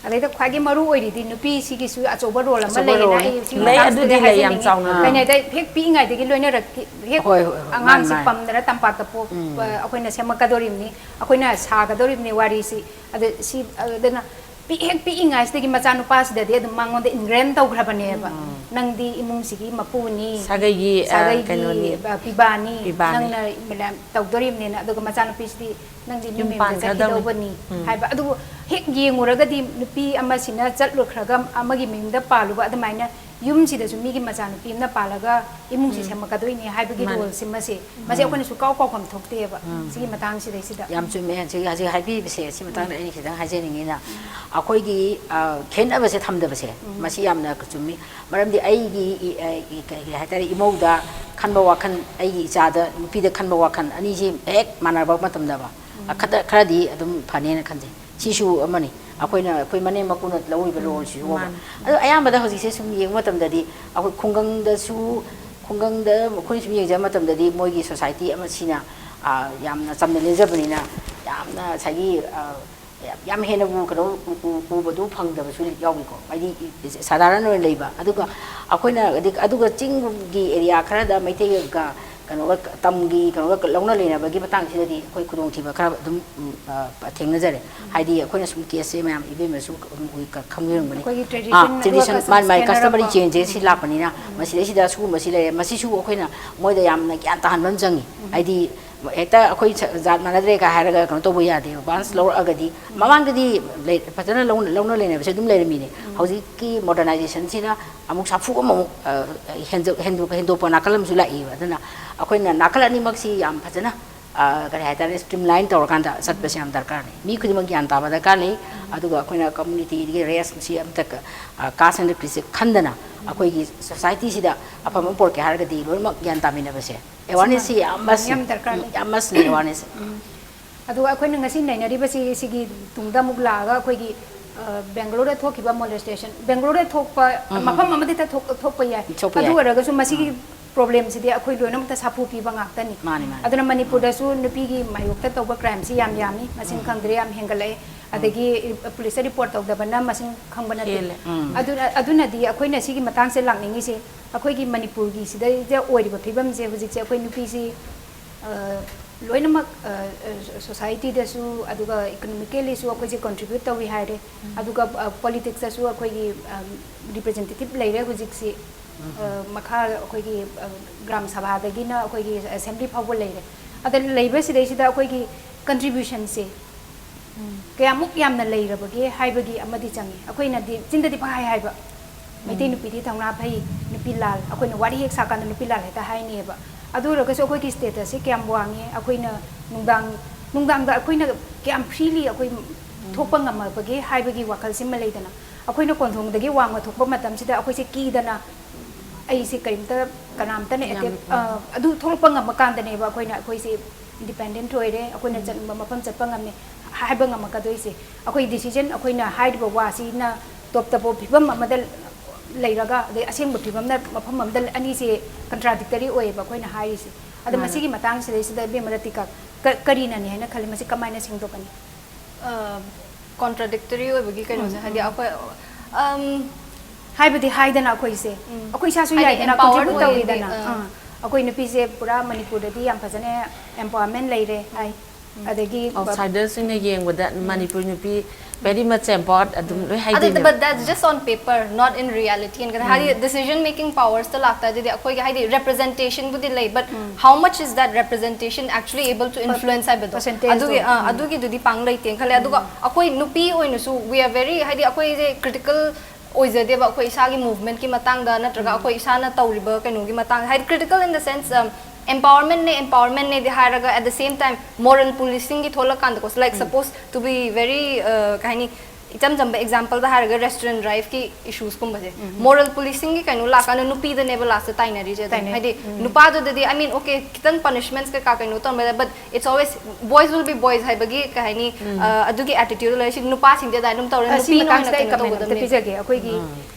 ꯑꯗꯩꯗ ꯈ꯭ꯋꯥꯏꯒꯤ ꯃꯔꯨ ꯑꯣꯏꯔꯤꯗꯤ ꯅꯨꯄꯤꯁꯤꯒꯤꯁꯨ ꯑꯆꯧꯕ ꯔꯣꯜ ꯑꯃ ꯑꯆꯧꯕ ꯂꯩꯌꯦꯅ role꯫ ꯑꯩ ꯁꯤ ꯂꯩ, ꯃꯇꯥꯡꯁꯤꯗ ꯑꯗꯨꯗꯤ ꯂꯩ, ꯌꯥꯝ ꯍꯥꯏꯖꯅꯤꯡꯉꯤ꯫ ꯆꯥꯎꯅ ꯂꯩ꯫ ꯀꯩꯅꯣꯗ ꯍꯦꯛ ꯄꯤꯛꯏꯉꯩꯗꯒꯤ ꯂꯣꯏꯅꯔꯛꯈꯤ, ꯍꯦꯛ ꯍꯣꯏ, ꯍꯣꯏ, ꯍꯣꯏ꯫ ꯑꯉꯥꯡꯁꯤ ꯃꯥꯅꯤ, ꯃꯥꯅꯤ꯫ ꯄꯝꯗꯅ ꯇꯝꯄꯥꯛꯇ ꯄꯣꯛꯄ ꯑꯩꯈꯣꯏꯅ ꯁꯦꯝꯃꯛꯀꯗꯧꯔꯤꯕꯅꯤ, ꯑꯩꯈꯣꯏꯅ ꯁꯥꯒꯗꯧꯔꯤꯕꯅꯤ ꯋꯥꯔꯤꯁꯤ꯫ ꯑꯗ ꯁꯤ ꯑꯗꯨꯅ ꯄꯤꯛ ꯍꯦꯛ ꯄꯤꯛꯏꯉꯩꯁꯤꯗꯒꯤ ꯃꯆꯥꯅꯨꯄꯥꯁꯤꯗꯗꯤ ꯑꯗꯨꯝ ꯃꯉꯣꯟꯗ ingrain ꯇꯧꯈ꯭ꯔꯕꯅꯦꯕ꯫ ꯅꯪꯗꯤ ꯏꯃꯨꯡꯁꯤꯒꯤ ꯃꯄꯨꯅꯤ, ꯁꯥꯒꯩꯒꯤ, ꯑ, ꯁꯥꯒꯩꯒꯤ ꯀꯩꯅꯣꯅꯤ꯫ ꯑ, ꯄꯤꯕꯥꯅꯤ, ꯄꯤꯕꯥꯅꯤ꯫ ꯅꯪꯅ ꯇꯧꯗꯣꯔꯤꯕꯅꯤꯅ꯫ ꯑꯗꯨꯒ ꯃꯆꯥꯅꯨꯄꯤꯁꯤꯗꯤ ꯅꯪꯗꯤ ꯃꯤ ꯌꯨꯝ ꯃꯌꯨꯝꯗ ꯄꯥꯟꯈ꯭ꯔꯗꯕꯅꯤ꯫ ꯆꯠꯈꯤꯗꯧꯕꯅꯤ ꯍꯥꯏꯕ꯫ ꯑꯗꯨꯕꯨ ꯍꯦꯛ ꯌꯦꯡꯉꯨꯔꯒꯗꯤ ꯅꯨꯄꯤ ꯑꯃꯁꯤꯅ ꯆꯠꯂꯨꯈ꯭ꯔꯒ ꯑꯃꯒꯤ ꯃꯌꯨꯝꯗ ꯄꯥꯜꯂꯨꯕ ꯑꯗꯨꯃꯥꯏꯅ ꯌꯨꯝꯁꯤꯗꯁꯨ ꯃꯤꯒꯤ ꯃꯆꯥꯅꯨꯄꯤ ꯑꯃꯅ ꯄꯥꯜꯂꯒ ꯏꯃꯨꯡꯁꯤ ꯁꯦꯝꯃꯛꯀꯗꯣꯏꯅꯤ ꯍꯥꯏꯕꯒꯤ ꯃꯥꯅꯤ꯫ ꯔꯣꯜꯁꯤꯃꯁꯦ, ꯃꯁꯤ ꯑꯩꯈꯣꯏꯅ ꯁꯨꯀꯥꯎ ꯀꯥꯎꯐꯝ ꯊꯣꯛꯇꯦꯕ ꯁꯤꯒꯤ ꯃꯇꯥꯡꯁꯤꯗꯩꯁꯤꯗ꯫ ꯌꯥꯝ ꯆꯨꯝꯃꯦ꯫ ꯍꯧꯖꯤꯛ ꯍꯧꯖꯤꯛ ꯍꯥꯏꯕꯤꯕꯁꯦ, ꯁꯤ ꯃꯇꯥꯡꯗ ꯑꯩꯅ ꯈꯤꯇꯪ ꯍꯥꯏꯖꯅꯤꯡꯉꯤꯅ, ꯑꯩꯈꯣꯏꯒꯤ, ꯑ, ꯈꯦꯠꯅꯕꯁꯦ ꯊꯝꯗꯕꯁꯦ, ꯃꯁꯤ ꯌꯥꯝꯅ ꯆꯨꯝꯃꯤ꯫ ꯃꯔꯝꯗꯤ ꯑꯩꯒꯤ ꯏ-, ꯑ, ꯏ-, ꯀꯩ ꯀꯩ ꯍꯥꯏꯇꯥꯔꯦ, ꯏꯃꯧꯗ ꯈꯟꯕ ꯋꯥꯈꯜ, ꯑꯩꯒꯤ ꯏꯆꯥꯗ, ꯅꯨꯄꯤꯗ ꯈꯟꯕ ꯋꯥꯈꯜ ꯑꯅꯤꯁꯤ ꯍꯦꯛ ꯃꯥꯟꯅꯕ ꯃꯇꯝꯗꯕ, ꯑ, ꯈꯔ-, ꯈꯔꯗꯤ ꯑꯗꯨꯝ ꯐꯅꯦꯅ ꯈꯟꯖꯩ꯫ ꯁꯤꯁꯨ ꯑꯃꯅꯤ, ꯑꯩꯈꯣꯏꯅ, ꯑꯩꯈꯣꯏ ꯃꯅꯦꯝ ꯃꯀꯨꯅ ꯂꯧꯔꯤꯕ ꯔꯣꯜꯁꯤꯁꯨ ꯑꯣꯏꯕ꯫ ꯃꯥꯅꯤ꯫ ꯑꯗꯣ ꯑꯌꯥꯝꯕꯗ ꯍꯧꯖꯤꯛꯁꯦ ꯁꯨꯝ ꯌꯦꯡꯕ ꯃꯇꯝꯗꯗꯤ ꯑꯩꯈꯣꯏ ꯈꯨꯡꯒꯪꯗꯁꯨ, ꯈꯨꯡꯒꯪꯗ ꯑꯩꯈꯣꯏꯅ ꯁꯨꯝ ꯌꯦꯡꯖꯕ ꯃꯇꯝꯗꯗꯤ ꯃꯣꯏꯒꯤ society ꯑꯃꯁꯤꯅ, ꯑ, ꯌꯥꯝꯅ ꯆꯝꯅ ꯂꯦꯟꯖꯕꯅꯤꯅ ꯌꯥꯝꯅ ꯉꯁꯥꯏꯒꯤ, ꯑ, ꯌꯥꯝ ꯍꯦꯟꯅꯕꯨ ꯀꯩꯅꯣ ꯎ-, ꯎ-, ꯎꯕꯗꯨ ꯐꯪꯗꯕꯁꯨ ꯌꯥꯎꯏꯀꯣ꯫ ꯍꯥꯏꯗꯤ ꯁꯥꯙꯥꯔꯟ ꯑꯣꯏꯅ ꯂꯩꯕ꯫ ꯑꯗꯨꯒ ꯑꯩꯈꯣꯏꯅ ꯑꯗꯤ-, ꯑꯗꯨꯒ ꯆꯤꯡꯒꯤ area ꯈꯔꯗ ꯃꯩꯇꯩꯒ ꯀꯩꯅꯣꯒ, ꯇꯝꯒꯤ ꯀꯩꯅꯣꯒ ꯂꯧꯅ ꯂꯩꯅꯕꯒꯤ ꯃꯇꯥꯡꯁꯤꯗꯗꯤ ꯑꯩꯈꯣꯏ ꯈꯨꯗꯣꯡꯊꯤꯕ ꯈꯔ ꯑꯗꯨꯝ, ꯎꯝ, ꯑ, ꯊꯦꯡꯅꯖꯔꯦ꯫ ꯍꯥꯏꯗꯤ ꯑꯩꯈꯣꯏꯅ ꯁꯨꯝ ꯀꯦꯁꯁꯦ ꯃꯌꯥꯝ ꯏꯕꯦꯝꯃꯁꯨ ꯑꯗꯨꯝ ꯎꯏ, ꯈ-, ꯈꯪꯕꯤꯔꯝꯒꯅꯤ꯫ ꯑꯩꯈꯣꯏꯒꯤ ꯑꯥ, tradition, ꯑꯗꯨꯒ tradition, ꯃꯥꯅꯤ, ꯃꯥꯅꯤ, customary ꯈꯦꯠꯅꯔꯛꯄ꯫ Changeꯁꯦ ꯁꯤ ꯂꯥꯛꯄꯅꯤꯅ ꯃꯁꯤꯗꯩꯁꯤꯗ ꯁꯤꯒꯨꯝꯕꯁꯤ ꯂꯩꯔꯦ꯫ ꯃꯁꯤꯁꯨ ꯑꯩꯈꯣꯏꯅ ꯃꯣꯏꯗ ꯌꯥꯝꯅ ꯒ꯭ꯌꯥꯟ ꯇꯥꯍꯟꯕ ꯑꯃ ꯆꯪꯉꯤ꯫ ꯍꯥꯏꯗꯤ ꯍꯦꯛꯇ ꯑꯩꯈꯣꯏ ꯖꯥꯠ ꯃꯥꯟꯅꯗ꯭ꯔꯦꯒ ꯍꯥꯏꯔꯒ ꯀꯩꯅꯣ ꯇꯧꯕ ꯌꯥꯗꯦꯕ꯫ Once ꯂꯧꯔꯛꯑꯒꯗꯤ, ꯃꯃꯥꯡꯗꯗꯤ ꯂꯩ-, ꯐꯖꯅ ꯂꯧꯅ, ꯂꯧꯅ ꯂꯩꯅꯕꯁꯦ ꯑꯗꯨꯝ ꯂꯩꯔꯝꯃꯤꯅꯦ꯫ ꯍꯧꯖꯤꯛꯀꯤ modernizationꯁꯤꯅ ꯑꯃꯨꯛ ꯁꯥꯐꯨ ꯑꯃꯃꯨꯛ, ꯑ, ꯍꯦꯟꯖ-, ꯍꯦꯟꯗꯣꯛ-, ꯍꯦꯟꯗꯣꯛꯄ ꯅꯥꯀꯜ ꯑꯃꯁꯨ ꯂꯥꯛꯏꯕ꯫ ꯑꯗꯨꯅ ꯑꯩꯈꯣꯏꯅ ꯅꯥꯀꯜ ꯑꯅꯤꯃꯛꯁꯤ ꯌꯥꯝ ꯐꯖꯅ, ꯑ, ꯀꯔꯤ ꯍꯥꯏꯇꯥꯔꯦ, streamline ꯇꯧꯔꯀꯥꯟꯗ ꯆꯠꯄꯁꯦ ꯌꯥꯝ ꯗꯔꯀꯥꯔ ꯂꯩ꯫ ꯃꯤ ꯈꯨꯗꯤꯡꯃꯛ ꯒ꯭ꯌꯥꯟ ꯇꯥꯕ ꯗꯔꯀꯥꯔ ꯂꯩ꯫ ꯑꯗꯨꯒ ꯑꯩꯈꯣꯏꯅ communityꯒꯤ raceꯁꯤ ꯑꯝꯇ ꯀ-, ꯑ, caste and creedꯁꯦ ꯈꯟꯗꯅ ꯑꯩꯈꯣꯏꯒꯤ societyꯁꯤꯗ ꯑꯐꯕ ꯑꯃ ꯄꯨꯔꯛꯀꯦ ꯍꯥꯏꯔꯒꯗꯤ ꯂꯣꯏꯅꯃꯛ ꯒ꯭ꯌꯥꯟ ꯇꯥꯃꯤꯟꯅꯕꯁꯦ, awarenessꯁꯤ ꯌꯥꯝ must ꯌꯥꯝ ꯗꯔꯀꯥꯔ ꯂꯩ꯫ ꯌꯥꯝ mustꯅꯤ awareness꯫ ꯑꯗꯨꯒ ꯑꯩꯈꯣꯏꯅ ꯉꯁꯤ ꯅꯩꯅꯔꯤꯕꯁꯤ, ꯁꯤꯒꯤ ꯇꯨꯡꯗ ꯑꯃꯨꯛ ꯂꯥꯛꯑꯒ ꯑꯩꯈꯣꯏꯒꯤ, ꯑ, ꯕꯦꯡꯒꯂꯣꯔꯗ ꯊꯣꯛꯈꯤꯕ molestation, ꯕꯦꯡꯒꯂꯣꯔꯗ ꯊꯣꯛꯄ, ꯎꯝ, ꯎꯝ, ꯃꯐꯝ ꯎꯝ꯫ ꯑꯃꯗ ꯊꯣꯛ-, ꯊꯣꯛꯄ ꯌꯥꯏ꯫ ꯊꯣꯛꯄ ꯑꯗꯨ ꯌꯥꯏ꯫ ꯑꯣꯏꯔꯒꯁꯨ ꯃꯁꯤꯒꯤ ꯎꯝ꯫ Problemꯁꯤꯗꯤ ꯑꯩꯈꯣꯏ ꯂꯣꯏꯅꯃꯛꯇ ꯁꯥꯐꯨ ꯄꯤꯕ ꯉꯥꯛꯇꯅꯤ꯫ ꯃꯥꯅꯤ, ꯃꯥꯅꯤ꯫ ꯑꯗꯨꯅ ꯃꯅꯤꯄꯨꯔꯗꯁꯨ ꯅꯨꯄꯤꯒꯤ ꯃꯥꯌꯣꯛꯇ ꯇꯧꯕ crimeꯁꯤ ꯌꯥꯝ ꯌꯥꯝꯃꯤ, ꯃꯁꯤꯡ ꯎꯝ꯫ ꯈꯪꯗ꯭ꯔꯦ, ꯌꯥꯝ ꯍꯦꯟꯒꯠꯂꯛꯑꯦ꯫ ꯎꯝ꯫ ꯑꯗꯒꯤ policeꯇ report ꯇꯧꯗꯕꯅ ꯃꯁꯤꯡ ꯈꯪꯕ ꯅꯠꯇꯦ꯫ ꯍꯦꯜꯂꯦ꯫ ꯎꯝ꯫ ꯑꯗꯨꯅ, ꯑꯗꯨꯅꯗꯤ ꯑꯩꯈꯣꯏꯅ ꯁꯤꯒꯤ ꯃꯇꯥꯡꯁꯦ ꯂꯥꯛꯅꯤꯡꯉꯤꯁꯦ, ꯑꯩꯈꯣꯏꯒꯤ ꯃꯅꯤꯄꯨꯔꯒꯤ ꯁꯤꯗꯩꯗ ꯑꯣꯏꯔꯤꯕ ꯐꯤꯕꯝꯁꯦ ꯍꯧꯖꯤꯛꯁꯦ ꯑꯩꯈꯣꯏ ꯅꯨꯄꯤꯁꯤ ꯑ, ꯂꯣꯏꯅꯃꯛ, ꯑ, ꯑ, societyꯗꯁꯨ, ꯑꯗꯨꯒ economicallyꯁꯨ ꯑꯩꯈꯣꯏꯁꯦ contribute ꯇꯧꯏ ꯍꯥꯏꯔꯦ꯫ ꯎꯝ꯫ ꯑꯗꯨꯒ, ꯑ, politicsꯇꯁꯨ ꯑꯩꯈꯣꯏꯒꯤ, ꯑ, representative ꯂꯩꯔꯦ ꯍꯧꯖꯤꯛꯁꯤ꯫ ꯎꯝ꯫ ꯑ, ꯃꯈꯥ ꯑꯩꯈꯣꯏꯒꯤ, ꯑ, ꯒ꯭ꯔꯥꯝ ꯁꯚꯥꯗꯒꯤꯅ ꯑꯩꯈꯣꯏꯒꯤ assembly ꯐꯥꯎꯕ ꯂꯩꯔꯦ꯫ ꯑꯗ ꯂꯩꯕꯁꯤꯗꯩꯁꯤꯗ ꯑꯩꯈꯣꯏꯒꯤ contributionꯁꯦ ꯎꯝ꯫ ꯀꯌꯥꯃꯨꯛ ꯌꯥꯝꯅ ꯂꯩꯔꯕꯒꯦ ꯍꯥꯏꯕꯒꯤ ꯑꯃꯗꯤ ꯆꯪꯉꯤ꯫ ꯑꯩꯈꯣꯏꯅꯗꯤ ꯆꯤꯟꯗꯗꯤ ꯄꯪꯍꯥꯏ ꯍꯥꯏꯕ, "ꯃꯩꯇꯩ ꯎꯝ꯫ ꯅꯨꯄꯤꯗꯤ ꯊꯧꯅꯥ ꯐꯩ, ꯅꯨꯄꯤ ꯂꯥꯜ", ꯑꯩꯈꯣꯏꯅ ꯋꯥꯔꯤ ꯍꯦꯛ ꯁꯥꯀꯥꯟꯗ ꯅꯨꯄꯤ ꯂꯥꯜ ꯍꯦꯛꯇ ꯍꯥꯏꯅꯦꯕ꯫ ꯑꯗꯨ ꯑꯣꯏꯔꯒꯁꯨ ꯑꯩꯈꯣꯏꯒꯤ statusꯁꯤ ꯀꯌꯥꯝ ꯋꯥꯡꯉꯤ, ꯑꯩꯈꯣꯏꯅ ꯅꯨꯡꯗꯥꯡ, ꯅꯨꯡꯗꯥꯡꯗ ꯑꯩꯈꯣꯏꯅ ꯀꯌꯥꯝ freely ꯑꯩꯈꯣꯏ ꯎꯝ꯫ ꯊꯣꯛꯄ ꯉꯝꯃꯕꯒꯦ ꯍꯥꯏꯕꯒꯤ ꯋꯥꯈꯜꯁꯤꯃ ꯂꯩꯗꯅ, ꯑꯩꯈꯣꯏꯅ ꯀꯣꯟꯊꯣꯡꯗꯒꯤ ꯋꯥꯡꯃ ꯊꯣꯛꯄ ꯃꯇꯝꯁꯤꯗ ꯑꯩꯈꯣꯏꯁꯦ ꯀꯤꯗꯅ, ꯑꯩꯁꯦ ꯀꯔꯤꯝꯇ ꯀꯅꯥꯝꯇꯅ ꯌꯥꯝ, attack, ꯎꯝ꯫ ꯑ, ꯑꯗꯨ ꯊꯣꯛꯂꯛꯄ ꯉꯝꯃ ꯀꯥꯟꯗꯅꯦꯕ ꯑꯩꯈꯣꯏꯅ, ꯑꯩꯈꯣꯏꯁꯦ independent ꯑꯣꯏꯔꯦ, ꯑꯩꯈꯣꯏꯅ ꯎꯝ꯫ ꯆꯠꯅꯤꯡꯕ ꯃꯐꯝ ꯆꯠꯄ ꯉꯝꯃꯦ ꯍꯥꯏꯕ ꯉꯝꯃꯛꯀꯗꯣꯏꯁꯦ꯫ ꯑꯩꯈꯣꯏ decision, ꯑꯩꯈꯣꯏꯅ ꯍꯥꯏꯔꯤꯕ ꯋꯥꯁꯤꯅ top ꯇꯥꯕ ꯐꯤꯕꯝ ꯑꯃꯗ ꯂꯩꯔꯒ, ꯑꯗꯩ ꯑꯁꯦꯡꯕ ꯐꯤꯕꯝꯅ ꯃꯐꯝ ꯑꯃꯗ, ꯑꯅꯤꯁꯦ contradictory ꯑꯣꯏꯌꯦꯕ ꯑꯩꯈꯣꯏꯅ ꯍꯥꯏꯔꯤꯁꯦ꯫ ꯑꯗ ꯃꯥꯅꯦ꯫ ꯃꯁꯤꯒꯤ ꯃꯇꯥꯡꯁꯤꯗꯩꯁꯤꯗ ꯏꯕꯦꯝꯃ ꯔꯇꯤꯀꯥ, ꯀ-, ꯀꯔꯤꯅꯅꯤ ꯍꯥꯏꯅ ꯈꯜꯂꯤ? ꯃꯁꯤ ꯀꯃꯥꯏꯅ ꯁꯦꯡꯗꯣꯛꯀꯅꯤ? ꯑ, contradictory ꯑꯣꯏꯕꯒꯤ ꯀꯩꯅꯣꯁꯦ, ꯎꯝ, ꯍꯥꯏꯗꯤ ꯎꯝ꯫ ꯑꯩꯈꯣꯏ, ꯑꯝ, ꯍꯥꯏꯕꯗꯤ ꯍꯥꯏꯗꯅ ꯑꯩꯈꯣꯏꯁꯦ, ꯎꯝ꯫ ꯑꯩꯈꯣꯏ ꯏꯁꯥꯁꯨ ꯍꯥꯏꯗꯤ ꯌꯥꯏꯗꯅ, empowered contribute ꯑꯣꯏꯔꯗꯤ, ꯇꯧꯋꯤꯗꯅ꯫ ꯑ꯫ ꯑꯥ꯫ ꯑꯩꯈꯣꯏ ꯅꯨꯄꯤꯁꯦ ꯄꯨꯔꯥ ꯃꯅꯤꯄꯨꯔꯗꯗꯤ ꯌꯥꯝ ꯐꯖꯅ empowerment ꯂꯩꯔꯦ ꯍꯥꯏ꯫ ꯑꯗꯒꯤ ꯑꯥꯎꯠꯁꯥꯏꯗꯔꯁꯤꯡꯅ ꯌꯦꯡꯕꯗ ꯃꯅꯤꯄꯨꯔ ꯅꯨꯄꯤ very much empowered ꯑꯗꯨꯝ ꯂꯣꯏ ꯑꯗꯨ ꯍꯥꯏꯗꯣꯏꯅꯦ. But that's just on paper, not in reality. And ꯀꯩꯅꯣ ꯍꯥꯏꯗꯤ decision making powersꯇ ꯂꯥꯛꯇꯥꯔꯗꯤ ꯑꯩꯈꯣꯏꯒꯤ ꯍꯥꯏꯗꯤ representationꯕꯨꯗꯤ ꯂꯩ, but how much is that representation actually able to influence ꯍꯥꯏꯕꯗꯣ Percentageꯗꯣ. ꯑꯗꯨꯒꯤ ꯑꯥ, ꯑꯗꯨꯒꯤꯗꯨꯗꯤ ꯄꯥꯡ ꯂꯩꯇꯦꯅ ꯈꯜꯂꯦ. ꯑꯗꯨꯒ ꯑꯩꯈꯣꯏ ꯅꯨꯄꯤ ꯑꯣꯏꯅꯁꯨ we are very ꯍꯥꯏꯗꯤ ꯑꯩꯈꯣꯏꯁꯦ critical ꯑꯣꯏꯖꯗꯦꯕ ꯑꯩꯈꯣꯏ ꯏꯁꯥꯒꯤ movementꯀꯤ ꯃꯇꯥꯡꯗ ꯅꯠꯇ꯭ꯔꯒ ꯑꯩꯈꯣꯏ ꯏꯁꯥꯅ ꯇꯧꯔꯤꯕ ꯀꯩꯅꯣꯒꯤ ꯃꯇꯥꯡꯗ ꯍꯥꯏꯗꯤ critical in the sense empowermentꯅꯦ empowermentꯅꯦꯗꯤ ꯍꯥꯏꯔꯒ at the same time moral policingꯒꯤ ꯊꯣꯛꯂꯛꯀꯥꯟꯗꯀꯣ, like suppose to be very uh, ꯀꯩ ꯍꯥꯏꯅꯤ, ꯏꯆꯝ ꯆꯝꯕ exampleꯗ ꯍꯥꯏꯔꯒ restaurant driveꯀꯤ issuesꯀꯨꯝꯕꯁꯦ moral policingꯒꯤ ꯀꯩꯅꯣ ꯂꯥꯛꯀꯥꯟꯗ ꯅꯨꯄꯤꯗꯅꯦꯕ lastꯇ ꯇꯥꯏꯅꯔꯤꯁꯦ ꯑꯗꯨꯝ. ꯇꯥꯏꯅꯩ. ꯍꯥꯏꯗꯤ ꯅꯨꯄꯥꯗꯨꯗꯗꯤ I mean okay, ꯈꯤꯇꯪ punishments ꯀꯩꯀꯥ ꯀꯩꯅꯣ ꯇꯧꯔꯝꯕꯗ, but it's always boys will be boys ꯍꯥꯏꯕꯒꯤ ꯀꯩ ꯍꯥꯏꯅꯤ, ꯑ, ꯑꯗꯨꯒꯤ attitude ꯂꯩ. ꯁꯤ ꯅꯨꯄꯥꯁꯤꯡꯗꯤ ꯑꯗꯥꯏ ꯑꯗꯨꯝ ꯇꯧꯔꯦ, ꯑꯁꯤ ꯅꯨꯄꯤꯅ ꯑꯣꯏꯅ ꯃꯇꯥꯡꯁꯤꯗ ꯑꯩ ꯀꯩꯅꯣ comment ꯑꯝꯇ ꯇꯧꯒꯗꯕꯅꯦ. ꯄꯤꯖꯒꯦ. ꯑꯩꯈꯣꯏꯒꯤ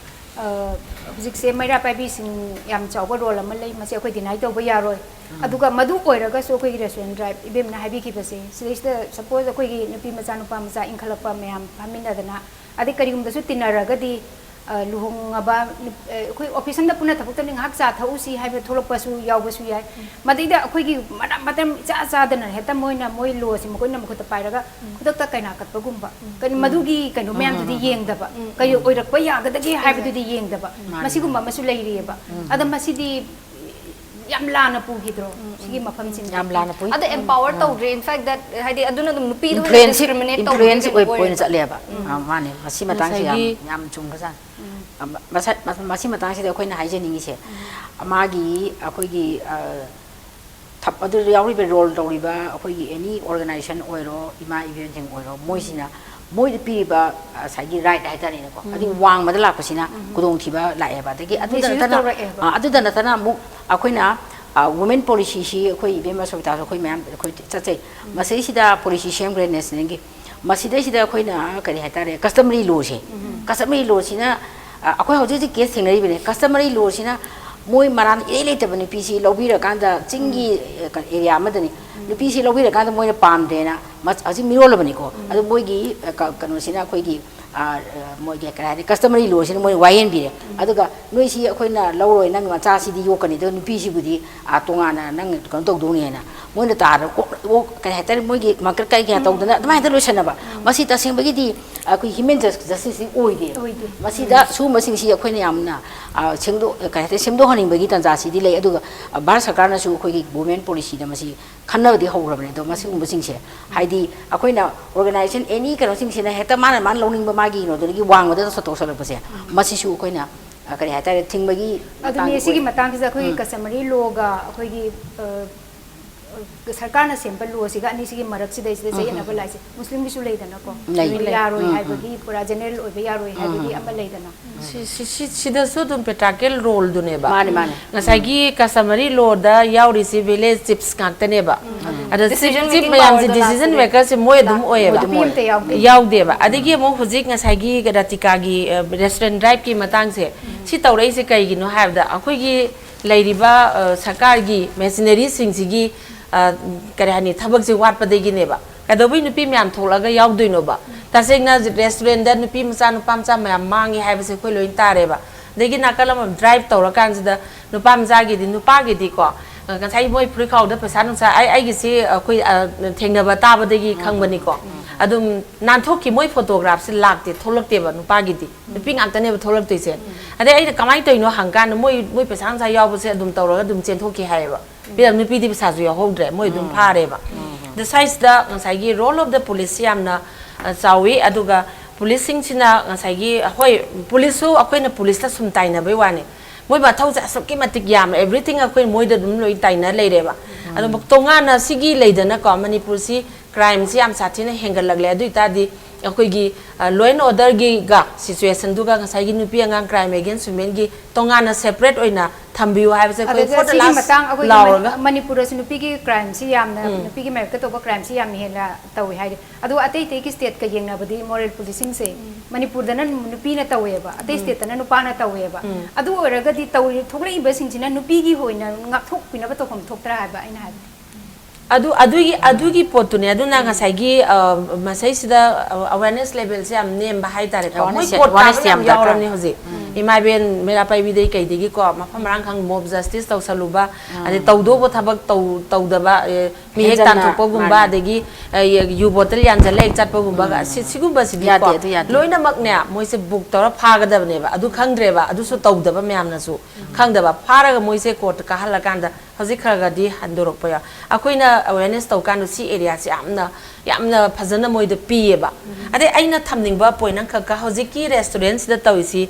ꯑ, ꯍꯧꯖꯤꯛꯁꯦ ꯃꯩꯔꯥ ꯄꯥꯏꯕꯤꯁꯤꯡ ꯌꯥꯝ ꯆꯥꯎꯕ role ꯑꯃ ꯂꯩ, ꯃꯁꯤ ꯑꯩꯈꯣꯏ deny ꯇꯧꯕ ꯌꯥꯔꯣꯏ. ꯑꯗꯨꯒ ꯃꯗꯨ ꯑꯣꯏꯔꯒꯁꯨ ꯑꯩꯈꯣꯏꯒꯤ restaurant drive ꯏꯕꯦꯝꯅ ꯍꯥꯏꯕꯤꯈꯤꯕꯁꯦ, ꯁꯤꯗꯩꯁꯤꯗ suppose ꯑꯩꯈꯣꯏꯒꯤ ꯅꯨꯄꯤ ꯃꯆꯥ ꯅꯨꯄꯥ ꯃꯆꯥ ꯏꯟꯈꯠꯂꯛꯄ ꯃꯌꯥꯝ ꯐꯝꯃꯤꯟꯅꯗꯅ, ꯑꯗꯩ ꯀꯔꯤꯒꯨꯝꯕꯗꯁꯨ ꯇꯤꯟꯅꯔꯒꯗꯤ, ꯑ, ꯂꯨꯍꯣꯡꯉꯕ ꯅꯨꯞ-, ꯑ, ꯑꯩꯈꯣꯏ office ꯑꯃꯗ ꯄꯨꯟꯅ ꯊꯕꯛ ꯇꯧꯅꯤ, ꯉꯥꯏꯍꯥꯛ ꯆꯥ ꯊꯛꯎꯁꯤ ꯍꯥꯏꯕ ꯊꯣꯛꯂꯛꯄꯁꯨ ꯌꯥꯎꯕꯁꯨ ꯌꯥꯏ. ꯃꯗꯩꯗ ꯑꯩꯈꯣꯏꯒꯤ ꯃꯔꯝ ꯃꯇꯝ ꯏꯆꯥ ꯆꯥꯗꯅ ꯍꯦꯛꯇ ꯃꯣꯏꯅ ꯃꯣꯏ lawꯁꯤ ꯃꯈꯣꯏꯅ ꯃꯈꯨꯠꯇ ꯄꯥꯏꯔꯒ ꯈꯨꯗꯛꯇ ꯀꯩꯅꯥ ꯀꯠꯄꯒꯨꯝꯕ, ꯀꯩꯅꯣ, ꯃꯗꯨꯒꯤ ꯀꯩꯅꯣ ꯃꯌꯥꯝꯗꯨꯗꯤ ꯌꯦꯡꯗꯕ, ꯀꯩ ꯑꯣꯏꯔꯛꯄ ꯌꯥꯒꯗꯒꯦ ꯍꯥꯏꯕꯗꯨꯗꯤ ꯌꯦꯡꯗꯕ, ꯃꯁꯤꯒꯨꯝꯕ ꯑꯃꯁꯨ ꯂꯩꯔꯤꯑꯕ. ꯑꯗ ꯃꯁꯤꯗꯤ ꯌꯥꯝ ꯂꯥꯟꯅ ꯄꯨꯈꯤꯗ꯭ꯔꯣ ꯁꯤꯒꯤ ꯃꯐꯝꯁꯤꯡ? ꯌꯥꯝ ꯂꯥꯟꯅ ꯄꯨꯏ. ꯑꯗ empower ꯇꯧꯗ꯭ꯔꯤ, in fact that ꯍꯥꯏꯗꯤ ꯑꯗꯨꯅ ꯑꯗꯨꯝ ꯅꯨꯄꯤꯗ ꯑꯣꯏꯅ Influence, discriminate influence ꯇꯧꯕꯒꯤ ꯑꯣꯏ ꯀꯩꯅꯣ ꯑꯣꯏꯅ ꯑꯣꯏꯔꯦꯕ. ꯆꯠꯂꯦꯕ. ꯑꯥ, ꯃꯥꯅꯦ, ꯃꯁꯤ ꯃꯇꯥꯡꯁꯤ ꯌꯥꯝ ꯉꯁꯥꯏꯒꯤ ꯌꯥꯝ ꯆꯨꯝꯈ꯭ꯔꯖꯥꯠꯅꯤ. ꯑ, ꯃ-, ꯃꯁ-, ꯃ-, ꯃꯁꯤ ꯃꯇꯥꯡꯁꯤꯗ ꯑꯩꯈꯣꯏꯅ ꯍꯥꯏꯖꯅꯤꯡꯉꯤꯁꯦ, ꯃꯥꯒꯤ ꯑꯩꯈꯣꯏꯒꯤ, ꯑ, ꯊꯞ-, ꯑꯗꯨꯗ ꯌꯥꯎꯔꯤꯕ, role ꯇꯧꯔꯤꯕ ꯑꯩꯈꯣꯏꯒꯤ any organization ꯑꯣꯏꯔꯣ, ꯏꯃꯥ ꯏꯕꯦꯟꯁꯤꯡ ꯑꯣꯏꯔꯣ, ꯃꯣꯏꯁꯤꯅ ꯃꯣꯏꯗ ꯄꯤꯔꯤꯕ, ꯑ, ꯉꯁꯥꯏꯒꯤ right ꯍꯥꯏꯇꯥꯔꯦꯅꯦꯀꯣ, ꯑꯗꯨꯒꯤ ꯋꯥꯡꯃꯗ ꯂꯥꯛꯄꯁꯤꯅ ꯈꯨꯗꯣꯡꯊꯤꯕ ꯂꯥꯛꯑꯦꯕ. ꯑꯗꯒꯤ ꯑꯗꯨꯗ Misuse ꯅꯠꯇꯅ, ꯇꯧꯔꯛꯑꯦꯕ. ꯑ, ꯑꯗꯨꯗ ꯅꯠꯇꯅ ꯑꯃꯨꯛ ꯑꯩꯈꯣꯏꯅ, ꯑ, women policyꯁꯤ ꯑꯩꯈꯣꯏ ꯏꯕꯦꯝꯃ ꯁꯣꯕꯤꯇꯥꯁꯨ ꯑꯩꯈꯣꯏ ꯃꯌꯥꯝ ꯑꯩꯈꯣꯏ ꯆꯠꯆꯩ. ꯃꯁꯤꯗꯩꯁꯤꯗ policy ꯁꯦꯝꯈ꯭ꯔꯦ nationalꯒꯤ. ꯃꯁꯤꯗꯩꯁꯤꯗ ꯑꯩꯈꯣꯏꯅ ꯀꯔꯤ ꯍꯥꯏꯇꯥꯔꯦ, customary lawꯁꯦ, customary lawꯁꯤꯅ, ꯑ, ꯑꯩꯈꯣꯏ ꯍꯧꯖꯤꯛ ꯍꯧꯖꯤꯛ case ꯊꯦꯡꯅꯔꯤꯕꯅꯦ. Customary lawꯁꯤꯅ ꯃꯣꯏ ꯃꯔꯥꯟ ꯏꯔꯩ ꯂꯩꯇꯕ ꯅꯨꯄꯤꯁꯤ ꯂꯧꯕꯤꯔꯀꯥꯟꯗ, ꯆꯤꯡꯒꯤ, ꯑ, ꯀ-, area ꯑꯃꯗꯅꯤ, ꯅꯨꯄꯤꯁꯤ ꯂꯧꯕꯤꯔꯀꯥꯟꯗ ꯃꯣꯏꯅ ꯄꯥꯝꯗ꯭ꯔꯦꯅ ꯃ-, ꯍꯧꯖꯤꯛ ꯃꯤꯔꯣꯜꯂꯕꯅꯤꯀꯣ. ꯑꯗꯨ ꯃꯣꯏꯒꯤ, ꯑ, ꯀ-, ꯀꯩꯅꯣꯁꯤꯅ ꯑꯩꯈꯣꯏꯒꯤ ꯃꯣꯏꯒꯤ ꯀꯔꯤ ꯍꯥꯏꯅꯤ, customary law ꯁꯤꯅ ꯃꯣꯏꯅ ꯋꯥꯌꯦꯟꯕꯤꯔꯦ꯫ ꯑꯗꯨꯒ ꯅꯣꯏꯁꯤ ꯑꯩꯈꯣꯏꯅ ꯂꯧꯔꯣꯏ, ꯅꯪ ꯃꯆꯥꯁꯤꯗꯤ ꯌꯣꯛꯀꯅꯤ, ꯑꯗꯨꯒ ꯅꯨꯄꯤꯁꯤꯕꯨꯗꯤ ꯇꯣꯉꯥꯟꯅ ꯅꯪ ꯀꯩꯅꯣ ꯇꯧꯗꯧꯅꯤ ꯍꯥꯏꯅ ꯃꯣꯏꯅ ꯇꯥꯔ ꯀꯣꯛ ꯀꯔꯤ ꯍꯥꯏꯇꯥꯔꯦ, ꯃꯣꯏꯒꯤ ꯃꯥꯡꯀꯠ ꯀꯥꯏ ꯀꯌꯥ ꯇꯧꯗꯅ ꯑꯗꯨꯃꯥꯏꯅ ꯂꯣꯏꯁꯟꯅꯕ꯫ ꯃꯁꯤ ꯇꯁꯦꯡꯕꯒꯤꯗꯤ ꯑꯩꯈꯣꯏ human justice ꯁꯤ ꯑꯣꯏꯗꯦ꯫ ꯃꯁꯤꯗ ꯁꯤꯒꯨꯝꯕꯁꯤꯡꯁꯤ ꯑꯩꯈꯣꯏꯅ ꯌꯥꯝꯅ ꯁꯦꯝꯗꯣꯛ ꯀꯔꯤ ꯍꯥꯏꯇꯥꯔꯦ, ꯁꯦꯝꯗꯣꯛꯍꯟꯅꯤꯡꯕꯒꯤ ꯇꯥꯟꯖꯥꯁꯤꯗꯤ ꯂꯩ꯫ ꯑꯗꯨꯒ ꯚꯥꯔꯠ ꯁꯔꯀꯥꯔꯅꯁꯨ ꯑꯩꯈꯣꯏꯒꯤ government policy ꯗ ꯃꯁꯤ ꯈꯟꯅꯕꯗꯤ ꯍꯧꯈ꯭ꯔꯕꯅꯦ꯫ ꯑꯗꯣ ꯃꯁꯤꯒꯨꯝꯕꯁꯤꯡꯁꯦ, ꯍꯥꯏꯗꯤ ꯑꯩꯈꯣꯏꯅ organization any ꯀꯩꯅꯣꯁꯤꯡꯁꯤꯅ ꯍꯦꯛꯇ ꯃꯥꯅ ꯃꯥꯅ ꯂꯧꯅꯤꯡꯕ ꯃꯥꯒꯤ ꯀꯩꯅꯣꯗꯨꯗꯒꯤ ꯋꯥꯡꯃꯗ ꯁꯟꯗꯣꯛꯁꯜꯂꯛꯄꯁꯦ, ꯃꯁꯤꯁꯨ ꯑꯩꯈꯣꯏꯅ ꯀꯔꯤ ꯍꯥꯏꯇꯥꯔꯦ, ꯊꯤꯡꯕꯒꯤ ꯑꯗꯨꯅꯦ꯫ ꯃꯇꯥꯡꯗ ꯁꯤꯒꯤ ꯑꯣꯏꯔꯦ꯫ ꯃꯇꯥꯡꯁꯤꯗ ꯑꯩꯈꯣꯏꯒꯤ customary law ꯒ ꯑꯩꯈꯣꯏꯒꯤ ꯁꯔꯀꯥꯔꯅ ꯁꯦꯝꯕ law ꯁꯤꯒ ꯑꯅꯤꯁꯤꯒꯤ ꯃꯔꯛꯁꯤꯗꯩꯁꯤꯗ ꯆꯌꯦꯠꯅꯕ ꯂꯥꯛꯏꯁꯦ꯫ ꯃꯨꯁꯂꯤꯝꯒꯤꯁꯨ ꯂꯩꯗꯅꯀꯣ꯫ ꯂꯩ꯫ ꯌꯥꯔꯣꯏ ꯍꯥꯏꯕꯒꯤ, ꯄꯨꯔꯥ general ꯑꯣꯏꯕ ꯌꯥꯔꯣꯏ ꯍꯥꯏꯕꯒꯤ ꯑꯃ ꯂꯩꯗꯅ꯫ ꯁꯤ, ꯁꯤ, ꯁꯤ, ꯁꯤꯗꯁꯨ ꯑꯗꯨꯝ patriarchal role ꯗꯨꯅꯦꯕ꯫ ꯃꯥꯅꯦ, ꯃꯥꯅꯦ꯫ ꯉꯁꯥꯏꯒꯤ customary law ꯗ ꯌꯥꯎꯔꯤꯁꯤ village chiefs ꯉꯥꯛꯇꯅꯦꯕ꯫ ꯑꯗ decision chief making ꯃꯌꯥꯝꯁꯦ power ꯗ decision maker ꯁꯦ ꯃꯣꯏ ꯑꯗꯨꯝ ꯑꯣꯏꯌꯦꯕ꯫ ꯅꯨꯄꯤ ꯑꯝꯇ ꯌꯥꯎꯗꯦ꯫ ꯌꯥꯎꯗꯦꯕ꯫ ꯑꯗꯒꯤ ꯑꯃꯨꯛ ꯍꯧꯖꯤꯛ ꯉꯁꯥꯏꯒꯤ ꯔꯥꯇꯤꯀꯥꯒꯤ restaurant drive ꯀꯤ ꯃꯇꯥꯡꯁꯦ, ꯁꯤ ꯇꯧꯔꯛꯏꯁꯦ ꯀꯩꯒꯤꯅꯣ ꯍꯥꯏꯕꯗ, ꯑꯩꯈꯣꯏꯒꯤ ꯂꯩꯔꯤꯕ ꯁꯔꯀꯥꯔꯒꯤ machinery ꯁꯤꯡꯁꯤꯒꯤ ꯀꯔꯤ ꯍꯥꯏꯅꯤ, ꯊꯕꯛꯁꯦ ꯋꯥꯠꯄꯗꯒꯤꯅꯦꯕ꯫ ꯀꯩꯗꯧꯕꯩ ꯅꯨꯄꯤ ꯃꯌꯥꯝ ꯊꯣꯛꯂꯛꯑꯒ ꯌꯥꯎꯗꯣꯏꯅꯣꯕ? ꯇꯁꯦꯡꯅ restaurant ꯗ ꯅꯨꯄꯤ ꯃꯆꯥ, ꯅꯨꯄꯥ ꯃꯆꯥ ꯃꯌꯥꯝ ꯃꯥꯡꯉꯦ ꯍꯥꯏꯕꯁꯦ ꯑꯩꯈꯣꯏ ꯂꯣꯏ ꯇꯥꯔꯦꯕ꯫ ꯑꯗꯒꯤ ꯅꯥꯀꯜ ꯑꯃ drive ꯇꯧꯔꯀꯥꯟꯁꯤꯗ ꯅꯨꯄꯥ ꯃꯆꯥꯒꯤꯗꯤ, ꯅꯨꯄꯥꯒꯤꯗꯤꯀꯣ, ꯉꯁꯥꯏ ꯃꯣꯏ ꯐꯨꯔꯤꯠ ꯈꯥꯎꯗ ꯄꯩꯁꯥ ꯅꯨꯡꯁꯥ, ꯑꯩ, ꯑꯩꯒꯤꯁꯤ ꯑꯩꯈꯣꯏ ꯊꯦꯡꯅꯕ ꯇꯥꯕꯗꯒꯤ ꯈꯪꯕꯅꯤꯀꯣ꯫ ꯑꯗꯨꯝ ꯅꯥꯟꯊꯣꯛꯈꯤ꯫ ꯃꯣꯏ photograph ꯁꯦ ꯂꯥꯛꯇꯦ, ꯊꯣꯛꯂꯛꯇꯦꯕ ꯅꯨꯄꯥꯒꯤꯗꯤ꯫ ꯅꯨꯄꯤ ꯉꯥꯛꯇꯅꯦꯕ ꯊꯣꯛꯂꯛꯇꯣꯏꯁꯦ꯫ ꯑꯗꯩ ꯑꯩꯅ ꯀꯃꯥꯏꯅ ꯇꯧꯔꯤꯅꯣ ꯍꯪꯀꯥꯟꯗ ꯃꯣꯏ, ꯃꯣꯏ ꯄꯩꯁꯥ ꯅꯨꯡꯁꯥ ꯌꯥꯎꯕꯁꯦ ꯑꯗꯨꯝ ꯇꯧꯔꯒ ꯑꯗꯨꯝ ꯆꯦꯟꯊꯣꯛꯈꯤ ꯍꯥꯏꯌꯦꯕ꯫ ꯄꯤꯔꯝ-, ꯅꯨꯄꯤꯗꯤ ꯄꯩꯁꯥꯁꯨ ꯌꯥꯎꯍꯧꯗ꯭ꯔꯦ, ꯃꯣꯏ ꯑꯗꯨꯝ ꯐꯥꯔꯦꯕ꯫ ꯑꯗ ꯁ꯭ꯋꯥꯏꯁꯤꯗ ꯉꯁꯥꯏꯒꯤ role of the police ꯁꯤ ꯌꯥꯝꯅ ꯆꯥꯎꯋꯤ꯫ ꯑꯗꯨꯒ police ꯁꯤꯡꯁꯤꯅ ꯉꯁꯥꯏꯒꯤ, ꯍꯣꯏ, police ꯁꯨ ꯑꯩꯈꯣꯏꯅ police ꯇ ꯁꯨꯝ ꯇꯥꯏꯅꯕꯩ ꯋꯥꯅꯤ, ꯃꯣꯏ ꯃꯊꯧꯁꯦ ꯑꯁꯨꯛꯀꯤ ꯃꯇꯤꯛ ꯌꯥꯝꯃꯦ, everything ꯑꯩꯈꯣꯏ ꯃꯣꯏꯗ ꯑꯗꯨꯝ ꯂꯣꯏ ꯇꯥꯏꯅ ꯂꯩꯔꯦꯕ꯫ ꯑꯗꯣ ꯇꯣꯉꯥꯟꯅ ꯁꯤꯒꯤ ꯂꯩꯗꯅꯀꯣ, ꯃꯅꯤꯄꯨꯔꯁꯤ crime ꯁꯤ ꯌꯥꯝ ꯁꯥꯊꯤꯅ ꯍꯦꯟꯒꯠꯂꯛꯂꯦ꯫ ꯑꯗꯨ ꯑꯣꯏꯇꯥꯔꯗꯤ ꯑꯩꯈꯣꯏꯒꯤ law and order ꯒꯤꯒ situation ꯗꯨꯒ ꯉꯁꯥꯏꯒꯤ ꯅꯨꯄꯤ ꯑꯉꯥꯡ crime against women ꯒꯤ ꯇꯣꯉꯥꯟꯅ separate ꯑꯣꯏꯅ ꯊꯝꯕꯤꯌꯨ ꯍꯥꯏꯕꯁꯦ ꯑꯩꯈꯣꯏ ꯑꯗꯨꯗ for the ꯁꯤꯒꯤ last ꯃꯇꯥꯡ ꯑꯩꯈꯣꯏꯒꯤ ꯂꯥꯎꯔꯒ꯫ ꯃꯅꯤꯄꯨꯔꯗꯁꯨ ꯅꯨꯄꯤꯒꯤ crime ꯁꯤ ꯌꯥꯝꯅ, ꯅꯨꯄꯤꯒꯤ ꯃꯥꯌꯣꯛꯇ ꯇꯧꯕ crime ꯁꯤ ꯌꯥꯝꯅ ꯍꯦꯟꯅ ꯇꯧꯏ ꯍꯥꯏꯗꯤ꯫ ꯑꯗꯣ ꯑꯇꯩ ꯑꯇꯩꯒꯤ state ꯀ ꯌꯦꯡꯅꯕꯗꯤ moral policing ꯁꯦ ꯃꯅꯤꯄꯨꯔꯗꯅ ꯅꯨꯄꯤꯅ ꯇꯧꯋꯦꯕ, ꯑꯇꯩ state ꯇꯅ ꯅꯨꯄꯥꯅ ꯇꯧꯋꯦꯕ꯫ ꯑꯗꯨ ꯑꯣꯏꯔꯒꯗꯤ ꯇꯧꯔꯤ, ꯊꯣꯛꯂꯛꯏꯕꯁꯤꯡꯁꯤꯅ ꯅꯨꯄꯤꯒꯤ ꯑꯣꯏꯅ ꯉꯥꯛꯊꯣꯛꯄꯤꯅꯕ ꯇꯧꯐꯝ ꯊꯣꯛꯇ꯭ꯔꯥ ꯍꯥꯏꯕ ꯑꯩꯅ ꯍꯥꯏꯕꯗꯤ꯫ ꯑꯗꯨ ꯑꯗꯨꯒꯤ ꯑꯗꯨꯒꯤ ꯄꯣꯠꯇꯨꯅꯦ꯫ ꯑꯗꯨꯅ ꯉꯁꯥꯏꯒꯤ ꯑ, ꯃꯁꯩꯁꯤꯗ ꯑ, awareness levelꯁꯦ ꯌꯥꯝ ꯅꯦꯝꯕ ꯍꯥꯏꯇꯥꯔꯦꯀꯣ꯫ ꯃꯣꯏ ꯑꯦꯋꯥꯔꯅꯦꯁ ꯀꯣꯠ ꯀꯥꯕ ꯌꯥꯝ ꯌꯥꯝ ꯗꯔꯀꯥꯔ ꯌꯥꯎꯔꯕꯅꯦ ꯍꯧꯖꯤꯛ꯫ ꯏꯃꯥ ꯏꯕꯦꯟ ꯃꯩꯔꯥ ꯄꯥꯏꯕꯤꯗꯩ ꯀꯩꯗꯒꯤꯀꯣ, ꯃꯐꯝ ꯃꯔꯥꯡ ꯈꯪ ꯃꯣꯕ ꯖꯁꯇꯤꯁ ꯇꯧꯁꯜꯂꯨꯕ, ꯑꯗꯩ ꯇꯧꯗꯧꯕ ꯊꯕꯛ ꯇꯧ ꯇꯧꯗꯕ, ꯑꯦ, ꯃꯤ ꯍꯦꯛ ꯍꯦꯟꯖꯟꯅ, ꯇꯥꯟꯊꯣꯛꯄꯒꯨꯝꯕ, ꯃꯥꯅꯦ꯫ ꯑꯗꯒꯤ ꯑ, ꯌꯨ ꯕꯣꯇꯜ ꯌꯥꯟꯁꯤꯜꯂ ꯍꯦꯛ ꯆꯠꯄꯒꯨꯝꯕ, ꯁꯤ ꯁꯤꯒꯨꯝꯕꯁꯤꯗꯤꯀꯣ ꯌꯥꯗꯦ, ꯑꯗꯨ ꯌꯥꯗꯦ꯫ ꯂꯣꯏꯅꯃꯛꯅꯦ, ꯃꯣꯏꯁꯦ ꯕꯨꯛ ꯇꯧꯔ ꯐꯥꯒꯗꯕꯅꯦꯕ꯫ ꯑꯗꯨ ꯈꯪꯗ꯭ꯔꯦꯕ, ꯑꯗꯨꯁꯨ ꯇꯧꯗꯕ ꯃꯌꯥꯝꯅꯁꯨ ꯈꯪꯗꯕ꯫ ꯐꯥꯔꯒ ꯃꯣꯏꯁꯦ ꯀꯣꯔꯠꯇ ꯀꯥꯍꯜꯂꯀꯥꯟꯗ ꯍꯧꯖꯤꯛ ꯈꯔ ꯈꯔꯗꯤ ꯍꯟꯗꯣꯔꯛꯄ ꯌꯥꯎ꯫ ꯑꯩꯈꯣꯏꯅ ꯑꯦꯋꯦꯔꯅꯦꯁ ꯇꯧꯀꯥꯟꯗ ꯁꯤ ꯑꯦꯔꯤꯌꯥꯁꯦ ꯌꯥꯝꯅ ꯌꯥꯝꯅ ꯐꯖꯅ ꯃꯣꯏꯗ ꯄꯤꯌꯦꯕ꯫ ꯑꯗꯩ ꯑꯩꯅ ꯊꯝꯅꯤꯡꯕ ꯄꯣꯏꯟ ꯑꯃꯈꯛꯀ, ꯍꯧꯖꯤꯛꯀꯤ ꯔꯦꯁꯇꯨꯔꯦꯟꯁꯤꯗ ꯇꯧꯔꯤꯁꯤ,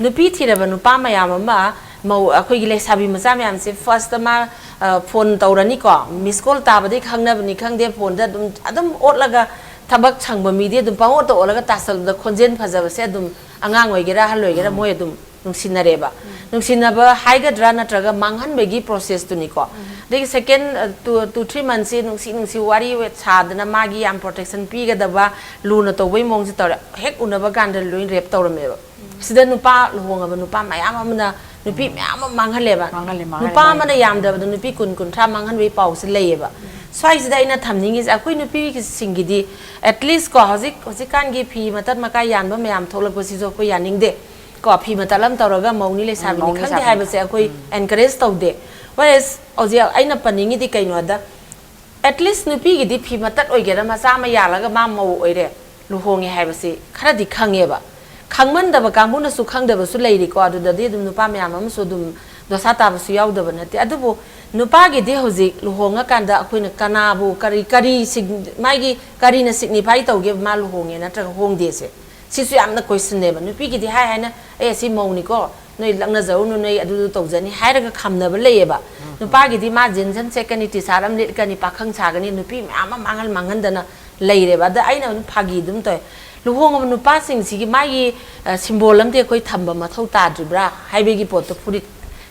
ꯅꯨꯄꯤ ꯊꯤꯔꯕ ꯅꯨꯄꯥ ꯃꯌꯥꯝ ꯑꯃ, ꯃꯧ, ꯑꯩꯈꯣꯏꯒꯤ ꯂꯩꯁꯥꯕꯤ ꯃꯆꯥ ꯃꯌꯥꯝꯁꯦ ꯐꯥꯔꯁꯇ ꯃꯥ, ꯑ, ꯐꯣꯟ ꯇꯧꯔꯅꯤꯀꯣ, ꯃꯤꯁ ꯀꯣꯜ ꯇꯥꯕꯗꯒꯤ ꯈꯪꯅꯕꯅꯤ ꯈꯪꯗꯦ, ꯐꯣꯟꯗ ꯑꯗꯨꯝ ꯑꯗꯨꯝ ꯑꯣꯠꯂꯒ, ꯊꯕꯛ ꯁꯪꯕ ꯃꯤꯗꯤ ꯑꯗꯨꯝ ꯄꯪꯑꯣꯠꯇ ꯑꯣꯠꯂꯒ ꯇꯥꯁꯜꯂꯗ, ꯈꯣꯟꯖꯦꯜ ꯐꯖꯕꯁꯦ ꯑꯗꯨꯝ, ꯑꯉꯥꯡ ꯑꯣꯏꯒꯦꯔꯥ ꯑꯍꯜ ꯑꯣꯏꯒꯦꯔꯥ, ꯃꯣꯏ ꯑꯗꯨꯝ ꯅꯨꯡꯁꯤꯅꯔꯦꯕ꯫ ꯅꯨꯡꯁꯤꯅꯕ ꯍꯥꯏꯒꯗ꯭ꯔꯥ, ꯅꯠꯇ꯭ꯔꯒ ꯃꯥꯡꯍꯟꯕꯒꯤ ꯄ꯭ꯔꯣꯁꯦꯁꯇꯨꯅꯤꯀꯣ꯫ ꯑꯗꯒꯤ ꯁꯦꯀꯦꯟ, ꯑ, ꯇꯨ ꯇꯨ ꯊ꯭ꯔꯤ ꯃꯟꯁꯁꯤ ꯅꯨꯡꯁꯤ ꯅꯨꯡꯁꯤ ꯋꯥꯔꯤ ꯁꯥꯗꯅ, ꯃꯥꯒꯤ ꯌꯥꯝ ꯄ꯭ꯔꯣꯇꯦꯛꯁꯟ ꯄꯤꯒꯗꯕ, ꯂꯨꯅ ꯇꯧꯕꯒꯤ ꯃꯑꯣꯡꯁꯦ ꯇꯧꯔꯦ꯫ ꯍꯦꯛ ꯎꯅꯕ ꯀꯥꯟꯗ ꯂꯣꯏ ꯔꯦꯞ ꯇꯧꯔꯝꯃꯦꯕ꯫ ꯁꯤꯗ ꯅꯨꯄꯥ, ꯂꯨꯍꯣꯡꯉꯕ ꯅꯨꯄꯥ ꯃꯌꯥꯝ ꯑꯃꯅ ꯅꯨꯄꯤ ꯃꯌꯥꯝ ꯑꯃ ꯃꯥꯡꯍꯜꯂꯦꯕ꯫ ꯃꯥꯡꯍꯜꯂꯦ, ꯃꯥꯡꯍꯜꯂꯦ, ꯅꯨꯄꯥ ꯃꯥꯡꯍꯜꯂꯦ꯫ ꯑꯃꯅ ꯌꯥꯝꯗꯕꯗ ꯅꯨꯄꯤ ꯀꯨꯟ, ꯀꯨꯟꯊ꯭ꯔꯥ ꯃꯥꯡꯍꯟꯕꯒꯤ ꯄꯥꯎꯁꯦ ꯂꯩꯌꯦꯕ꯫ ꯁ꯭ꯋꯥꯏꯁꯤꯗ ꯑꯩꯅ ꯊꯝꯅꯤꯡꯉꯤꯁꯦ, ꯑꯩꯈꯣꯏ ꯅꯨꯄꯤꯁꯤꯡꯒꯤꯗꯤ, ꯑꯦꯠꯂꯤꯁ ꯀꯣ, ꯍꯧꯖꯤꯛ, ꯍꯧꯖꯤꯛꯀꯥꯟꯒꯤ ꯐꯤ ꯃꯇꯠ ꯃꯀꯥꯏ ꯌꯥꯟꯕ ꯃꯌꯥꯝ ꯊꯣꯛꯂꯛꯄꯁꯤꯁꯨ ꯑꯩꯈꯣꯏ ꯌꯥꯅꯤꯡꯗꯦ꯫ ꯀꯣ, ꯐꯤ ꯃꯇꯠ ꯑꯃ ꯇꯧꯔꯒ ꯃꯧꯅꯤ ꯂꯩꯁꯥꯕꯤꯅꯤ ꯃꯧꯅꯤ ꯈꯪꯗꯦ ꯂꯩꯁꯥꯕꯤꯅꯤ ꯍꯥꯏꯕꯁꯦ ꯑꯩꯈꯣꯏ ꯑꯦꯟꯀꯔꯦꯖ ꯇꯧꯗꯦ꯫ Whereas ꯍꯧꯖꯤꯛ ꯑꯩꯅ ꯄꯟꯅꯤꯡꯉꯤꯗꯤ ꯀꯩꯅꯣꯗ, ꯑꯦꯠꯂꯤꯁ ꯅꯨꯄꯤꯒꯤꯗꯤ ꯐꯤ ꯃꯇꯠ ꯑꯣꯏꯒꯦꯔꯥ, ꯃꯆꯥ ꯑꯃ ꯌꯥꯜꯂꯒ ꯃꯥ ꯃꯧ ꯑꯣꯏꯔꯦ, ꯂꯨꯍꯣꯡꯉꯦ ꯍꯥꯏꯕꯁꯤ ꯈꯔꯗꯤ ꯈꯪꯉꯦꯕ꯫ ꯈꯪꯃꯟꯗꯕ ꯀꯥꯡꯕꯨꯅꯁꯨ ꯈꯪꯗꯕꯁꯨ ꯂꯩꯔꯤꯀꯣ, ꯑꯗꯨꯗꯗꯤ ꯑꯗꯨꯝ ꯅꯨꯄꯥ ꯃꯌꯥꯝ ꯑꯃꯁꯨ ꯑꯗꯨꯝ ꯗꯣꯁꯥ ꯇꯥꯕꯁꯨ ꯌꯥꯎꯗꯕ ꯅꯠꯇꯦ꯫ ꯑꯗꯨꯕꯨ ꯅꯨꯄꯥꯒꯤꯗꯤ ꯍꯧꯖꯤꯛ ꯂꯨꯍꯣꯡꯉꯀꯥꯟꯗ ꯑꯩꯈꯣꯏꯅ ꯀꯅꯥꯕꯨ ꯀꯔꯤ, ꯀꯔꯤ ꯁꯤꯒ-, ꯃꯥꯒꯤ ꯀꯔꯤꯅ ꯁꯤꯒꯅꯤꯐꯥꯏ ꯇꯧꯒꯦꯕ ꯃꯥ ꯂꯨꯍꯣꯡꯉꯦ ꯅꯠꯇ꯭ꯔꯒ ꯍꯣꯡꯗꯦꯁꯦ? ꯁꯤꯁꯨ ꯌꯥꯝꯅ ꯀꯣꯏꯁꯟꯅꯦꯕ꯫ ꯅꯨꯄꯤꯒꯤꯗꯤ ꯍꯥꯏ ꯍꯥꯏꯅ, "ꯑꯦ, ꯁꯤ ꯃꯧꯅꯤꯀꯣ, ꯅꯣꯏ ꯂꯛꯅꯖꯔꯨꯅꯨ, ꯅꯣꯏ ꯑꯗꯨꯗꯨ ꯇꯧꯖꯅꯤ" ꯍꯥꯏꯔꯒ ꯈꯝꯅꯕ ꯂꯩꯌꯦꯕ꯫ ꯅꯨꯄꯥꯒꯤꯗꯤ ꯃꯥ ꯖꯤꯟꯁ ꯑꯃ ꯁꯦꯠꯀꯅꯤ, ꯇꯤ ꯁꯥꯔꯠ ꯑꯃ ꯂꯤꯠꯀꯅꯤ, ꯄꯥꯈꯪ ꯁꯥꯒꯅꯤ, ꯅꯨꯄꯤ ꯃꯌꯥꯝ ꯑꯃ ꯃꯥꯡꯍꯟ ꯃꯥꯡꯍꯟꯗꯅ ꯂꯩꯔꯦꯕ꯫ ꯑꯗ ꯑꯩꯅ ꯑꯗꯨꯝ ꯐꯥꯒꯤ ꯑꯗꯨꯝ ꯇꯧꯋꯦ, ꯂꯨꯍꯣꯡꯉꯕ ꯅꯨꯄꯥꯁꯤꯡꯁꯤꯒꯤ ꯃꯥꯒꯤ, ꯑ, ꯁꯤꯝꯕꯣꯜ ꯑꯃꯗꯤ ꯑꯩꯈꯣꯏ ꯊꯝꯕ ꯃꯊꯧ ꯇꯥꯗ꯭ꯔꯤꯕ꯭ꯔꯥ ꯍꯥꯏꯕꯒꯤ ꯄꯣꯠꯇꯣ꯫ ꯐꯨꯔꯤꯠ,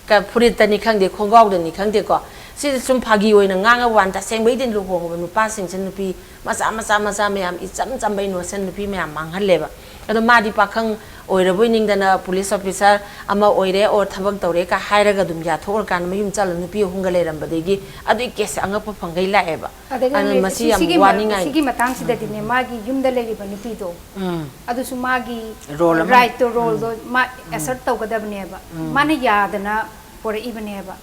ꯀ-, ꯐꯨꯔꯤꯠꯇꯅꯤ ꯈꯪꯗꯦ, ꯈꯣꯡꯒ꯭ꯔꯥꯎꯗꯅꯤ ꯈꯪꯗꯦꯀꯣ, ꯁꯤꯁꯦ ꯁꯨꯝ ꯐꯥꯒꯤ ꯑꯣꯏꯅ ꯉꯥꯡꯉꯕ ꯋꯥꯅꯤ꯫ ꯇꯁꯦꯡꯕꯩꯗꯤ ꯂꯨꯍꯣꯡꯉꯕ ꯅꯨꯄꯥꯁꯤꯡꯁꯦ ꯅꯨꯄꯤ ꯃꯆꯥ ꯃꯆꯥ ꯃꯆꯥ ꯃꯌꯥꯝ, ꯏꯆꯝ ꯆꯝꯕ ꯏꯅꯣꯁꯦꯟ ꯅꯨꯄꯤ ꯃꯌꯥꯝ ꯃꯥꯡꯍꯜꯂꯦꯕ꯫ ꯑꯗꯣ ꯃꯥꯗꯤ ꯄꯥꯈꯪ ꯑꯣꯏꯔꯕꯣꯏ ꯅꯤꯡꯗꯅ ꯄꯨꯂꯤꯁ ꯑꯣꯐꯤꯁꯥꯔ ꯑꯃ ꯑꯣꯏꯔꯦ ꯑꯣꯔ ꯊꯕꯛ ꯇꯧꯔꯦ ꯀ ꯍꯥꯏꯔꯒ ꯑꯗꯨꯝ ꯌꯥꯊꯣꯛꯑꯀꯥꯟꯗ ꯃꯌꯨꯝ ꯆꯠꯂ ꯅꯨꯄꯤ ꯑꯍꯨꯝꯒ ꯂꯩꯔꯝꯕꯗꯒꯤ ꯑꯗꯨꯒꯤ ꯀꯦꯁꯁꯦ ꯑꯉꯛꯄ ꯐꯪꯒꯩ ꯂꯥꯛꯑꯦꯕ꯫ ꯑꯗꯒꯤ ꯑꯗꯨꯅ ꯍꯧꯖꯤꯛ ꯃꯁꯤ ꯌꯥꯝ ꯁꯤꯒꯤ ꯃ-, ꯋꯥꯅꯤꯡꯉꯥꯏ꯫ ꯁꯤꯒꯤ ꯃꯇꯥꯡꯁꯤꯗꯗꯤꯅꯦ, ꯃꯥꯒꯤ ꯌꯨꯝꯗ ꯂꯩꯔꯤꯕ ꯅꯨꯄꯤꯗꯣ, ꯎꯝ꯫ ꯑꯗꯨꯁꯨ ꯃꯥꯒꯤ ꯔꯣꯜ ꯑꯃ꯫ ꯔꯥꯏꯠꯇꯣ, ꯔꯣꯜꯗꯣ ꯃꯥ ꯑꯦꯁꯔꯠ ꯇꯧꯒꯗꯕꯅꯦꯕ꯫ ꯃꯥꯅ ꯌꯥꯗꯅ ꯄꯣꯔꯛꯏꯕꯅꯦꯕ꯫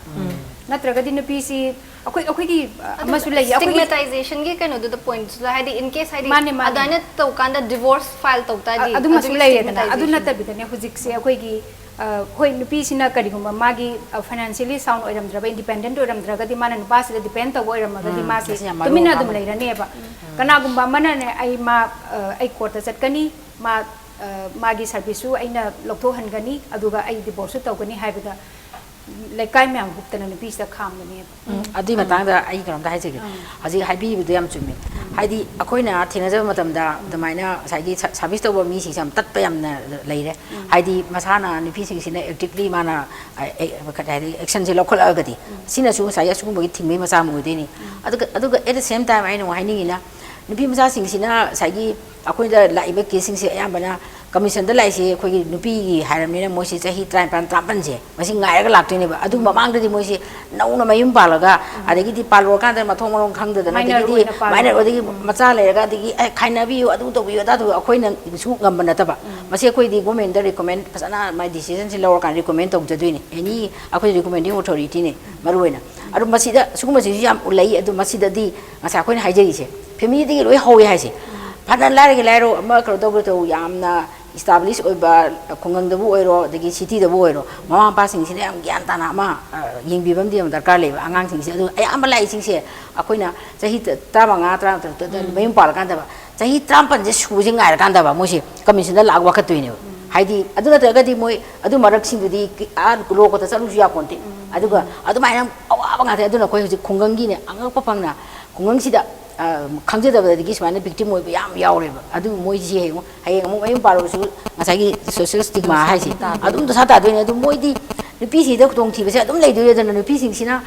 ꯅꯠꯇ꯭ꯔꯒꯗꯤ ꯅꯨꯄꯤꯁꯤ ꯑꯩꯈꯣꯏ, ꯑꯩꯈꯣꯏꯒꯤ, ꯑ, ꯑꯗꯨ ꯑꯃꯁꯨ ꯂꯩꯌꯦ, ꯑꯩꯈꯣꯏꯒꯤ stigmatization ꯒꯤ ꯀꯩꯅꯣꯗꯨꯗ, point ꯁꯤꯗ, ꯍꯥꯏꯗꯤ, in case, ꯍꯥꯏꯗꯤ, ꯃꯥꯅꯦ, ꯃꯥꯅꯦ꯫ ꯑꯗꯨꯃꯥꯏꯅ ꯇꯧꯀꯥꯟꯗ divorce file ꯇꯧ ꯇꯥꯔꯗꯤ ꯑ-, ꯑꯗꯨꯃꯁꯨ ꯑꯗꯨꯒꯤ ꯂꯩꯔꯦꯗꯅ꯫ ꯑꯗꯨ stigmatization꯫ ꯅꯠꯇꯕꯤꯗꯅꯦ, ꯍꯧꯖꯤꯛꯁꯦ ꯑꯩꯈꯣꯏꯒꯤ, ꯑ, ꯍꯣꯏ, ꯅꯨꯄꯤꯁꯤꯅ ꯀꯔꯤꯒꯨꯝꯕ ꯃꯥꯒꯤ, ꯑ, financially sound ꯑꯣꯏꯔꯝꯗ꯭ꯔꯕ, independent ꯑꯣꯏꯔꯝꯗ꯭ꯔꯒꯗꯤ, ꯃꯥꯅ ꯅꯨꯄꯥꯁꯤꯗ depend ꯇꯧꯕ ꯑꯣꯏꯔꯝꯃꯒꯗꯤ, ꯎꯝ꯫ ꯃꯥꯁꯦ ꯑꯁꯤ ꯌꯥꯝ ꯃꯔꯨ ꯇꯨꯃꯤꯟꯅ ꯑꯣꯏꯕ ꯑꯗꯨꯝ ꯑꯃꯅꯤ꯫ ꯂꯩꯔꯅꯦꯕ꯫ ꯎꯝ꯫ ꯀꯅꯥꯒꯨꯝꯕ ꯑꯃꯅꯅꯦ, "ꯑꯩ ꯃꯥ, ꯑ, ꯑꯩ ꯀꯣꯔꯠꯇ ꯆꯠꯀꯅꯤ, ꯃꯥ, ꯑ, ꯃꯥꯒꯤ ꯁꯥꯔꯚꯤꯁꯁꯨ ꯑꯩꯅ ꯂꯧꯊꯣꯛꯍꯟꯒꯅꯤ, ꯑꯗꯨꯒ ꯑꯩ ꯗꯤꯚꯣꯔꯁꯁꯨ ꯇꯧꯒꯅꯤ" ꯍꯥꯏꯕꯗ, ꯂꯩꯀꯥꯏ ꯃꯌꯥꯝ ꯍꯨꯞꯇꯅ ꯅꯨꯄꯤꯁꯤꯗ ꯈꯥꯝꯕꯅꯦꯕ꯫ ꯎꯝ, ꯑꯗꯨꯒꯤ ꯃꯇꯥꯡꯗ ꯑꯩ ꯀꯩꯅꯣꯝꯇ ꯍꯥꯏꯖꯒꯦ꯫ ꯎꯝ꯫ ꯍꯧꯖꯤꯛ ꯍꯥꯏꯕꯤꯕꯗꯣ ꯌꯥꯝ ꯆꯨꯝꯃꯦ꯫ ꯎꯝ꯫ ꯍꯥꯏꯗꯤ, ꯑꯩꯈꯣꯏꯅ ꯊꯦꯡꯅꯖꯕ ꯃꯇꯝꯗ, ꯎꯝ꯫ ꯑꯗꯨꯃꯥꯏꯅ ꯉꯁꯥꯏꯒꯤ ꯁ-, ꯁꯥꯔꯚꯤꯁ ꯇꯧꯕ ꯃꯤꯁꯤꯡꯁꯦ ꯌꯥꯝ ꯇꯠꯄ ꯌꯥꯝꯅ ꯂꯩꯔꯦ꯫ ꯎꯝ꯫ ꯍꯥꯏꯗꯤ, ꯃꯁꯥꯅ ꯅꯨꯄꯤꯁꯤꯡꯁꯤꯅ actively ꯃꯥꯅ, ꯑ, ꯑꯦ, ꯀꯔꯤ ꯍꯥꯏꯗꯤ, actionꯁꯦ ꯂꯧꯈꯠꯂꯛꯑꯒꯗꯤ, ꯎꯝ꯫ ꯁꯤꯅꯁꯨ ꯉꯁꯥꯏꯒꯤ ꯑꯁꯤꯒꯨꯝꯕꯒꯤ ꯊꯤꯡꯕꯒꯤ ꯃꯆꯥꯛ ꯑꯃ ꯑꯣꯏꯗꯣꯏꯅꯤ꯫ ꯎꯝ꯫ ꯑꯗꯨꯒ, ꯑꯗꯨꯒ at the same time ꯑꯩꯅ ꯑꯃꯨꯛ ꯍꯥꯏꯅꯤꯡꯉꯤꯅ, ꯅꯨꯄꯤ ꯃꯆꯥꯁꯤꯡꯁꯤꯅ ꯉꯁꯥꯏꯒꯤ ꯑꯩꯈꯣꯏꯗ ꯂꯥꯛꯏꯕ ꯀꯦꯁꯁꯤꯡꯁꯦ ꯑꯌꯥꯝꯕꯅ ꯀꯃꯤꯁꯟꯗ ꯂꯥꯛꯏꯁꯦ ꯑꯩꯈꯣꯏꯒꯤ ꯅꯨꯄꯤꯒꯤ ꯍꯥꯏꯔꯕꯅꯤꯅ, ꯃꯣꯏꯁꯤ ꯆꯍꯤ ꯇꯔꯥꯅꯤꯄꯥꯟ, ꯇꯔꯥꯃꯥꯄꯟꯁꯦ ꯃꯁꯤ ꯉꯥꯏꯔꯒ ꯂꯥꯛꯇꯣꯏꯅꯦꯕ꯫ ꯑꯗꯨ ꯃꯃꯥꯡꯗꯗꯤ ꯃꯣꯏꯁꯤ ꯅꯧꯅ ꯃꯌꯨꯝ ꯄꯥꯜꯂꯒ, ꯑꯗꯒꯤꯗꯤ ꯄꯥꯜꯂꯨꯔꯀꯥꯟꯗ ꯃꯊꯣꯡ ꯃꯔꯣꯡ ꯈꯪꯗꯗꯅ, ꯃꯥꯏꯅꯔ ꯑꯗꯒꯤꯗꯤ ꯑꯣꯏꯅ ꯄꯥꯜꯂꯨꯕ꯫ ꯃꯥꯏꯅꯔ ꯑꯣꯏꯗꯒꯤ ꯎꯝ꯫ ꯃꯆꯥ ꯂꯩꯔꯒ, ꯑꯗꯒꯤ, "ꯑꯦ, ꯈꯥꯏꯅꯕꯤꯌꯨ, ꯑꯗꯨ ꯇꯧꯕꯤꯌꯨ, ꯑꯗꯥ ꯇꯧꯕꯤꯌꯨ", ꯑꯩꯈꯣꯏꯅꯁꯨ ꯉꯝꯕ ꯅꯠꯇꯕ꯫ ꯎꯝ꯫ ꯃꯁꯤ ꯑꯩꯈꯣꯏꯗꯤ ꯒꯣꯔꯃꯦꯟꯗ ꯔꯤꯀꯣꯃꯦꯟ ꯐꯖꯅ ꯃꯥꯏ ꯗꯤꯁꯤꯖꯟꯁꯤ ꯂꯧꯔꯀꯥꯟꯗ ꯔꯤꯀꯣꯃꯦꯟ ꯇꯧꯖꯗꯣꯏꯅꯦ, ꯑꯦꯅꯤ ꯑꯩꯈꯣꯏ ꯔꯤꯀꯣꯃꯦꯟꯗꯤꯡ ꯑꯣꯊꯣꯔꯤꯇꯤꯅꯦ ꯃꯔꯨ ꯑꯣꯏꯅ꯫ ꯑꯗꯨ ꯃꯁꯤꯗ ꯁꯤꯒꯨꯝꯕꯁꯤꯁꯨ ꯌꯥꯝ ꯂꯩ꯫ ꯑꯗꯨ ꯃꯁꯤꯗꯗꯤ ꯉꯁꯥꯏ ꯑꯩꯈꯣꯏꯅ ꯍꯥꯏꯖꯔꯤꯁꯦ, ꯐꯦꯃꯤꯂꯤꯗꯒꯤ ꯂꯣꯏ ꯍꯧꯋꯦ ꯍꯥꯏꯁꯦ꯫ ꯐꯅ ꯂꯥꯏꯔꯒꯦ ꯂꯥꯏꯔꯣ, ꯑꯃ ꯀꯩꯅꯣ ꯇꯧꯒꯦ ꯇꯧ, ꯌꯥꯝꯅ ꯏꯁꯇꯥꯕ꯭ꯂꯤꯁ ꯑꯣꯏꯕ ꯈꯨꯡꯒꯪꯗꯕꯨ ꯑꯣꯏꯔꯣ, ꯑꯗꯒꯤ ꯁꯤꯇꯤꯗꯕꯨ ꯑꯣꯏꯔꯣ, ꯃꯃꯥ ꯃꯄꯥꯁꯤꯡꯁꯤꯅ ꯌꯥꯝ ꯒ꯭ꯌꯥꯟ ꯇꯥꯅ ꯑꯃ, ꯑ, ꯌꯦꯡꯕꯤꯕ ꯑꯃꯗꯤ ꯌꯥꯝ ꯗꯔꯀꯥꯔ ꯂꯩꯕ꯫ ꯑꯉꯥꯡꯁꯤꯡꯁꯦ, ꯑꯗꯨ ꯑꯌꯥꯝꯕ ꯂꯥꯛꯏꯁꯤꯡꯁꯦ ꯑꯩꯈꯣꯏꯅ ꯆꯍꯤ ꯇꯔꯥꯃꯉꯥ, ꯇꯔꯥꯇꯔꯨꯛꯇ ꯃꯌꯨꯝ ꯄꯥꯜꯂꯀꯥꯟꯗꯕ, ꯆꯍꯤ ꯇꯔꯥꯃꯥꯄꯟꯁꯦ ꯁꯨꯕꯁꯦ ꯉꯥꯏꯔꯀꯥꯟꯗꯕ ꯃꯣꯏꯁꯦ ꯀꯃꯤꯁꯟꯗ ꯂꯥꯛꯑꯒ ꯋꯥꯀꯠꯇꯣꯏꯅꯦꯕ꯫ ꯍꯥꯏꯗꯤ, ꯑꯗꯨ ꯅꯠꯇ꯭ꯔꯒꯗꯤ ꯃꯣꯏ ꯑꯗꯨ ꯃꯔꯛꯁꯤꯡꯗꯨꯗꯤ ꯀꯤ-, ꯑꯥ, ꯂꯣ ꯀꯣꯠꯇ ꯆꯠꯂꯨꯁꯨ ꯌꯥꯄꯣꯟꯇꯦ꯫ ꯑꯗꯨꯒ ꯑꯗꯨꯃꯥꯏꯅ ꯑꯋꯥꯕ ꯉꯥꯛꯇ꯫ ꯑꯗꯨꯅ ꯑꯩꯈꯣꯏ ꯍꯧꯖꯤꯛ ꯈꯨꯡꯒꯪꯒꯤꯅꯦ, ꯑꯉꯛꯄ ꯐꯪꯅ ꯈꯨꯡꯒꯪꯁꯤꯗ, ꯑ, ꯈꯪꯖꯗꯕꯗꯒꯤ ꯁꯨꯃꯥꯏꯅ ꯚꯤꯛꯇꯤꯝ ꯑꯣꯏꯕ ꯌꯥꯝ ꯌꯥꯎꯔꯦꯕ꯫ ꯑꯗꯨ ꯃꯣꯏꯁꯤ ꯍꯌꯦꯡ, ꯍꯌꯦꯡ ꯑꯃꯨꯛ ꯃꯌꯨꯝ ꯄꯥꯜꯂꯕꯁꯨ ꯉꯁꯥꯏꯒꯤ ꯁꯣꯁꯤꯌꯦꯜ ꯁ꯭ꯇꯤꯒꯃꯥ ꯍꯥꯏꯁꯦ ꯑꯗꯨꯝ ꯗꯁꯥ ꯇꯥꯗꯣꯏꯅꯦ꯫ ꯑꯗꯨ ꯃꯣꯏꯗꯤ ꯅꯨꯄꯤꯁꯤꯡꯗ ꯈꯨꯗꯣꯡꯊꯤꯕꯁꯦ ꯑꯗꯨꯝ ꯂꯩꯗꯣꯏꯅꯦ꯫ ꯑꯗꯨꯅ ꯅꯨꯄꯤꯁꯤꯡꯁꯤꯅ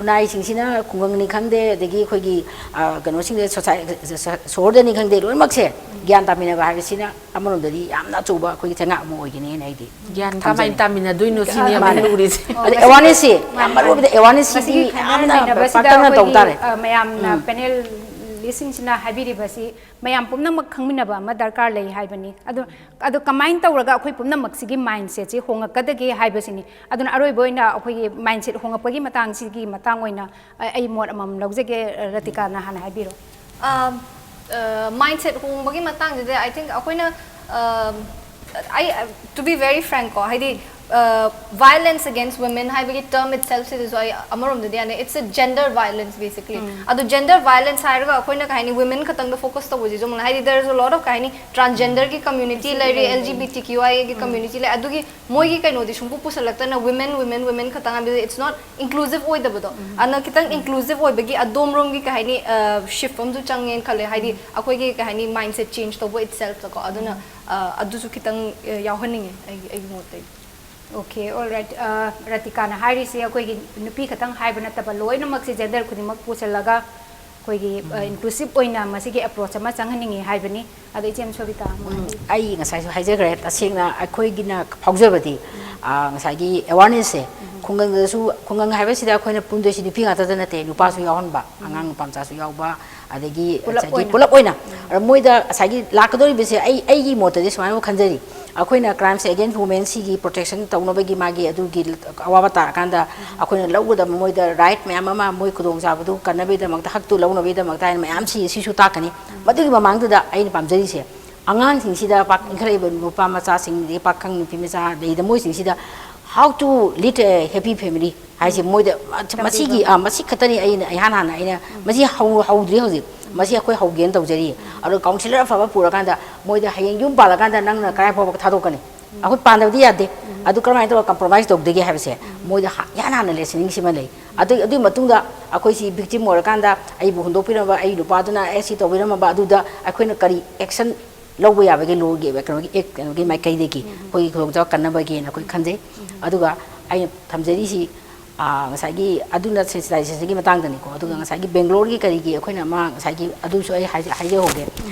ꯈꯨꯟꯅꯥꯏꯁꯤꯡꯁꯤꯅ, ꯈꯨꯡꯒꯪꯅꯤ ꯈꯪꯗꯦ, ꯑꯗꯒꯤ ꯑꯩꯈꯣꯏꯒꯤ, ꯑ, ꯀꯩꯅꯣꯁꯤꯡꯗ, ꯁꯣꯁꯥꯏ-, ꯁ-, ꯁ-, ꯁꯣꯍꯣꯔꯗꯅꯤ ꯈꯪꯗꯦ, ꯂꯣꯏꯅꯃꯛꯁꯦ ꯒ꯭ꯌꯥꯟ ꯇꯥꯃꯤꯟꯅꯕ ꯍꯥꯏꯕꯁꯤꯅ ꯑꯃꯔꯣꯝꯗꯗꯤ ꯌꯥꯝꯅ ꯑꯆꯧꯕ ꯑꯩꯈꯣꯏꯒꯤ ꯆꯩꯉꯥꯛ ꯑꯃ ꯑꯣꯏꯒꯅꯤꯅ ꯑꯩꯗꯤ ꯒ꯭ꯌꯥꯟ ꯊꯝꯖꯅꯤꯡꯉꯤ꯫ ꯀꯃꯥꯏꯅ ꯇꯥꯃꯤꯟꯅꯗꯣꯏꯅꯣ ꯁꯤꯅꯦ ꯑꯃ ꯃꯥꯅꯦ꯫ ꯂꯨꯔꯤꯁꯦ꯫ ꯑꯗꯩ ꯃꯥꯅꯦ꯫ ꯑꯦꯋꯥꯔꯅꯦꯁꯁꯤ ꯌꯥꯝ ꯃꯔꯨ ꯑꯣꯏꯕꯗ, ꯑꯦꯋꯥꯔꯅꯦꯁꯁꯤꯗꯤ ꯃꯁꯤꯒꯤ ꯈꯟꯅ ꯌꯥꯝꯅ ꯅꯩꯅꯕꯁꯤꯗ ꯄꯥꯛꯇꯛꯅ ꯇꯧ ꯑꯩꯈꯣꯏꯒꯤ, ꯇꯥꯔꯦ꯫ ꯑ, ꯃꯌꯥꯝꯅ ꯎꯝ꯫ ꯄꯦꯅꯦꯂꯤꯁꯁꯤꯡꯁꯤꯅ ꯍꯥꯏꯕꯤꯔꯤꯕꯁꯤ ꯃꯌꯥꯝ ꯄꯨꯝꯅꯃꯛ ꯈꯪꯃꯤꯟꯅꯕ ꯑꯃ ꯗꯔꯀꯥꯔ ꯂꯩ ꯍꯥꯏꯕꯅꯤ꯫ ꯑꯗꯨ, ꯑꯗꯨ ꯀꯃꯥꯏꯅ ꯇꯧꯔꯒ ꯑꯩꯈꯣꯏ ꯄꯨꯝꯅꯃꯛꯁꯤꯒꯤ ꯃꯥꯏꯟꯁꯦꯠꯁꯤ ꯍꯣꯡꯉꯛꯀꯗꯒꯦ ꯍꯥꯏꯕꯁꯤꯅꯤ꯫ ꯑꯗꯨꯅ ꯑꯔꯣꯏꯕ ꯑꯣꯏꯅ ꯑꯩꯈꯣꯏꯒꯤ ꯃꯥꯏꯟꯁꯦꯠ ꯍꯣꯡꯉꯛꯄꯒꯤ ꯃꯇꯥꯡꯁꯤꯒꯤ ꯃꯇꯥꯡ ꯑꯣꯏꯅ ꯑ-, ꯑꯩ ꯃꯣꯠ ꯑꯃꯃꯝ ꯂꯧꯖꯒꯦ꯫ ꯔꯇꯤꯀꯥꯅ ꯍꯥꯟꯅ ꯍꯥꯏꯕꯤꯔꯣ꯫ ꯃꯥꯏꯟꯁꯦꯠ ꯍꯣꯡꯕꯒꯤ ꯃꯇꯥꯡꯁꯤꯗ, I think, ꯑꯩꯈꯣꯏꯅ, ꯑ, ꯑꯩ, to be very frank ꯀꯣ, ꯍꯥꯏꯗꯤ, violence against women ꯍꯥꯏꯕꯒꯤ term itself ꯁꯤꯗꯁꯨ ꯑꯩ ꯑꯃꯔꯣꯝꯗꯗꯤ ꯌꯥꯅꯤ, it's a gender violence basically꯫ ꯑꯗꯣ gender violence ꯍꯥꯏꯔꯒ ꯑꯩꯈꯣꯏꯅ ꯀꯩ ꯍꯥꯏꯅꯤ, ꯋꯤꯃꯦꯟ ꯈꯛꯇꯪꯗ ꯐꯣꯀꯁ ꯇꯧꯕꯁꯤꯁꯨ ꯑꯃꯨꯛ ꯂꯩ꯫ ꯍꯥꯏꯗꯤ there is a lot of ꯀꯩ ꯍꯥꯏꯅꯤ, ꯇ꯭ꯔꯥꯟꯁꯖꯦꯟꯗꯔꯒꯤ ꯀꯝꯃ꯭ꯌꯨꯅꯤꯇꯤ ꯂꯩꯔꯤ, ꯂꯩꯔꯤ꯫ L G B T Q I ꯑꯦꯒꯤ ꯀꯝꯃ꯭ꯌꯨꯅꯤꯇꯤ ꯂꯩ꯫ ꯑꯗꯨꯒꯤ ꯃꯣꯏꯒꯤ ꯀꯩꯅꯣꯗꯤ ꯁꯨꯡꯄꯨ ꯄꯨꯁꯜꯂꯛꯇꯅ, ꯋꯤꯃꯦꯟ ꯋꯤꯃꯦꯟ ꯋꯤꯃꯦꯟ ꯈꯛꯇꯪ ꯍꯥꯏꯕꯗꯤ it's not inclusive ꯑꯣꯏꯗꯕꯗꯣ꯫ ꯑꯗꯨꯅ ꯈꯤꯇꯪ ꯏꯟꯀ꯭ꯂꯨꯁꯤꯞ ꯑꯣꯏꯕꯒꯤ ꯑꯗꯣꯝꯔꯣꯝꯒꯤ ꯀꯩ ꯍꯥꯏꯅꯤ, ꯁꯤꯐ ꯑꯃꯁꯨ ꯆꯪꯉꯦꯅ ꯈꯜꯂꯦ꯫ ꯍꯥꯏꯗꯤ ꯑꯩꯈꯣꯏꯒꯤ ꯀꯩ ꯍꯥꯏꯅꯤ, ꯃꯥꯏꯟꯁꯦꯠ ꯆꯦꯟꯖ ꯇꯧꯕ ꯏꯠꯁꯦꯜꯐꯇꯀꯣ꯫ ꯑꯗꯨꯅ, ꯑ, ꯑꯗꯨꯁꯨ ꯈꯤꯇꯪ, ꯑ, ꯌꯥꯎꯍꯟꯅꯤꯡꯉꯦ ꯑꯩꯒꯤ, ꯑꯩꯒꯤ ꯃꯣꯠꯇꯒꯤ꯫ Okay, all right. ꯔꯇꯤꯀꯥꯅ ꯍꯥꯏꯔꯤꯁꯦ ꯑꯩꯈꯣꯏꯒꯤ ꯅꯨꯄꯤ ꯈꯛꯇꯪ ꯍꯥꯏꯕ ꯅꯠꯇꯕ, ꯂꯣꯏꯅꯃꯛꯁꯦ ꯖꯦꯟꯗꯔ ꯈꯨꯗꯤꯡꯃꯛ ꯄꯨꯁꯤꯜꯂꯒ ꯑꯩꯈꯣꯏꯒꯤ, ꯑ, ꯏꯟꯀ꯭ꯂꯨꯁꯤꯞ ꯑꯣꯏꯅ ꯃꯁꯤꯒꯤ ꯑꯦꯄ꯭ꯔꯣꯆ ꯑꯃ ꯆꯪꯍꯟꯅꯤꯡꯉꯤ ꯍꯥꯏꯕꯅꯤ꯫ ꯑꯗꯣ ꯏꯆꯦ ꯁꯣꯕꯤꯇꯥ ꯑꯃ ꯎꯝ, ꯍꯥꯏꯕꯤꯌꯨ꯫ ꯑꯩ ꯉꯁꯥꯏꯁꯨ ꯍꯥꯏꯖꯈ꯭ꯔꯦ, ꯇꯁꯦꯡꯅ ꯑꯩꯈꯣꯏꯒꯤꯅ ꯐꯥꯎꯖꯕꯗꯤ, ꯑ, ꯉꯁꯥꯏꯒꯤ ꯑꯦꯋꯥꯔꯅꯦꯁꯁꯦ, ꯈꯨꯡꯒꯪꯗꯁꯨ, ꯈꯨꯡꯒꯪ ꯍꯥꯏꯕꯁꯤꯗ ꯑꯩꯈꯣꯏꯅ ꯄꯨꯟꯗꯣꯏꯁꯤ ꯅꯨꯄꯤ ꯉꯥꯛꯇꯗ ꯅꯠꯇꯦ, ꯅꯨꯄꯥꯁꯨ ꯌꯥꯎꯍꯟꯕ, ꯑꯉꯥꯡ ꯅꯨꯄꯥ ꯃꯆꯥꯁꯨ ꯌꯥꯎꯕ, ꯑꯗꯒꯤ ꯄꯨꯂꯞ ꯉꯁꯥꯏꯒꯤ ꯑꯣꯏꯅ꯫ ꯄꯨꯂꯞ ꯑꯣꯏꯅ꯫ ꯑꯗ ꯃꯣꯏꯗ ꯉꯁꯥꯏꯒꯤ ꯂꯥꯛꯀꯗꯧꯔꯤꯕꯁꯦ, ꯑꯩ, ꯑꯩꯒꯤ ꯃꯣꯠꯇꯗꯤ ꯁꯨꯃꯥꯏꯅ ꯈꯟꯖꯔꯤ, ꯑꯩꯈꯣꯏꯅ crimes against women ꯁꯤꯒꯤ ꯄ꯭ꯔꯣꯇꯦꯛꯁꯟ ꯇꯧꯅꯕꯒꯤ ꯃꯥꯒꯤ ꯑꯗꯨꯒꯤ ꯑꯋꯥꯕ ꯇꯥꯔꯀꯥꯟꯗ ꯑꯩꯈꯣꯏꯅ ꯂꯧꯒꯗꯕ ꯃꯣꯏꯗ ꯔꯥꯏꯠ ꯃꯌꯥꯝ ꯑꯃ, ꯃꯣꯏ ꯈꯨꯗꯣꯡꯆꯥꯕꯗꯨ ꯀꯟꯅꯕꯒꯤꯗꯃꯛꯇ, ꯍꯛꯇꯨ ꯂꯧꯅꯕꯒꯤꯗꯃꯛꯇ ꯍꯥꯏꯅ ꯃꯌꯥꯝ ꯁꯤ, ꯁꯤꯁꯨ ꯇꯥꯛꯀꯅꯤ꯫ ꯃꯗꯨꯒꯤ ꯃꯃꯥꯡꯗꯨꯗ ꯑꯩꯅ ꯄꯥꯝꯖꯔꯤꯁꯦ, ꯑꯉꯥꯡꯁꯤꯡꯁꯤꯗ, ꯄꯥꯛ-, ꯏꯟꯈꯠꯂꯛꯏꯕ ꯅꯨꯄꯥ ꯃꯆꯥꯁꯤꯡ, ꯑꯗꯒꯤ ꯄꯥꯈꯪ ꯅꯨꯄꯤ ꯃꯆꯥ, ꯑꯗꯩꯗ ꯃꯣꯏꯁꯤꯡꯁꯤꯗ how to lead a happy family ꯍꯥꯏꯁꯦ ꯃꯣꯏꯗ, ꯃ-, ꯇꯝꯕꯤꯕ꯫ ꯃꯁꯤꯒꯤ, ꯑ, ꯃꯁꯤ ꯈꯛꯇꯅꯤ ꯑꯩꯅ ꯏꯍꯥꯟ ꯍꯥꯟꯅ ꯑꯩꯅ ꯃꯁꯤ ꯍꯧ-, ꯍꯧꯗ꯭ꯔꯤ ꯍꯧꯖꯤꯛ꯫ ꯃꯁꯤ ꯑꯩꯈꯣꯏ ꯍꯧꯒꯦꯅ ꯇꯧꯖꯔꯤ꯫ ꯑꯗꯣ ꯀꯥꯎꯟꯁꯤꯂꯔ ꯑꯐꯕ ꯄꯨꯔꯀꯥꯟꯗ ꯃꯣꯏꯗ ꯍꯌꯦꯡ ꯌꯨꯝ ꯄꯥꯜꯂꯀꯥꯟꯗ ꯅꯪꯅ ꯀꯗꯥꯏ ꯐꯥꯎꯕ ꯊꯥꯗꯣꯛꯀꯅꯤ? ꯑꯩꯈꯣꯏ ꯄꯥꯟꯗꯕꯗꯤ ꯌꯥꯗꯦ꯫ ꯑꯗꯨ ꯀꯔꯝꯍꯥꯏꯅ ꯇꯧꯔꯒ ꯀꯝꯄ꯭ꯔꯣꯃꯥꯏꯁ ꯇꯧꯗꯒꯦ ꯍꯥꯏꯕꯁꯦ ꯃꯣꯏꯗ ꯍꯥ-, ꯏꯍꯥꯟ ꯍꯥꯟꯅ ꯂꯦꯁꯅꯤꯡꯁꯤꯃ ꯂꯩ꯫ ꯑꯗꯨ, ꯑꯗꯨꯒꯤ ꯃꯇꯨꯡꯗ ꯑꯩꯈꯣꯏꯁꯤ ꯚꯤꯛꯇꯤꯝ ꯑꯣꯏꯔꯀꯥꯟꯗ ꯑꯩꯕꯨ ꯍꯨꯟꯗꯣꯛꯄꯤꯔꯝꯕ, ꯑꯩ ꯅꯨꯄꯥꯗꯨꯅ ꯑꯦ ꯁꯤ ꯇꯧꯕꯤꯔꯝꯃꯕ, ꯑꯗꯨꯗ ꯑꯩꯈꯣꯏꯅ ꯀꯔꯤ ꯑꯦꯛꯁꯟ ꯂꯧꯕ ꯌꯥꯕꯒꯦ, ꯂꯣꯒꯤ, ꯀꯩꯅꯣꯒꯤ, ꯑꯦꯛ, ꯀꯩꯅꯣꯒꯤ ꯃꯥꯏꯀꯩꯗꯒꯤ ꯑꯩꯈꯣꯏꯒꯤ ꯈꯨꯗꯣꯡꯆꯥꯕ ꯀꯟꯅꯕꯒꯦꯅ ꯑꯩꯈꯣꯏ ꯈꯟꯖꯩ꯫ ꯑꯗꯨꯒ ꯑꯩꯅ ꯊꯝꯖꯔꯤꯁꯤ, ꯑꯥ, ꯉꯁꯥꯏꯒꯤ ꯑꯗꯨꯅ ꯁꯦꯟꯁꯤꯇꯥꯏꯖꯦꯁꯟꯒꯤ ꯃꯇꯥꯡꯗꯅꯤꯀꯣ꯫ ꯑꯗꯨꯒ ꯉꯁꯥꯏꯒꯤ ꯕꯦꯡꯒ꯭ꯂꯣꯔꯒꯤ ꯀꯔꯤꯒꯤ ꯑꯩꯈꯣꯏꯅ ꯑꯃ ꯉꯁꯥꯏꯒꯤ ꯑꯗꯨꯁꯨ ꯑꯩ ꯍꯥꯏꯖ-, ꯍꯥꯏꯖꯍꯧꯒꯦ꯫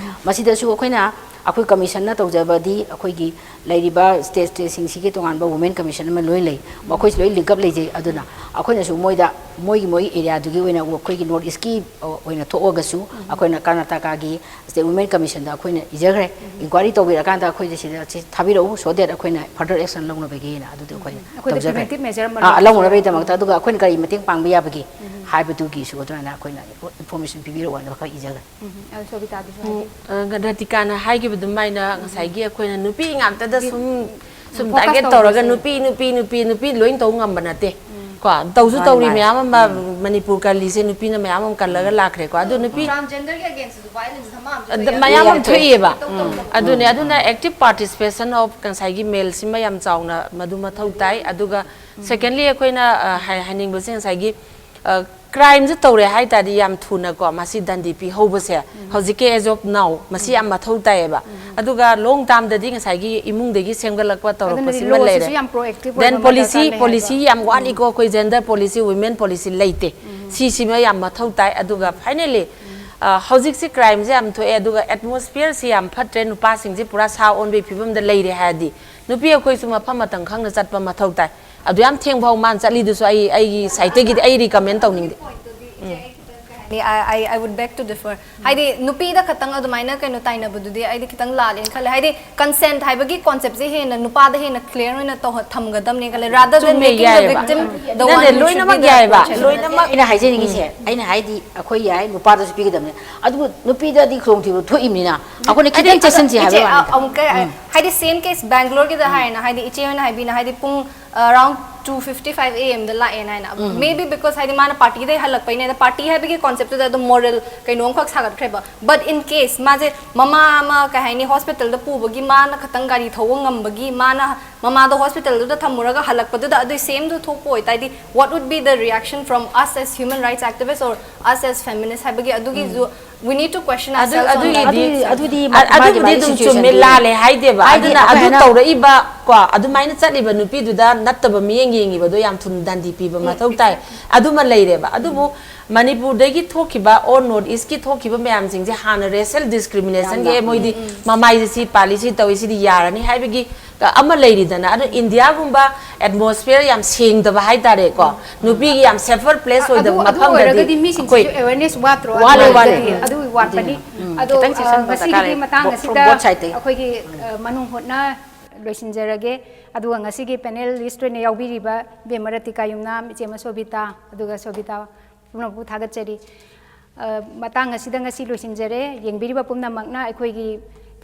ꯃꯁꯤꯗꯁꯨ ꯑꯩꯈꯣꯏꯅ, ꯑꯩꯈꯣꯏ ꯀꯃꯤꯁꯟꯅ ꯇꯧꯖꯕꯗꯤ ꯑꯩꯈꯣꯏꯒꯤ ꯂꯩꯔꯤꯕ ꯁ꯭ꯇꯦꯠ ꯁ꯭ꯇꯦꯠꯁꯤꯡꯁꯤꯒꯤ ꯇꯣꯉꯥꯟꯕ ꯋꯨꯃꯦꯟ ꯀꯃꯤꯁꯟ ꯑꯃ ꯂꯣꯏ ꯂꯩ꯫ ꯃꯈꯣꯏꯁꯨ ꯂꯣꯏ ꯂꯤꯡꯀꯞ ꯂꯩꯖꯩ꯫ ꯑꯗꯨꯅ ꯑꯩꯈꯣꯏꯅꯁꯨ ꯃꯣꯏꯗ ꯃꯣꯏꯒꯤ, ꯃꯣꯏꯒꯤ ꯑꯦꯔꯤꯌꯥꯗꯨꯒꯤ ꯑꯣꯏꯅ ꯑꯩꯈꯣꯏꯒꯤ ꯅꯣꯔꯠ ꯏꯁꯀꯤ ꯑꯣꯏꯅ ꯊꯣꯛꯑꯒꯁꯨ ꯑꯩꯈꯣꯏꯅ ꯀꯔꯅꯥꯇꯀꯥꯒꯤ ꯁ꯭ꯇꯦꯠ ꯋꯨꯃꯦꯟ ꯀꯃꯤꯁꯟꯗ ꯑꯩꯈꯣꯏꯅ ꯏꯖꯈ꯭ꯔꯦ꯫ ꯏꯟꯀ꯭ꯋꯥꯏꯔꯤ ꯇꯧꯕꯤꯔꯀꯥꯟꯗ ꯑꯩꯈꯣꯏꯗ ꯁꯤꯗ ꯁꯤ ꯊꯥꯕꯤꯔꯛꯎ, so that ꯑꯩꯈꯣꯏꯅ further action ꯂꯧꯅꯕꯒꯤꯅ ꯑꯗꯨꯗꯤ ꯑꯩꯈꯣꯏꯅ ꯑꯩꯈꯣꯏꯗ ꯇꯧꯖꯈ꯭ꯔꯦ꯫ Preventive measure ꯑꯃ ꯑꯥ, ꯂꯧꯔꯁꯨ ꯂꯧꯅꯅꯕꯒꯤꯗꯃꯛꯇ, ꯑꯗꯨꯒ ꯑꯩꯈꯣꯏꯅ ꯀꯔꯤ ꯃꯇꯦꯡ ꯄꯥꯡꯕ ꯌꯥꯕꯒꯦ ꯍꯥꯏꯕꯗꯨꯒꯤꯁꯨ ꯑꯗꯨꯃꯥꯏꯅ ꯑꯩꯈꯣꯏꯅ ꯏꯟꯐꯣꯔꯃꯦꯁꯟ ꯄꯤꯕꯤꯔꯛꯑꯣꯅ ꯈꯔ ꯏꯖꯈ꯭ꯔꯦ꯫ ꯎꯝ, ꯑꯗꯨ ꯁꯣꯕꯤꯇꯥꯗꯨꯁꯨ ꯍꯥꯏꯒꯦ꯫ ꯑ, ꯔꯇꯤꯀꯥꯅ ꯍꯥꯏꯈꯤꯕ ꯑꯗꯨꯃꯥꯏꯅ ꯉꯁꯥꯏꯒꯤ ꯑꯩꯈꯣꯏꯅ ꯅꯨꯄꯤ ꯉꯥꯛꯇꯗ ꯁꯨꯝ, ꯁꯨꯝ focus target ꯇꯧꯔꯒ ꯇꯧꯕꯁꯦ꯫ ꯅꯨꯄꯤ, ꯅꯨꯄꯤ, ꯅꯨꯄꯤ, ꯅꯨꯄꯤ ꯂꯣꯏ ꯇꯧ ꯉꯝꯕ ꯅꯠꯇꯦ꯫ ꯀꯣ, ꯇꯧꯁꯨ ꯃꯥꯅꯤ, ꯇꯧꯔꯤ ꯃꯥꯅꯤ꯫ ꯃꯌꯥꯝ ꯑꯃ, ꯃꯅꯤꯄꯨꯔ ꯀꯜꯂꯤꯁꯦ ꯅꯨꯄꯤꯅ ꯃꯌꯥꯝ ꯑꯃ ꯀꯜꯂꯒ ꯂꯥꯛꯈ꯭ꯔꯦꯀꯣ꯫ ꯑꯗꯨ ꯅꯨꯄꯤ Transgenderꯒꯤ againstꯁꯨ violence ꯙꯃꯥ ꯑꯃꯁꯨ ꯑꯗ ꯊꯣꯛꯑꯦ꯫ ꯃꯌꯥꯝ ꯑꯃ ꯊꯣꯛꯑꯦꯕ꯫ ꯏꯇꯧ ꯇꯧꯗꯕ꯫ ꯑꯗꯨꯅꯦ, ꯑꯗꯨꯅ active participation of ꯉꯁꯥꯏꯒꯤ maleꯁꯤꯃ ꯌꯥꯝ ꯆꯥꯎꯅ ꯃꯗꯨ ꯃꯊꯧ ꯇꯥꯏ꯫ ꯑꯗꯨꯒ secondly ꯑꯩꯈꯣꯏꯅ, ꯑ, ꯍꯥꯏ-, ꯍꯥꯏꯅꯤꯡꯕꯁꯦ ꯉꯁꯥꯏꯒꯤ, ꯑ, crimeꯁꯦ ꯇꯧꯔꯦ ꯍꯥꯏ ꯇꯥꯔꯗꯤ ꯌꯥꯝ ꯊꯨꯅꯀꯣ ꯃꯁꯤ ꯗꯟꯗꯤ ꯄꯤꯍꯧꯕꯁꯦ ꯍꯧꯖꯤꯛꯀꯤ as of now ꯃꯁꯤ ꯌꯥꯝ ꯃꯊꯧ ꯇꯥꯏꯌꯦꯕ꯫ ꯑꯗꯨꯒ long termꯗꯗꯤ ꯉꯁꯥꯏꯒꯤ ꯏꯃꯨꯡꯗꯒꯤ ꯁꯦꯝꯒꯠꯂꯛꯄ ꯑꯗꯨꯅꯗꯤ ꯇꯧꯔꯛꯄꯁꯤꯃ ꯂꯩꯔꯦ꯫ Lawꯁꯤꯁꯨ ꯌꯥꯝ proactive ꯑꯣꯏꯕ Then ꯑꯃ policy, ꯗꯔꯀꯥꯔ ꯂꯩ ꯍꯥꯏꯕ꯫ Policy ꯌꯥꯝ ꯋꯥꯠꯂꯤꯀꯣ, ꯑꯩꯈꯣꯏ gender policy, women policy ꯂꯩꯇꯦ꯫ ꯁꯤꯁꯤꯃ ꯌꯥꯝ ꯃꯊꯧ ꯇꯥꯏ꯫ ꯑꯗꯨꯒ finally, ꯑ, ꯍꯧꯖꯤꯛꯁꯤ crimeꯁꯦ ꯌꯥꯝ ꯊꯣꯛꯑꯦ, ꯑꯗꯨꯒ atmosphereꯁꯤ ꯌꯥꯝ ꯐꯠꯇ꯭ꯔꯦ, ꯅꯨꯄꯥꯁꯤꯡꯁꯦ ꯄꯨꯔꯥ ꯁꯥ ꯑꯣꯟꯕꯒꯤ ꯐꯤꯕꯝꯗ ꯂꯩꯔꯦ ꯍꯥꯏꯔꯗꯤ ꯅꯨꯄꯤ ꯑꯩꯈꯣꯏꯁꯨ ꯃꯐꯝ ꯃꯇꯝ ꯈꯪꯅ ꯆꯠꯄ ꯃꯊꯧ ꯇꯥꯏ꯫ ꯑꯗꯨ ꯌꯥꯝ ꯊꯦꯡ ꯐꯥꯎ ꯃꯥꯅ ꯆꯠꯂꯤꯗꯨꯁꯨ ꯑꯩ, ꯑꯩꯒꯤ sideꯇꯒꯤꯗꯤ ꯑꯩ recommend ꯇꯧꯅꯤꯡꯗꯦ꯫ ꯎꯝ꯫ I, I, I would beg to differ. ꯍꯥꯏꯗꯤ ꯅꯨꯄꯤꯗ ꯈꯛꯇꯪ ꯑꯗꯨꯃꯥꯏꯅ ꯀꯩꯅꯣ ꯇꯥꯏꯅꯕꯗꯨꯗꯤ ꯑꯩꯗꯤ ꯈꯤꯇꯪ ꯂꯥꯜꯂꯦꯅ ꯈꯜꯂꯦ꯫ ꯍꯥꯏꯗꯤ consent ꯍꯥꯏꯕꯒꯤ conceptꯁꯦ ꯍꯦꯟꯅ ꯅꯨꯄꯥꯗ ꯍꯦꯟꯅ clear ꯑꯣꯏꯅ ꯇꯧꯍ-, ꯊꯝꯒꯗꯕꯅꯤ ꯈꯜꯂꯦ, rather than ꯆꯨꯝꯃꯦ, making the ꯌꯥꯏꯌꯦꯕ꯫ Victim the one who should be the approach. ꯅꯠꯇꯦ, ꯂꯣꯏꯅꯃꯛ ꯌꯥꯏꯌꯦꯕ, ꯂꯣꯏꯅꯃꯛ꯫ ꯑꯩꯅ ꯍꯥꯏꯖꯅꯤꯡꯉꯤꯁꯦ, ꯑꯩꯅ ꯍꯥꯏꯗꯤ ꯑꯩꯈꯣꯏ ꯌꯥꯏ, ꯅꯨꯄꯥꯗꯁꯨ ꯄꯤꯒꯗꯕꯅꯤ꯫ ꯑꯗꯨꯕꯨ ꯅꯨꯄꯤꯗꯗꯤ ꯈꯨꯗꯣꯡꯊꯤꯕ ꯊꯣꯛꯏꯕꯅꯤꯅ ꯑꯩꯈꯣꯏꯅ ꯈꯤꯇꯪ ꯍꯥꯏꯗꯤ, ꯆꯦꯛꯁꯤꯟꯁꯤ ꯍꯥꯏꯕ ꯏꯆꯦ, ꯋꯥꯅꯤꯗ꯫ ꯑ-, ꯑꯃꯨꯛꯀ, ꯎꯝ꯫ ꯍꯥꯏꯗꯤ same case ꯕꯦꯡꯒ꯭ꯂꯣꯔꯒꯤꯗ ꯍꯥꯏꯔꯦꯅ, ꯍꯥꯏꯗꯤ ꯏꯆꯦ ꯍꯣꯏꯅ ꯍꯥꯏꯕꯤꯅ, ꯍꯥꯏꯗꯤ ꯄꯨꯡ around two fifty five A M ꯗ ꯂꯥꯛꯑꯦꯅ ꯍꯥꯏꯅ꯫ Maybe because ꯍꯥꯏꯗꯤ ꯃꯥꯅ partyꯗꯩ ꯍꯜꯂꯛꯄꯩꯅꯦ, ꯑꯗ party ꯍꯥꯏꯕꯒꯤ conceptꯇꯨꯗ ꯑꯗꯨꯝ moral ꯀꯩꯅꯣ ꯑꯃꯈꯛ ꯁꯥꯒꯠꯈ꯭ꯔꯦꯕ꯫ But in case ꯃꯥꯁꯦ ꯃꯃꯥ ꯑꯃ, ꯀꯩ ꯍꯥꯏꯅꯤ, hospitalꯗ ꯄꯨꯕꯒꯤ ꯃꯥꯅ ꯈꯛꯇꯪ ꯒꯥꯔꯤ ꯊꯧꯕ ꯉꯝꯕꯒꯤ ꯃꯥꯅ ꯃꯃꯥꯗꯣ hospitalꯗꯨꯗ ꯊꯝꯃꯨꯔꯒ ꯍꯜꯂꯛꯄꯗꯨꯗ ꯑꯗꯨꯏ sameꯗꯨ ꯊꯣꯛꯄ ꯑꯣꯏꯇꯥꯔꯗꯤ, what would be the reaction from us as human rights activists or us as feminists ꯍꯥꯏꯕꯒꯤ ꯑꯗꯨꯒꯤꯁꯨ We need to question ꯑꯗꯨ ourselves on that. ꯑꯗꯨꯒꯤꯗꯤ ꯑꯗꯨꯗꯤ- ꯑꯗꯨꯗꯤ ꯑ- ꯃꯥꯒꯤ ꯑꯗꯨꯕꯨꯗꯤ ꯃꯥꯒꯤ ꯑꯗꯨꯝ situation ꯆꯨꯝꯃꯦ ꯗꯨ꯫ ꯂꯥꯜꯂꯦ ꯍꯥꯏꯗꯦꯕ꯫ ꯍꯥꯏꯗꯤ ꯑꯗꯨꯅ ꯑꯩꯈꯣꯏ ꯑꯗꯨ ꯍꯥꯏꯅ- ꯇꯧꯔꯛꯏꯕ ꯀꯣ ꯑꯗꯨꯃꯥꯏꯅ ꯆꯠꯂꯤꯕ ꯅꯨꯄꯤꯗꯨꯗ ꯅꯠꯇꯕ ꯃꯤꯠꯌꯦꯡ ꯌꯦꯡꯉꯤꯕꯗꯣ ꯌꯥꯝ ꯊꯨꯅ ꯗꯟꯗꯤ ꯄꯤꯕ ꯃꯊꯧ ꯇꯥꯏ꯫ ꯑꯗꯨꯃ ꯂꯩꯔꯦꯕ꯫ ꯑꯗꯨꯕꯨ ꯃꯅꯤꯄꯨꯔꯗꯒꯤ ꯊꯣꯛꯈꯤꯕ ꯑꯣꯔ ꯅꯣꯔꯠ ꯏꯁꯀꯤ ꯊꯣꯛꯈꯤꯕ ꯃꯌꯥꯝꯁꯤꯡꯁꯦ ꯍꯥꯟꯅ ꯔꯦꯁꯦꯜ ꯗꯤꯁꯀ꯭ꯔꯤꯃꯤꯅꯦꯁꯟꯒꯤ ꯌꯥꯝꯅ, ꯃꯣꯏꯗꯤ ꯃꯃꯥꯏꯁꯦ ꯁꯤ ꯄꯥꯜꯂꯤ ꯁꯤ ꯇꯧꯏ ꯁꯤꯗꯤ ꯌꯥꯔꯅꯤ ꯍꯥꯏꯕꯒꯤ ꯑꯃ ꯂꯩꯔꯤꯗꯅ꯫ ꯑꯗꯣ ꯏꯟꯗꯤꯌꯥꯒꯨꯝꯕ ꯑꯦꯠꯃꯣꯁꯐꯤꯌꯔ ꯌꯥꯝ ꯁꯦꯡꯗꯕ ꯍꯥꯏꯇꯥꯔꯦꯀꯣ, ꯅꯨꯄꯤꯒꯤ ꯌꯥꯝ ꯁꯦꯐꯔ ꯄ꯭ꯂꯦꯁ ꯑꯗꯨ ꯑꯣꯏꯗꯕ ꯑꯗꯨ ꯃꯐꯝꯗꯗꯤ ꯑꯣꯏꯔꯒꯗꯤ ꯃꯤꯁꯤꯡꯁꯤꯁꯨ ꯑꯩꯈꯣꯏ ꯑꯦꯋꯦꯔꯅꯦꯁ ꯋꯥꯠꯇ꯭ꯔꯣ? ꯋꯥꯠꯂꯦ, ꯑꯗꯨ ꯋꯥꯠꯂꯦ꯫ ꯑꯣꯏꯔꯒꯗꯤ ꯑꯗꯨꯒꯤ ꯋꯥꯠꯄꯅꯤ꯫ ꯑꯗꯣ ꯈꯤꯇꯪ ꯆꯦꯛꯁꯤꯟꯕ ꯑ, ꯗꯔꯀꯥꯔ ꯉꯁꯤꯒꯤꯗꯤ ꯂꯩ꯫ ꯃꯇꯥꯡ From ꯑꯁꯤꯗ both side ꯇꯩ꯫ ꯑꯩꯈꯣꯏꯒꯤ ꯑ, ꯃꯅꯨꯡ ꯍꯨꯠꯅ ꯂꯣꯏꯁꯤꯟꯖꯔꯒꯦ꯫ ꯑꯗꯨꯒ ꯉꯁꯤꯒꯤ ꯄꯦꯅꯦꯂꯤꯁ ꯑꯣꯏꯅ ꯌꯥꯎꯕꯤꯔꯤꯕ ꯏꯕꯦꯝꯃ ꯔꯇꯤꯀꯥ ꯌꯨꯝꯅꯥꯝ, ꯏꯆꯦꯃ ꯁꯣꯕꯤꯇꯥ, ꯑꯗꯨꯒ ꯁꯣꯕꯤꯇꯥ ꯄꯨꯝꯅꯃꯛꯄꯨ ꯊꯥꯒꯠꯆꯔꯤ꯫ ꯑ, ꯃꯇꯥꯡ ꯑꯁꯤꯗ ꯉꯁꯤ ꯂꯣꯏꯁꯤꯟꯖꯔꯦ꯫ ꯌꯦꯡꯕꯤꯔꯤꯕ ꯄꯨꯝꯅꯃꯛꯅ ꯑꯩꯈꯣꯏꯒꯤ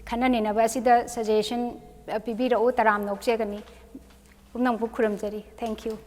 ꯈꯟꯅ ꯅꯩꯅꯕ ꯑꯁꯤꯗ ꯁꯖꯦꯁꯟ ꯄꯤꯕꯤꯔꯛꯎ, ꯇꯔꯥꯝꯅ ꯑꯣꯛꯆꯒꯅꯤ꯫ ꯄꯨꯝꯅꯃꯛꯄꯨ ꯈꯨꯔꯨꯝꯖꯔꯤ꯫ Thank you꯫